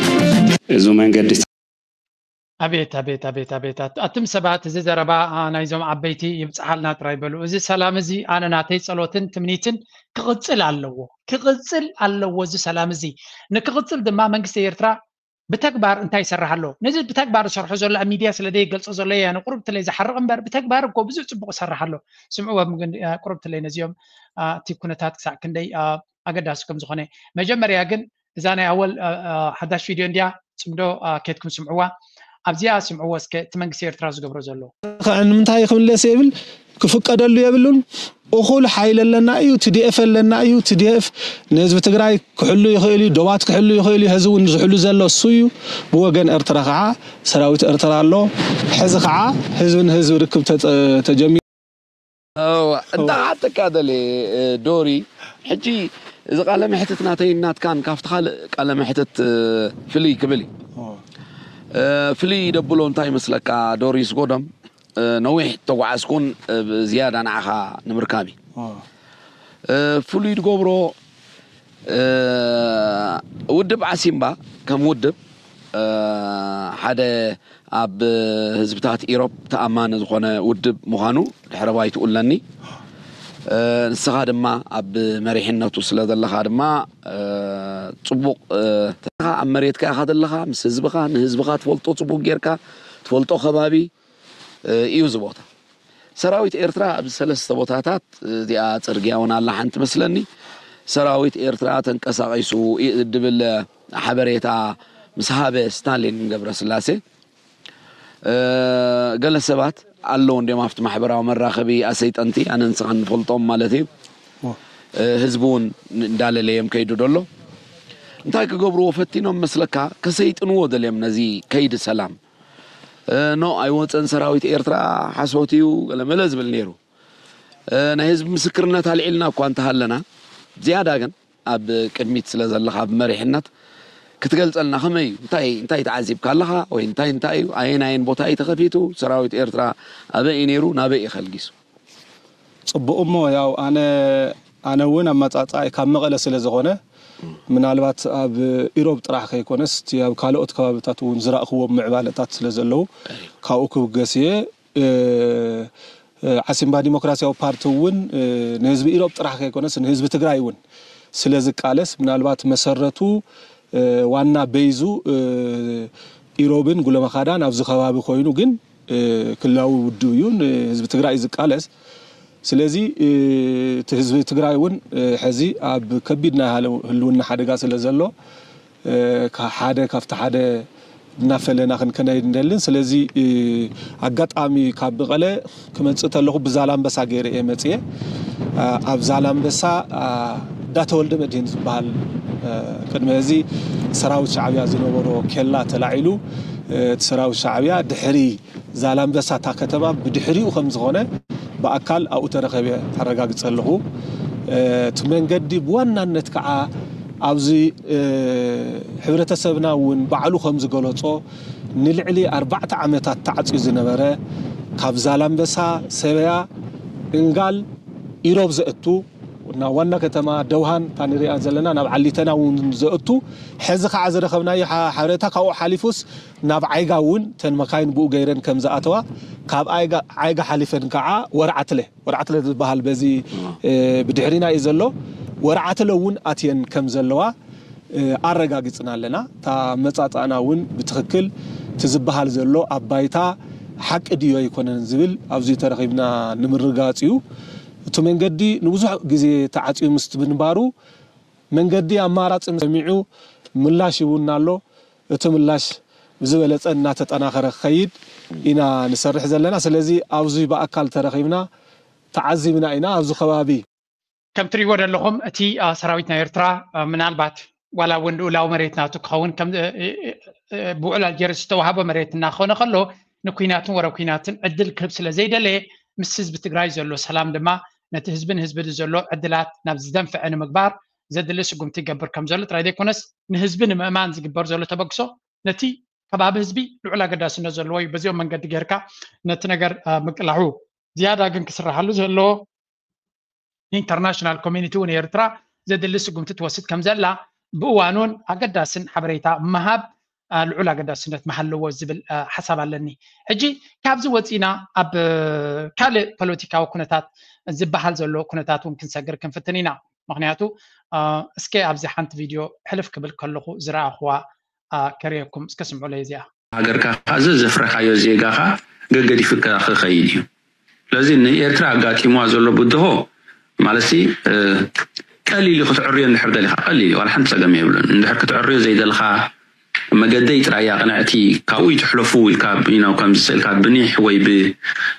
እዚ መንገዲ ኣቤት ኣቤት ኣቤት ኣቤት ኣቱም ሰባት እዚ ዘረባ ናይዞም ዓበይቲ ይብፅሓልና ጥራይ በሉ እዚ ሰላም እዚ ኣነ ናተይ ፀሎትን ትምኒትን ክቕፅል ኣለዎ ክቕፅል ኣለዎ እዚ ሰላም እዚ ንክቕፅል ድማ መንግስቲ ኤርትራ ብተግባር እንታይ ይሰርሕ ኣሎ ነዚ ብተግባር ዝሰርሖ ዘሎ ኣብ ሚድያ ስለ ዘይገልፆ ዘሎ እየ ንቁርብትለይ ዝሓርቕ እምበር ብተግባር እኮ ብዙሕ ፅቡቅ ይሰርሕ ኣሎ ስምዕዎም ግን ቁርብትለይ ነዚኦም እቲ ኩነታት ክሳዕ ክንደይ ኣገዳሲ ከም ዝኾነ መጀመርያ ግን እዛ ናይ ኣወል ሓዳሽ ቪድዮ እንድያ ፅምዶ ኬድኩም ስምዕዋ ኣብዚኣ ስምዕዎ እስከ እቲ መንግስቲ ኤርትራ ዝገብሮ ዘሎ ንምንታይ ክምለስ የብል ክፍቀደሉ የብሉን እኹል ሓይሊ ኣለና እዩ፣ ቲ ዲ ኤፍ ኣለና እዩ። ቲ ዲ ኤፍ ንህዝቢ ትግራይ ክሕሉ ይኽእል እዩ፣ ዶባት ክሕሉ ይኽእል እዩ። ሕዚ እውን ዝሕሉ ዘሎ እሱ እዩ። ብወገን ኤርትራ ከዓ ሰራዊት ኤርትራ ኣሎ። ሕዚ ከዓ ህዝቢ ንህዝቢ ርክብ ተጸ-፣ ተጀሚሩ። እወ፣ እንተ ሓተካ ደልየ፣ እ፣ ዶሪ፣ ሕጂ እዚ ቃለ መሕትት ናተይን ናትካን ካብቲ ካልእ ቃለ መሕትት፣ እ፣ ፍልይ ክብል እዩ። እ፣ ፍልይ ደብሎ እንታይ ይመስለካ ዶሪ ስጎዶም? እ፣ ነዊሕ ተጓዓዝኩን፣ እ፣ ዝያዳ ንዓኻ ንምርካብ እዩ። እ፣ ፍሉይ ዝገብሮ፣ እ፣ ውድብ ዓሲምባ ከም ውድብ፣ እ፣ ሓደ ኣብ ህዝብታት ኢሮብ ተኣማኒ ዝኾነ ውድብ ምዃኑ ድሕረ ባይትኡ ኣለኒ። እ፣ ንስኻ ድማ ኣብ መሪሕነቱ ስለ ዘለኻ ድማ፣ እ፣ ጽቡቕ፣ እ፣ ተኻ ኣብ መሬትካ ኢኻ ዘለኻ፣ ምስ ህዝብኻ፣ ንህዝብኻ ትፈልጦ ጽቡቕ ጌርካ፣ ትፈልጦ ከባቢ፣ እ፣ እዩ እዚ ቦታ። ሰራዊት ኤርትራ ኣብዚ ሰለስተ ቦታታት፣ እዚኣ ጽርግያ እውን ኣላ ሓንቲ መስለኒ፣ ሰራዊት ኤርትራ ተንቀሳቒሱ ኢ-፣ ድብል ሓበሬታ ምስ ሃበ ስታሊን ገብረስላሴ፣ እ፣ ገለ ሰባት ኣለዉ እንዲኦም ኣብቲ ማሕበራዊ መራኸቢ ኣሰይጠንቲ፣ ኣነ ንስኻን ንፈልጦም ማለት እዩ። እ፣ ህዝቢ እውን እንዳለለዮም ከይዱ ደሎ። እንታይ ክገብርዎ ፈቲኖም መስለካ? ከሰይጥንዎ ደልዮም ነዚ ከይዲ ሰላም። እ፣ ኖ ኣይወፀን ሰራዊት ኤርትራ ሓሶት እዩ ገለመለ ዝብል ነይሩ። እ፣ ናይ ህዝቢ ምስክርነት ኣልዒልና እኳ እንተሃለና፣ ዝያዳ ግን ኣብ ቅድሚት ስለ ዘለኻ ኣብ መሪሕነት ክትገልጸልና ከመይ እዩ? እንታይ፣ እንታይ ተዓዚብካ ኣለኻ? ወይ እንታይ፣ እንታይ እዩ? ኣየናየን ቦታ እዩ ተኸፊቱ? ሰራዊት ኤርትራ ኣበይ እዩ ነይሩ? ናበይ እዩ ከልጊሱ? ጽቡቕ እሞ ያው ኣነ ኣነ እውን ኣመጻጽኣይ ካብ መቐለ ስለ ዝኾነ ምናልባት ኣብ ኢሮብ ጥራሕ ከይኮነስ እቲ ኣብ ካልኦት ከባብታት እውን ዝረእኽዎም ምዕባለታት ስለ ዘለዉ ካብኡ ክብገስ እየ። እ፣ እ፣ ዓሲምባ ዲሞክራሲያዊ ፓርቲ እውን እ፣ ንህዝቢ ኢሮብ ጥራሕ ከይኮነስ ንህዝቢ ትግራይ እውን ስለ ዝቃለስ ምናልባት መሰረቱ እ፣ ዋና በይዙ እ፣ ኢሮብን ጉለመኻዳን ኣብዚ ከባቢ ኮይኑ ግን እ፣ ክልላዊ ውድብ እዩ ንህዝቢ ትግራይ እዩ ዝቃለስ። ስለዚ እ፣ እቲ ህዝቢ ትግራይ እውን እ፣ ሕዚ ኣብ ከቢድ ናይ ሃለ- ህልውና ሓደጋ ስለ ዘሎ እ፣ ካ- ሓደ ካብቲ ሓደ እናፈለና ክንከነይ እንደልን። ስለዚ እ፣ ኣጋጣሚ ካብ መቐለ ክመፅእ ተለኹ ብዛላምበሳ ገይረ እየ መፅየ። እ፣ ኣብ ዛላምበሳ እ፣ ዳተወልደ መድህን ዝበሃል እ፣ ቅድሚ ሕዚ ሰራዊት ሻዕብያ ዝነበሮ ኬላ ተላዒሉ እ፣ እቲ ሰራዊት ሻዕብያ ድሕሪ ዛላምበሳ እታ ከተማ ብድሕሪኡ ከም ዝኾነ ብኣካል ኣብኡ ተረኸበ ኣረጋግጸ ኣለኹ። እ፣ እቲ መንገዲ ብዋናነት ከዓ ኣብዚ እ፣ ሕብረተሰብና እውን ባዕሉ ከም ዝገለጾ ንልዕሊ ኣርባዕተ ዓመታት ተዓፅዩ ዝነበረ ካብ ዛላምበሳ፣ ሰበያ፣ እንጋል፣ ኢሮብ ዘእቱ ናብ ዋና ከተማ ደውሃን እታ ንሪኣ ዘለና ናብ ዓሊተና እውን ዘእቱ ሕዚ ከዓ ዝረኸብናዮ ሓ- ሓበሬታ ካብኡ ሓሊፉስ ናብ ዓይጋ እውን እተን መካይን ብኡ ገይረን ከም ዝኣተዋ ካብ ዓይጋ ዓይጋ ሓሊፈን ከዓ ወርዓትለ ወርዓትለ ዝበሃል በዚ እ፣ ብድሕሪና እዩ ዘሎ ወርዓትለ እውን ኣትየን ከም ዘለዋ እ፣ ኣረጋጊፅና ኣለና። እታ መፃፃእና እውን ብትኽክል እቲ ዝበሃል ዘሎ ኣብ ባይታ ሓቂ ድዮ ኣይኮነን ዝብል ኣብዚ ተረኺብና ንምርጋፅ እዩ። እቲ መንገዲ ንብዙሕ ግዜ ተዓፅዩ ምስ ምንባሩ መንገዲ ኣማራፂ ምስ ሰሚዑ ምላሽ ይውና ኣሎ። እቲ ምላሽ ብዝበለፀ እናተጠናኸረ ክኸይድ ኢና ንሰርሕ ዘለና። ስለዚ ኣብዚ ብኣካል ተረኺብና ተዓዚብና ኢና። ኣብዚ ከባቢ ከም ትሪእዎ ዘለኹም እቲ አ፣ ሰራዊት ናይ ኤርትራ አ፣ ምናልባት ዋላ እውን ልኡላዊ መሬት ናቱ ክኸውን ከም እ፣ እ፣ እ፣ ብውዕል ኣልጀርስ ዝተዋህቦ መሬት እናኾነ ከሎ ንኩናትን ወረ ኩናትን ዕድል ክህብ ስለ ዘይደለየ ምስ ህዝቢ ትግራይ ዘሎ ሰላም ድማ ነቲ ህዝብን ህዝቢ ዘሎ ዕድላት ናብ ዝደንፍዐ ንምግባር ዘድሊ ስጉምቲ ይገብር ከም ዘሎ ጥራይ ዘይኮነስ ንህዝቢ ንምእማን ዝግበር ዘሎ ተበግሶ ነቲ ከባቢ ህዝቢ ልዑል ኣገዳስነት ዘለዎ እዩ። በዚኦም መንገዲ ጌርካ ነቲ ነገር አ፣ ምቅላሑ ዝያዳ ግን ክስራሓሉ ዘለዎ ንኢንተርናሽናል ኮሚኒቲ እውን ኤርትራ ዘድሊ ስጉምቲ ትወስድ ከም ዘላ ብእዋኑን ኣገዳስን ሓበሬታ ምሃብ አ፣ ልዑል ኣገዳስነት ምሃለዎ ዝብል አ፣ ሓሳብ ኣለኒ። ሕጂ ካብዚ ወፂና ኣብ አ፣ ካልእ ፖለቲካዊ ኩነታት ዝበሃል ዘሎ ኩነታት እውን ክንሰግር ክንፍትን ኢና። ምክንያቱ አ፣ እስከ ኣብዚ ሓንቲ ቪድዮ ሕልፍ ክብል ከለኹ ዝረኣኽዋ አ፣ ከርእየኩም እስከ ስምዑለይ እዚኣ። ሃገርካ ከኣ ዘፍረኻዮ ዜጋኻ ገገዲፉካ ክኸይድ እዩ። ስለዚ ንኤርትራ ኣጋጢምዋ ዘሎ ብድሆ ማለትሲ ቀሊል እዩ ክትዕርዮ እንድሕር ደሊኻ ቀሊል እዩ፣ ዋላ ሓንቲ ጸገም የብሉን። እንድሕር ክትዕርዮ ዘይደልኻ መገደይ ጥራይ እያ ቅንዕቲ፣ ካብኡ ይትሕለፉ ኢልካ፣ you know፣ ከምዚ ስእልካ ብኒሕ ወይ ብ-፣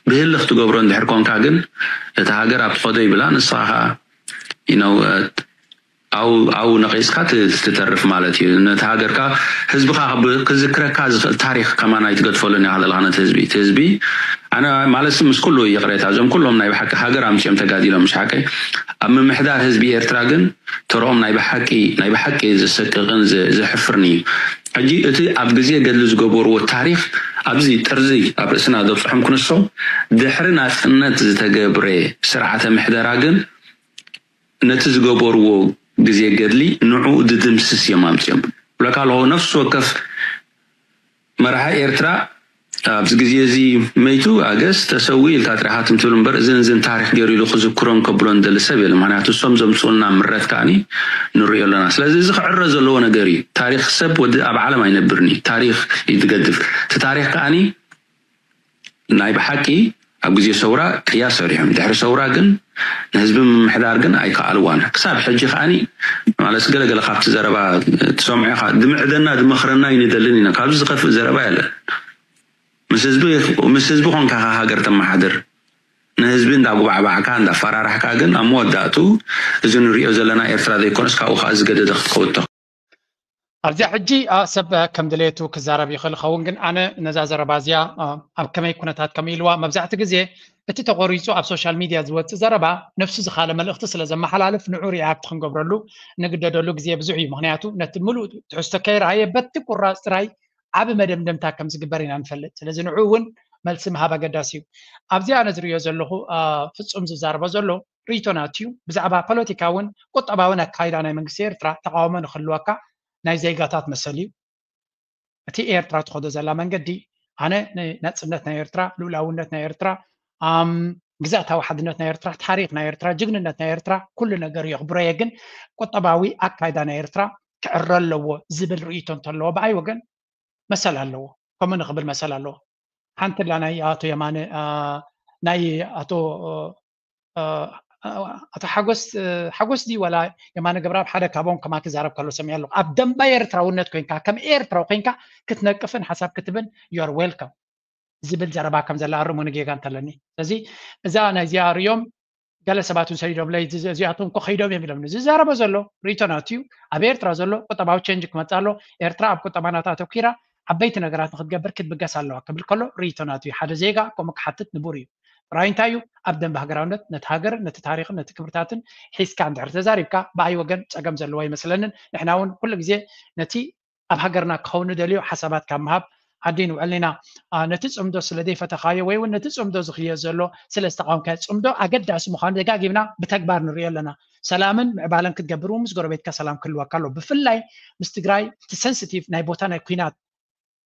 ብህልኽ ትገብሮ እንድሕር ኮንካ ግን፣ እታ ሃገር ኣብ ትኸዶ ይብላ፣ ንስኻ ኸኣ፣ you know፣ እ፣ ኣው-፣ ኣው ነቒስካ ት-፣ ትተርፍ ማለት እዩ። ነቲ ሃገርካ፣ ህዝብኻ ክብ-፣ ክዝክረካ ዝኽእል ታሪኽ ከማን ኣይትገድፈሉን ኢኻ ዘለኻ ነቲ ህዝቢ። እቲ ህዝቢ፣ ኣነ ማለት ምስ ኩሉ ይቕሬታ፣ እዞም ኩሎም ናይ ብሓቂ ሃገር ኣምጺኦም ተጋዲሎም፣ ምሽ ሓቀይ፣ ኣብ ምምሕዳር ህዝቢ ኤርትራ ግን ተርኦም ናይ ብሓቂ፣ ናይ ብሓቂ ዘሰቅቕን ዘ-፣ ዘሕፍርን እዩ። ሕጂ እቲ ኣብ ግዜ ገድሊ ዝገበርዎ ታሪኽ ኣብዚ ጥርዚ ኣብ ርእስና ዘብጽሖም ክንሶም፣ ድሕሪ ናጽነት ዝተገብረ ስርዓተ ምሕደራ ግን ነቲ ዝገበርዎ ግዜ ገድሊ ንዕኡ ድድምስስ እዮም ኣምጺኦም። ብለካ ኣለኹ፣ ነፍሲ ወከፍ መራሒ ኤርትራ ኣብዚ ግዜ እዚ መይቱ ኣገስ ተሰዊ ኢልካ ጥራይ ሃትም ትብል እምበር፣ እዝን እዝን ታሪኽ ገይሩ ኢሉ ክዝክሮን ከብሎን ደሊ ሰብ የለን። ምኽንያቱ እሶም ዘምጽኡልና ምረት ከኣኒ ንሪኦ ኣለና። ስለዚ እዚ ክዕረ ዘለዎ ነገር እዩ። ታሪኽ ሰብ ወዲ ኣብ ዓለም ኣይነብርን እዩ። ታሪኽ እዩ ዝገድፍ። እቲ ታሪኽ ከኣኒ ናይ ብሓቂ ኣብ ግዜ ሰውራ ቅያ ሰሪሖም። ድሕሪ ሰውራ ግን ንህዝቢ ምምሕዳር ግን ኣይከኣልዋን። ክሳብ ሕጂ ከኣኒ ማለት ገለገለ ካብቲ ዘረባ ትሰምዖ ኢኻ፣ ድምዕደና ድመኽረና ኣይንደልን ኢና። ካብዚ ዝኸፍእ ዘረባ የለን። ምስ ህዝቢ፣ ምስ ህዝቢ ኮንካ ኢኻ ሃገር ተመሓድር። ንህዝቢ እንዳጉባዕባዕካ፣ እንዳፈራራሕካ ግን ኣብ መወዳእቱ እዚ ንሪኦ ዘለና ኤርትራ ዘይኮነስ ካብኡ ከኣ ዝገደደ ክትከውቶ። ኣብዚኣ ሕጂ፣ ኣ፣ ሰብ ከም ድሌቱ ክዛረብ ይኽእል ይኸውን፣ ግን ኣነ ነዛ ዘረባ እዚኣ፣ ኣ፣ ኣብ ከመይ ኩነታት ከም ኢልዋ፣ መብዛሕቲ ግዜ እቲ ተቖሪጹ ኣብ ሶሻል ሚድያ ዝወጽእ ዘረባ ነፍሱ ዝኻለ መልእኽቲ ስለ ዘመሓላልፍ፣ ንዑ ሪኣክት ክንገብረሉ ንግደደሉ ግዜ ብዙሕ እዩ። ምኽንያቱ ነቲ ምሉእ ትሕዝቶ ከይረኣየ በቲ ቁራጽ ጥራይ ዓቢ መደምደምታ ከም ዝግበር ኢና ንፈልጥ። ስለዚ ንዑ እውን መልሲ ምሃብ ኣገዳሲ እዩ። ኣብዚ ኣነ ዝርእዮ ዘለኹ፣ ኣ፣ ፍጹም ዝዛረቦ ዘሎ ርእይቶ ናቱ እዩ። ብዛዕባ ፖለቲካውን ቁጠባውን ኣካይዳ ናይ መንግስቲ ኤርትራ ተቃውሞ ንክህልወካ ናይ ዜጋታት መሰል እዩ። እቲ ኤርትራ ትኸዶ ዘላ መንገዲ፣ ኣነ ንናጽነት ናይ ኤርትራ፣ ልኡላውነት ናይ ኤርትራ፣ ኣም፣ ግዝኣታዊ ሓድነት ናይ ኤርትራ፣ ታሪኽ ናይ ኤርትራ፣ ጅግንነት ናይ ኤርትራ፣ ኩሉ ነገር የኽብሮ እየ። ግን ቁጠባዊ ኣካይዳ ናይ ኤርትራ ክዕረ ኣለዎ ዝብል ርእይቶ እንተለዎ፣ ብኣይ ወገን መሰል ኣለዎ። ከምኡ ንኽብል መሰል ኣለዎ። ሓንቲ ኣላ ናይ ኣቶ የማነ፣ ኣ፣ ናይ ኣቶ፣ ኣ፣ ኣቶ ሓጎስ፣ ሓጎስ ድዩ ዋላ የማነ ገብረኣብ፣ ሓደ ካብኦም ከማን ክዛረብ ከሎ ሰሚዐ ኣለኹ። ኣብ ደንበ ኤርትራውነት ኮይንካ፣ ከም ኤርትራዊ ኮይንካ ክትነቅፍን ሓሳብ ክትብን፣ you are welcome ዝብል ዘረባ ከም ዘላ ኣርሙኒ ጌጋ እንተለኒ። ስለዚ እዛ ናይዚኣ ርእዮም ገለ ሰባት እውን ሰዲዶምለይ፣ እዚ-፣ እዚኣቶም እኮ ከይዶም እዮም ኢሎም። ዝዛረቦ ዘሎ ርእይቶ ናቱ እዩ። ኣብ ኤርትራ ዘሎ ቁጠባዊ ቼንጅ ክመጽእ ኣሎ። ኤርትራ ኣብ ቁጠባ ናታ ኣተኲራ ዓበይቲ ነገራት ንክትገብር ክትብገስ ኣለዋ ክብል ከሎ ርእይቶ ናቱ እዩ። ሓደ ዜጋ ከምኡ ክሓትት ንቡር እዩ። ጥራይ እንታይ እዩ? ኣብ ደንበ ሃገራውነት ነቲ ሃገርን ነቲ ታሪኽን ነቲ ክብርታትን ሒዝካ እንድሕር ተዛሪብካ፣ ብኣይ ወገን ጸገም ዘለዎ ኣይመስለንን። ንሕና እውን ኩሉ ግዜ ነቲ ኣብ ሃገርና ክኸውን ንደልዮ ሓሳባት ካብ ምሃብ ዓዲ ንውዕል ኢና። ኣ፣ ነቲ ጽምዶ ስለ ዘይፈተኻዮ ወይ እውን ነቲ ጽምዶ ዝኽየድ ዘሎ ስለ ዝተቃወምካዮ፣ ጽምዶ ኣገዳሲ ምዃኑ ደጋጊምና ብተግባር ንርእዮ ኣለና። ሰላምን ምዕባለን ክትገብር እውን ምስ ጎረቤትካ ሰላም ክህልወካ ኣሎ። ብፍላይ ምስ ትግራይ እቲ ሰንሲቲቭ ናይ ቦታ ናይ ኲናት፣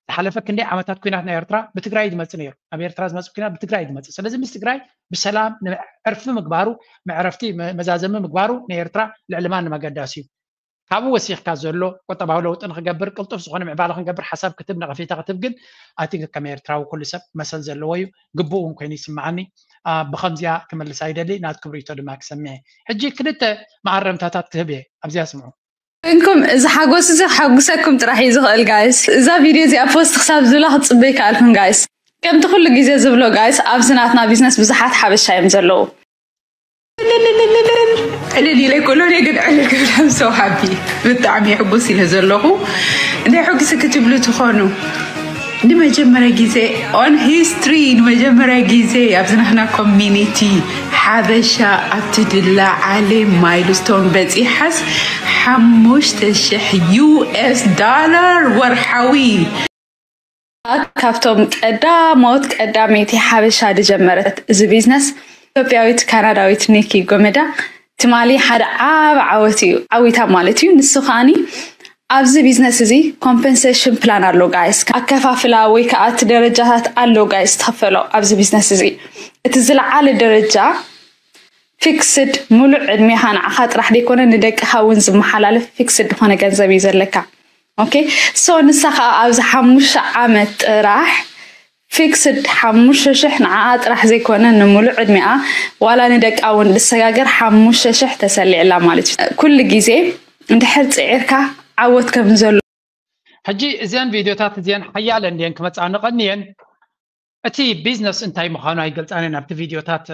ዝሓለፈ ክንደይ ዓመታት ኲናት ናይ ኤርትራ ብትግራይ ዝመጽእ ነይሩ። ኣብ ኤርትራ ዝመጽእ ኲናት ብትግራይ ዝመጽእ። ስለዚ ምስ ትግራይ ብሰላም ንዕርፊ ምግባሩ፣ መዕረፍቲ መ-፣ መዛዘሚ ምግባሩ ንኤርትራ ልዕሊ ማንም ኣገዳሲ እዩ። ካብኡ ወሲኽካ ዘሎ ቁጠባዊ ለውጢ ንክገብር፣ ቅልጡፍ ዝኾነ ምዕባለ ክንገብር ሓሳብ ክትብ፣ ነቐፌታ ክትብ ግን፣ I think ከም ኤርትራዊ ኩሉ ሰብ መሰል ዘለዎ እዩ፣ ግቡእ እውን ኮይኑ ይስምዓኒ። ኣ፣ ብኸምዚኣ ክመልሳ ይደሊ፣ ናትኩም ርእይቶ ድማ ክሰምዕ እየ። ሕጂ ክልተ መኣረምታታት ክህብ እየ፣ ኣብዚኣ ስምዑ። እንኩም እዚ ሓጎስ እዚ ከሐጉሰኩም ጥራሕ እዩ ዝኽእል ጋይስ። እዛ ቪድዮ እዚኣ ፖስት ክሳብ ዝብላ ክትጽበዩ ከኣልኩም ጋይስ። ከምቲ ኩሉ ግዜ ዝብሎ ጋይስ፣ ኣብዚ ናትና ቢዝነስ ብዙሓት ሓበሻ እዮም ዘለዉ። ዕልል ኢለ ኮሎኔ ግን ዕልል ክብል፣ I'm so happy። ብጣዕሚ ሕጉስ ኢለ ዘለኹ። እንታይ ሕጉስ ክትብሉ ትኾኑ? ንመጀመርያ ግዜ on history፣ ንመጀመርያ ግዜ ኣብዚ ናህና ኮሚኒቲ ሓበሻ ኣብቲ ድላ ዓሌ ማይልስቶን በጺሓስ ሓሙሽተ ሽሕ ዩ ኤስ ዶላር ወርሓዊ። ካብቶም ቀዳሞት ቀዳመይቲ ሓበሻ ዝጀመረት እዚ ቢዝነስ ኢትዮጵያዊት ካናዳዊት ኒኪ ጎመዳ ትማሊ ሓደ ዓቢ ዓወት እዩ ዓዊታ ማለት እዩ። ንሱ ከኣኒ ኣብዚ ቢዝነስ እዚ ኮምፐንሴሽን ፕላን ኣሎ ጋይስ፣ ኣከፋፍላ ወይ ከዓ እቲ ደረጃታት ኣሎ ጋይስ፣ ትኽፈሎ ኣብዚ ቢዝነስ እዚ። እቲ ዝለዓለ ደረጃ ፊክስድ፣ ሙሉእ ዕድሜኻ ንዓኻ ጥራሕ ዘይኮነ ንደቅኻ እውን ዝመሓላለፍ ፊክስድ ዝኾነ ገንዘብ እዩ ዘለካ። ኦኬ፣ ሶ ንሳ ከዓ ኣብዚ ሓሙሽተ ዓመት ጥራሕ ፊክስድ ሓሙሽተ ሽሕ ንዓኣ ጥራሕ ዘይኮነ ንሙሉእ ዕድሜኣ ዋላ ንደቃ እውን ድሰጋገር ሓሙሽተ ሽሕ ተሰሊዕላ ማለት እዩ። ኩሉ ግዜ እንድሕር ጽዒርካ ዓወት ከም ዘሎ። ሕጂ እዚአን ቪድዮታት እዚአን ሓያለ እንድየን ክመፃ ንቐንየን። እቲ ቢዝነስ እንታይ ምዃኑ ኣይገልፃን እየን። ኣብቲ ቪድዮታት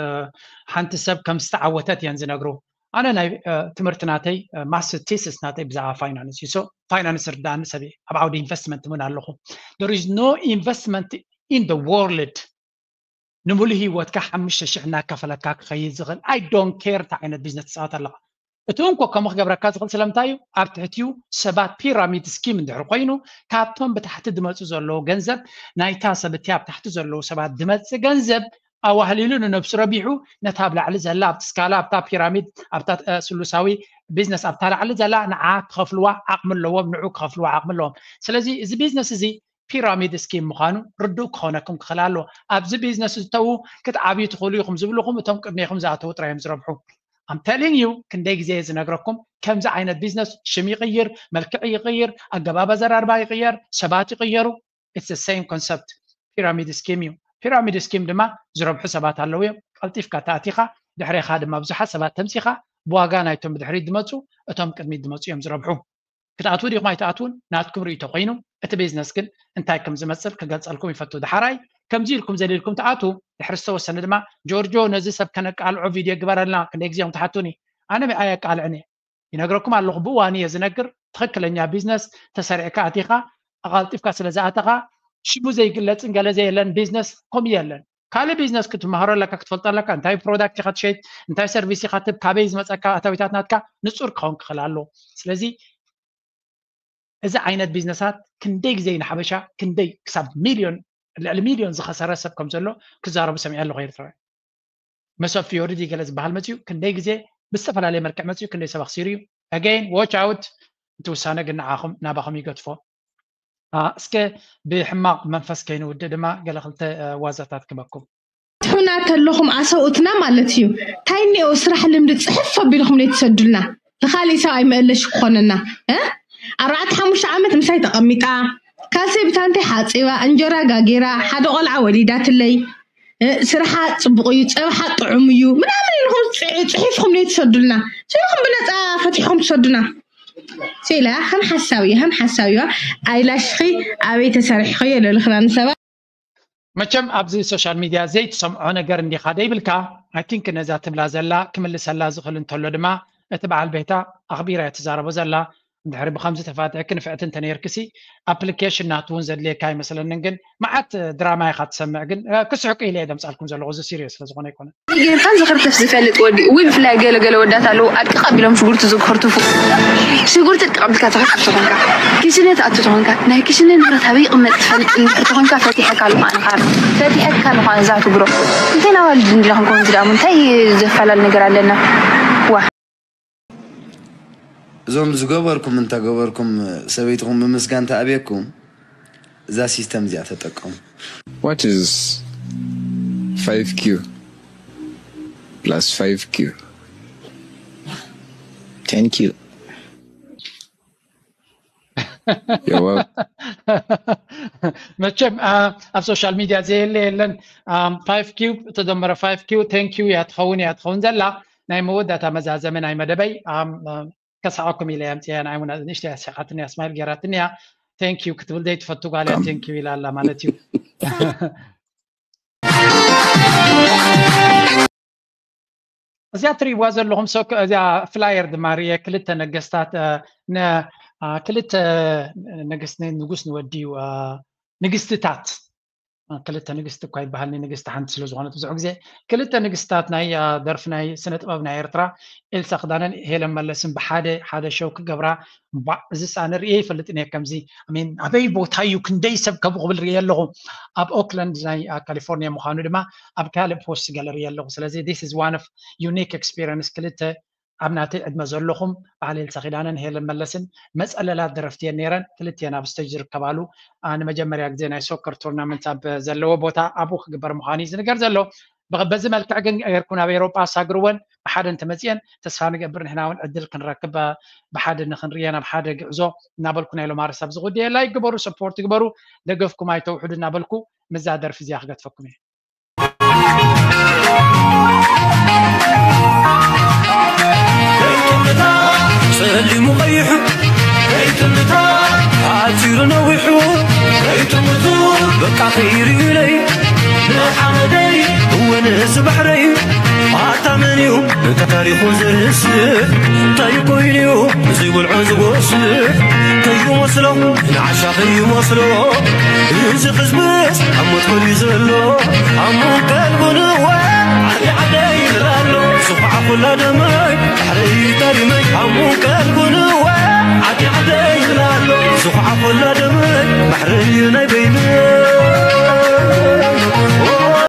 ሓንቲ ሰብ ከም ዝተዓወተት እየን ዝነግሩ። ኣነ ናይ ትምህርቲ ናተይ ማስ ቴሲስ ናተይ ብዛዕባ ፋይናንስ እዩ። ፋይናንስ ርዳእኒ ሰብ ኣብ ዓውዲ ኢንቨስትመንት እውን ኣለኹ። There is no investment in the world ንምሉእ ህይወትካ ሓሙሽተ ሽሕ እናከፈለካ ክኸይድ ዝኽእል። I don't care እንታይ ዓይነት ቢዝነስ ትፃወት ኣለኻ። እቲ እንኮ ከምኡ ክገብረካ ዝኽእል ስለምንታይ እዩ? ኣብ ትሕቲኡ ሰባት ፒራሚድ ስኪም እንድሕር ኮይኑ ካብቶም ብታሕቲ ዝመፁ ዘለዉ ገንዘብ ናይታ ሰብ እቲ ኣብ ታሕቲ ዘለዉ ሰባት ዝመፅእ ገንዘብ ኣዋህሊሉ ንነብሱ ረቢሑ ነታ ኣብ ላዕሊ ዘላ ኣብቲ ስካላ ኣብታ ፒራሚድ ኣብታ ስሉሳዊ ቢዝነስ ኣብታ ላዕሊ ዘላ ንዓ ክኸፍልዋ ዓቕሚ ኣለዎም፣ ንዑ ክኸፍልዋ ዓቕሚ ኣለዎም። ስለዚ እዚ ቢዝነስ እዚ ፒራሚድ ስኪም ምዃኑ ርዱእ ክኾነኩም ክኽእል ኣለዎ። ኣብዚ ቢዝነስ ዝተዉ ክትዓብዩ ትኽእሉ ኢኹም ዝብልኹም እቶም ቅድሜኹም ዝኣተዉ ጥራይ እዮም ዝረብሑ። I'm telling you ክንደይ ግዜ እየ ዝነግረኩም ከምዚ ዓይነት ቢዝነስ ሽም ይቕይር፣ መልክዕ ይቕይር፣ ኣገባብ ኣዘራርባ ይቕየር፣ ሰባት ይቕየሩ። It's the same concept. ፒራሚድ ስኪም እዩ። ፒራሚድ ስኪም ድማ ዝረብሑ ሰባት ኣለዉ እዮም። ቀልጢፍካ ተኣቲኻ ድሕሬኻ ድማ ብዙሓት ሰባት ተምፂኻ ብዋጋ ናይቶም ብድሕሪት ዝመፁ እቶም ቅድሚት ዝመፁ እዮም ዝረብሑ። ክትኣትዉ ዲኹም ኣይትኣትዉን ናትኩም ርእይቶ ኮይኑ እቲ ቢዝነስ ግን እንታይ ከም ዝመስል ክገልፀልኩም ይፈቱ። ዳሕራይ ከምዚ ኢልኩም ዘሊልኩም ትኣትዉ ድሕሪ ዝተወሰነ ድማ ጆርጆ ነዚ ሰብ ከነቃልዖ ቪድዮ ግበረልና ክንደይ ግዜ እዮም ትሓቱኒ። ኣነ ኣየቃልዕን እየ ይነግረኩም ኣለኹ ብእዋኑ እየ ዝነግር። ትኽክለኛ ቢዝነስ ተሰሪዕካ ኣቲኻ ኣቓልጢፍካ ስለ ዝኣተኻ ሽሙ ዘይግለፅን ገለ ዘየለን ቢዝነስ ከምኡ የለን። ካልእ ቢዝነስ ክትመሃሮ ኣለካ ክትፈልጦ ኣለካ እንታይ ፕሮዳክት ኢኻ ትሸይጥ እንታይ ሰርቪስ ኢኻ ትብ ካበይ ዝመፀካ ኣታዊታት ናትካ ንፁር ክኸውን ክኽእል ኣለዎ። ስለዚ እዚ ዓይነት ቢዝነሳት ክንደይ ግዜ ንሓበሻ ክንደይ ክሳብ ሚልዮን ልዕሊ ሚልዮን ዝኸሰረ ሰብ ከም ዘሎ ክዛረቡ ሰሚዐ ኣለኹ ኤርትራውያን። መሰብ ፊዮሪ ድዩ ገለ ዝበሃል መፅዩ ክንደይ ግዜ ብዝተፈላለየ መልክዕ መፅዩ ክንደይ ሰብ ኣኽሲሩ እዩ። Again watch out። እቲ ውሳነ ግን ንዓኹም ናባኹም ይገድፎ። እስከ ብሕማቕ መንፈስ ከይንውድእ ድማ ገለ ክልተ ዋዛታት ክበኩም። ትሑና ተለኹም ኣሰብኡትና ማለት እዩ። እንታይ እኒኦ ስራሕ ልምዲ ፅሕፍ ኣቢልኹም ነይ ትሰዱልና ንካሊእ ሰብ ኣይመእለሽ ክኾነና። ኣርባዕተ ሓሙሽተ ዓመት ምሳይ ተቐሚጣ ካልሰይ ብታንተይ ሓፂባ እንጀራ ጋጊራ ሓደ ቆልዓ ወሊዳትለይ ስርሓ ፅቡቕ እዩ ፀብሓ ጥዑም እዩ ምናምን ኢልኹም ፅሒፍኩም ነይ ትሰዱልና። ስኢኹም ብነፃ ፈቲሕኩም ትሰዱና። ሲላ ከም ሓሳብ እዩ ከም ሓሳብ እዩ። ኣይላሽኺ ኣበይ ተሰሪሕኸዮ ለልኽና ንሰባ መቸም ኣብዚ ሶሻል ሚድያ ዘይትሰምዖ ነገር እንዲኻ ደይብልካ። I think ነዛ ትብላ ዘላ ክምልሰላ ዝኽእል እንተሎ ድማ እቲ በዓል ቤታ ኣኽቢራ እያ ትዛረቦ ዘላ። እንድሕሪ ብኸምዚ ተፋትሕኪ ንፍዕቲ እንተነይርክሲ ኣፕሊኬሽን ናቱ እውን ዘድልየካ ኣይመስለንን። ግን መዓት ድራማ ኢኻ ትሰምዕ። ግን ክስሕቁ ኢለ እየ ደምፃልኩም ዘለኹ። እዚ ሲሪየስ ስለዝኾነ ኣይኮነን። ጌርካ ዝኽርትፍ ዝፈልጥ ወዲ ወይ ብፍላይ ገለ ገለ ወዳት ኣለዉ ኣድቅቕ ኣቢሎም ሽጉርቲ ዝኽርትፉ። ሽጉርቲ ኣድቅቕ ኣቢልካ ትኽርትፍ ተኾንካ፣ ኪሽነ ትኣቱ ተኾንካ፣ ናይ ኪሽነ ንብረት ኣበይ ይቕመጥ ትፈልጥ እንድሕር ተኾንካ ፈቲሐካ ኣለኹ ኣነ ኻር ፈቲሐካ ኣለኹ ኣነ እዛ ትግሮ። እንታይ ናዋልድ እንዲና ክንከውን ዝደኣሙ እንታይ ዘፋላል ነገር ኣለና? ዋ። እዞም ዝገበርኩም እንተገበርኩም ሰበይትኹም ምምስጋን ተኣብየኩም እዛ ሲስተም እዚኣ ተጠቀሙ። What is five Q plus five Q? Thank you. You're welcome. መቸም ኣብ ሶሻል ሚድያ ዘየለ የለን። ፋይቭ ኪው ተደመረ ፋይቭ ኪው ቴንክ ዩ እያ ትኸውን እያ ትኸውን ዘላ ናይ መወዳእታ መዛዘመ ናይ መደበይ። ከስሓቐኩም ኢለ እየ ኣምፅኤያ። ንዓይ እውን ንእሽተይ ኣስሒቓትኒ እያ፣ ስማይል ገይራትኒ እያ። ቴንክ ዩ ክትብል ዘይትፈቱ ጓል እያ። ቴንክ ዩ ኢላ ኣላ ማለት እዩ። እዚኣ ትሪእዋ ዘለኹም ሰው እዚኣ ፍላየር ድማ ርየ ክልተ ነገስታት ክልተ ንግስ ንጉስ ንወዲ እዩ ንግስትታት ክልተ ንግስቲ እኳ ይበሃል ንንግስቲ ሓንቲ ስለ ዝኾነት ብዙሕ ግዜ ክልተ ንግስታት ናይ ደርፊ ናይ ስነ ጥበብ ናይ ኤርትራ ኤልሳ ክዳነን ሄለን መለስን ብሓደ ሓደ ሸው ክገብራ እባ እዚ ሳ ንርእየ ይፈልጥን እየ ከምዚ ሚን ኣበይ ቦታ እዩ ክንደይ ሰብ ከምኡ ክብል ርእየ ኣለኹ ኣብ ኦክላንድ ናይ ካሊፎርኒያ ምዃኑ ድማ ኣብ ካልእ ፖስት ገለ ርእየ ኣለኹ ስለዚ this is one of unique experience ክልተ ኣብ ናተይ ዕድመ ዘለኹም በዓል ኤልሳ ኪዳነን ሄለን መለስን መፀለላት ደረፍቲ እየን ነይረን ክልቲኤን ኣብ ስተጅ ዝርከባሉ ንመጀመርያ ግዜ ናይ ሶከር ቱርናመንት ኣብ ዘለዎ ቦታ ኣብኡ ክግበር ምዃኑ እዩ ዝንገር ዘሎ በዚ መልክዕ ግን ጌርኩም ናብ ኤሮጳ ኣሳግርወን ብሓደ እንተመፅኤን ተስፋ ንገብር ንሕና እውን ዕድል ክንረክብ ብሓደ ንክንርየን ኣብ ሓደ ግዕዞ እናበልኩ ናይ ሎማርስ ኣብዚ ጉዳይ ላይክ ግበሩ ሰፖርት ግበሩ ደገፍኩም ኣይተውሕዱ እናበልኩ ምዛ ደርፊ እዚኣ ክገትፈኩም እየ ጸሊሙ ቀይሑ ከይትምታ ሓጺሩ ነዊሑ ጣኺሩ ኢለይ ንሓመደይ እውን እዚ ባሕረይ ኣታ መን እዩ እንታይ ታሪኹ ዝርስዕ እንታይ ኮይኑ እዩ ዘይብልዑ ዝጎስዕ ከይመስሎ ንዓሻ ከይመስሎ እዚ ሕዝብስ ኣብ ሞት ኮልዩ ዘሎ ኣሙን ቀልቡ ንወ ዓዲ ዓደይ ይብል ኣሎ ዝኹዓ ኩላ ደመይ ባሕረይ ታሪመይ ኣሙን ቀልቡ ንወ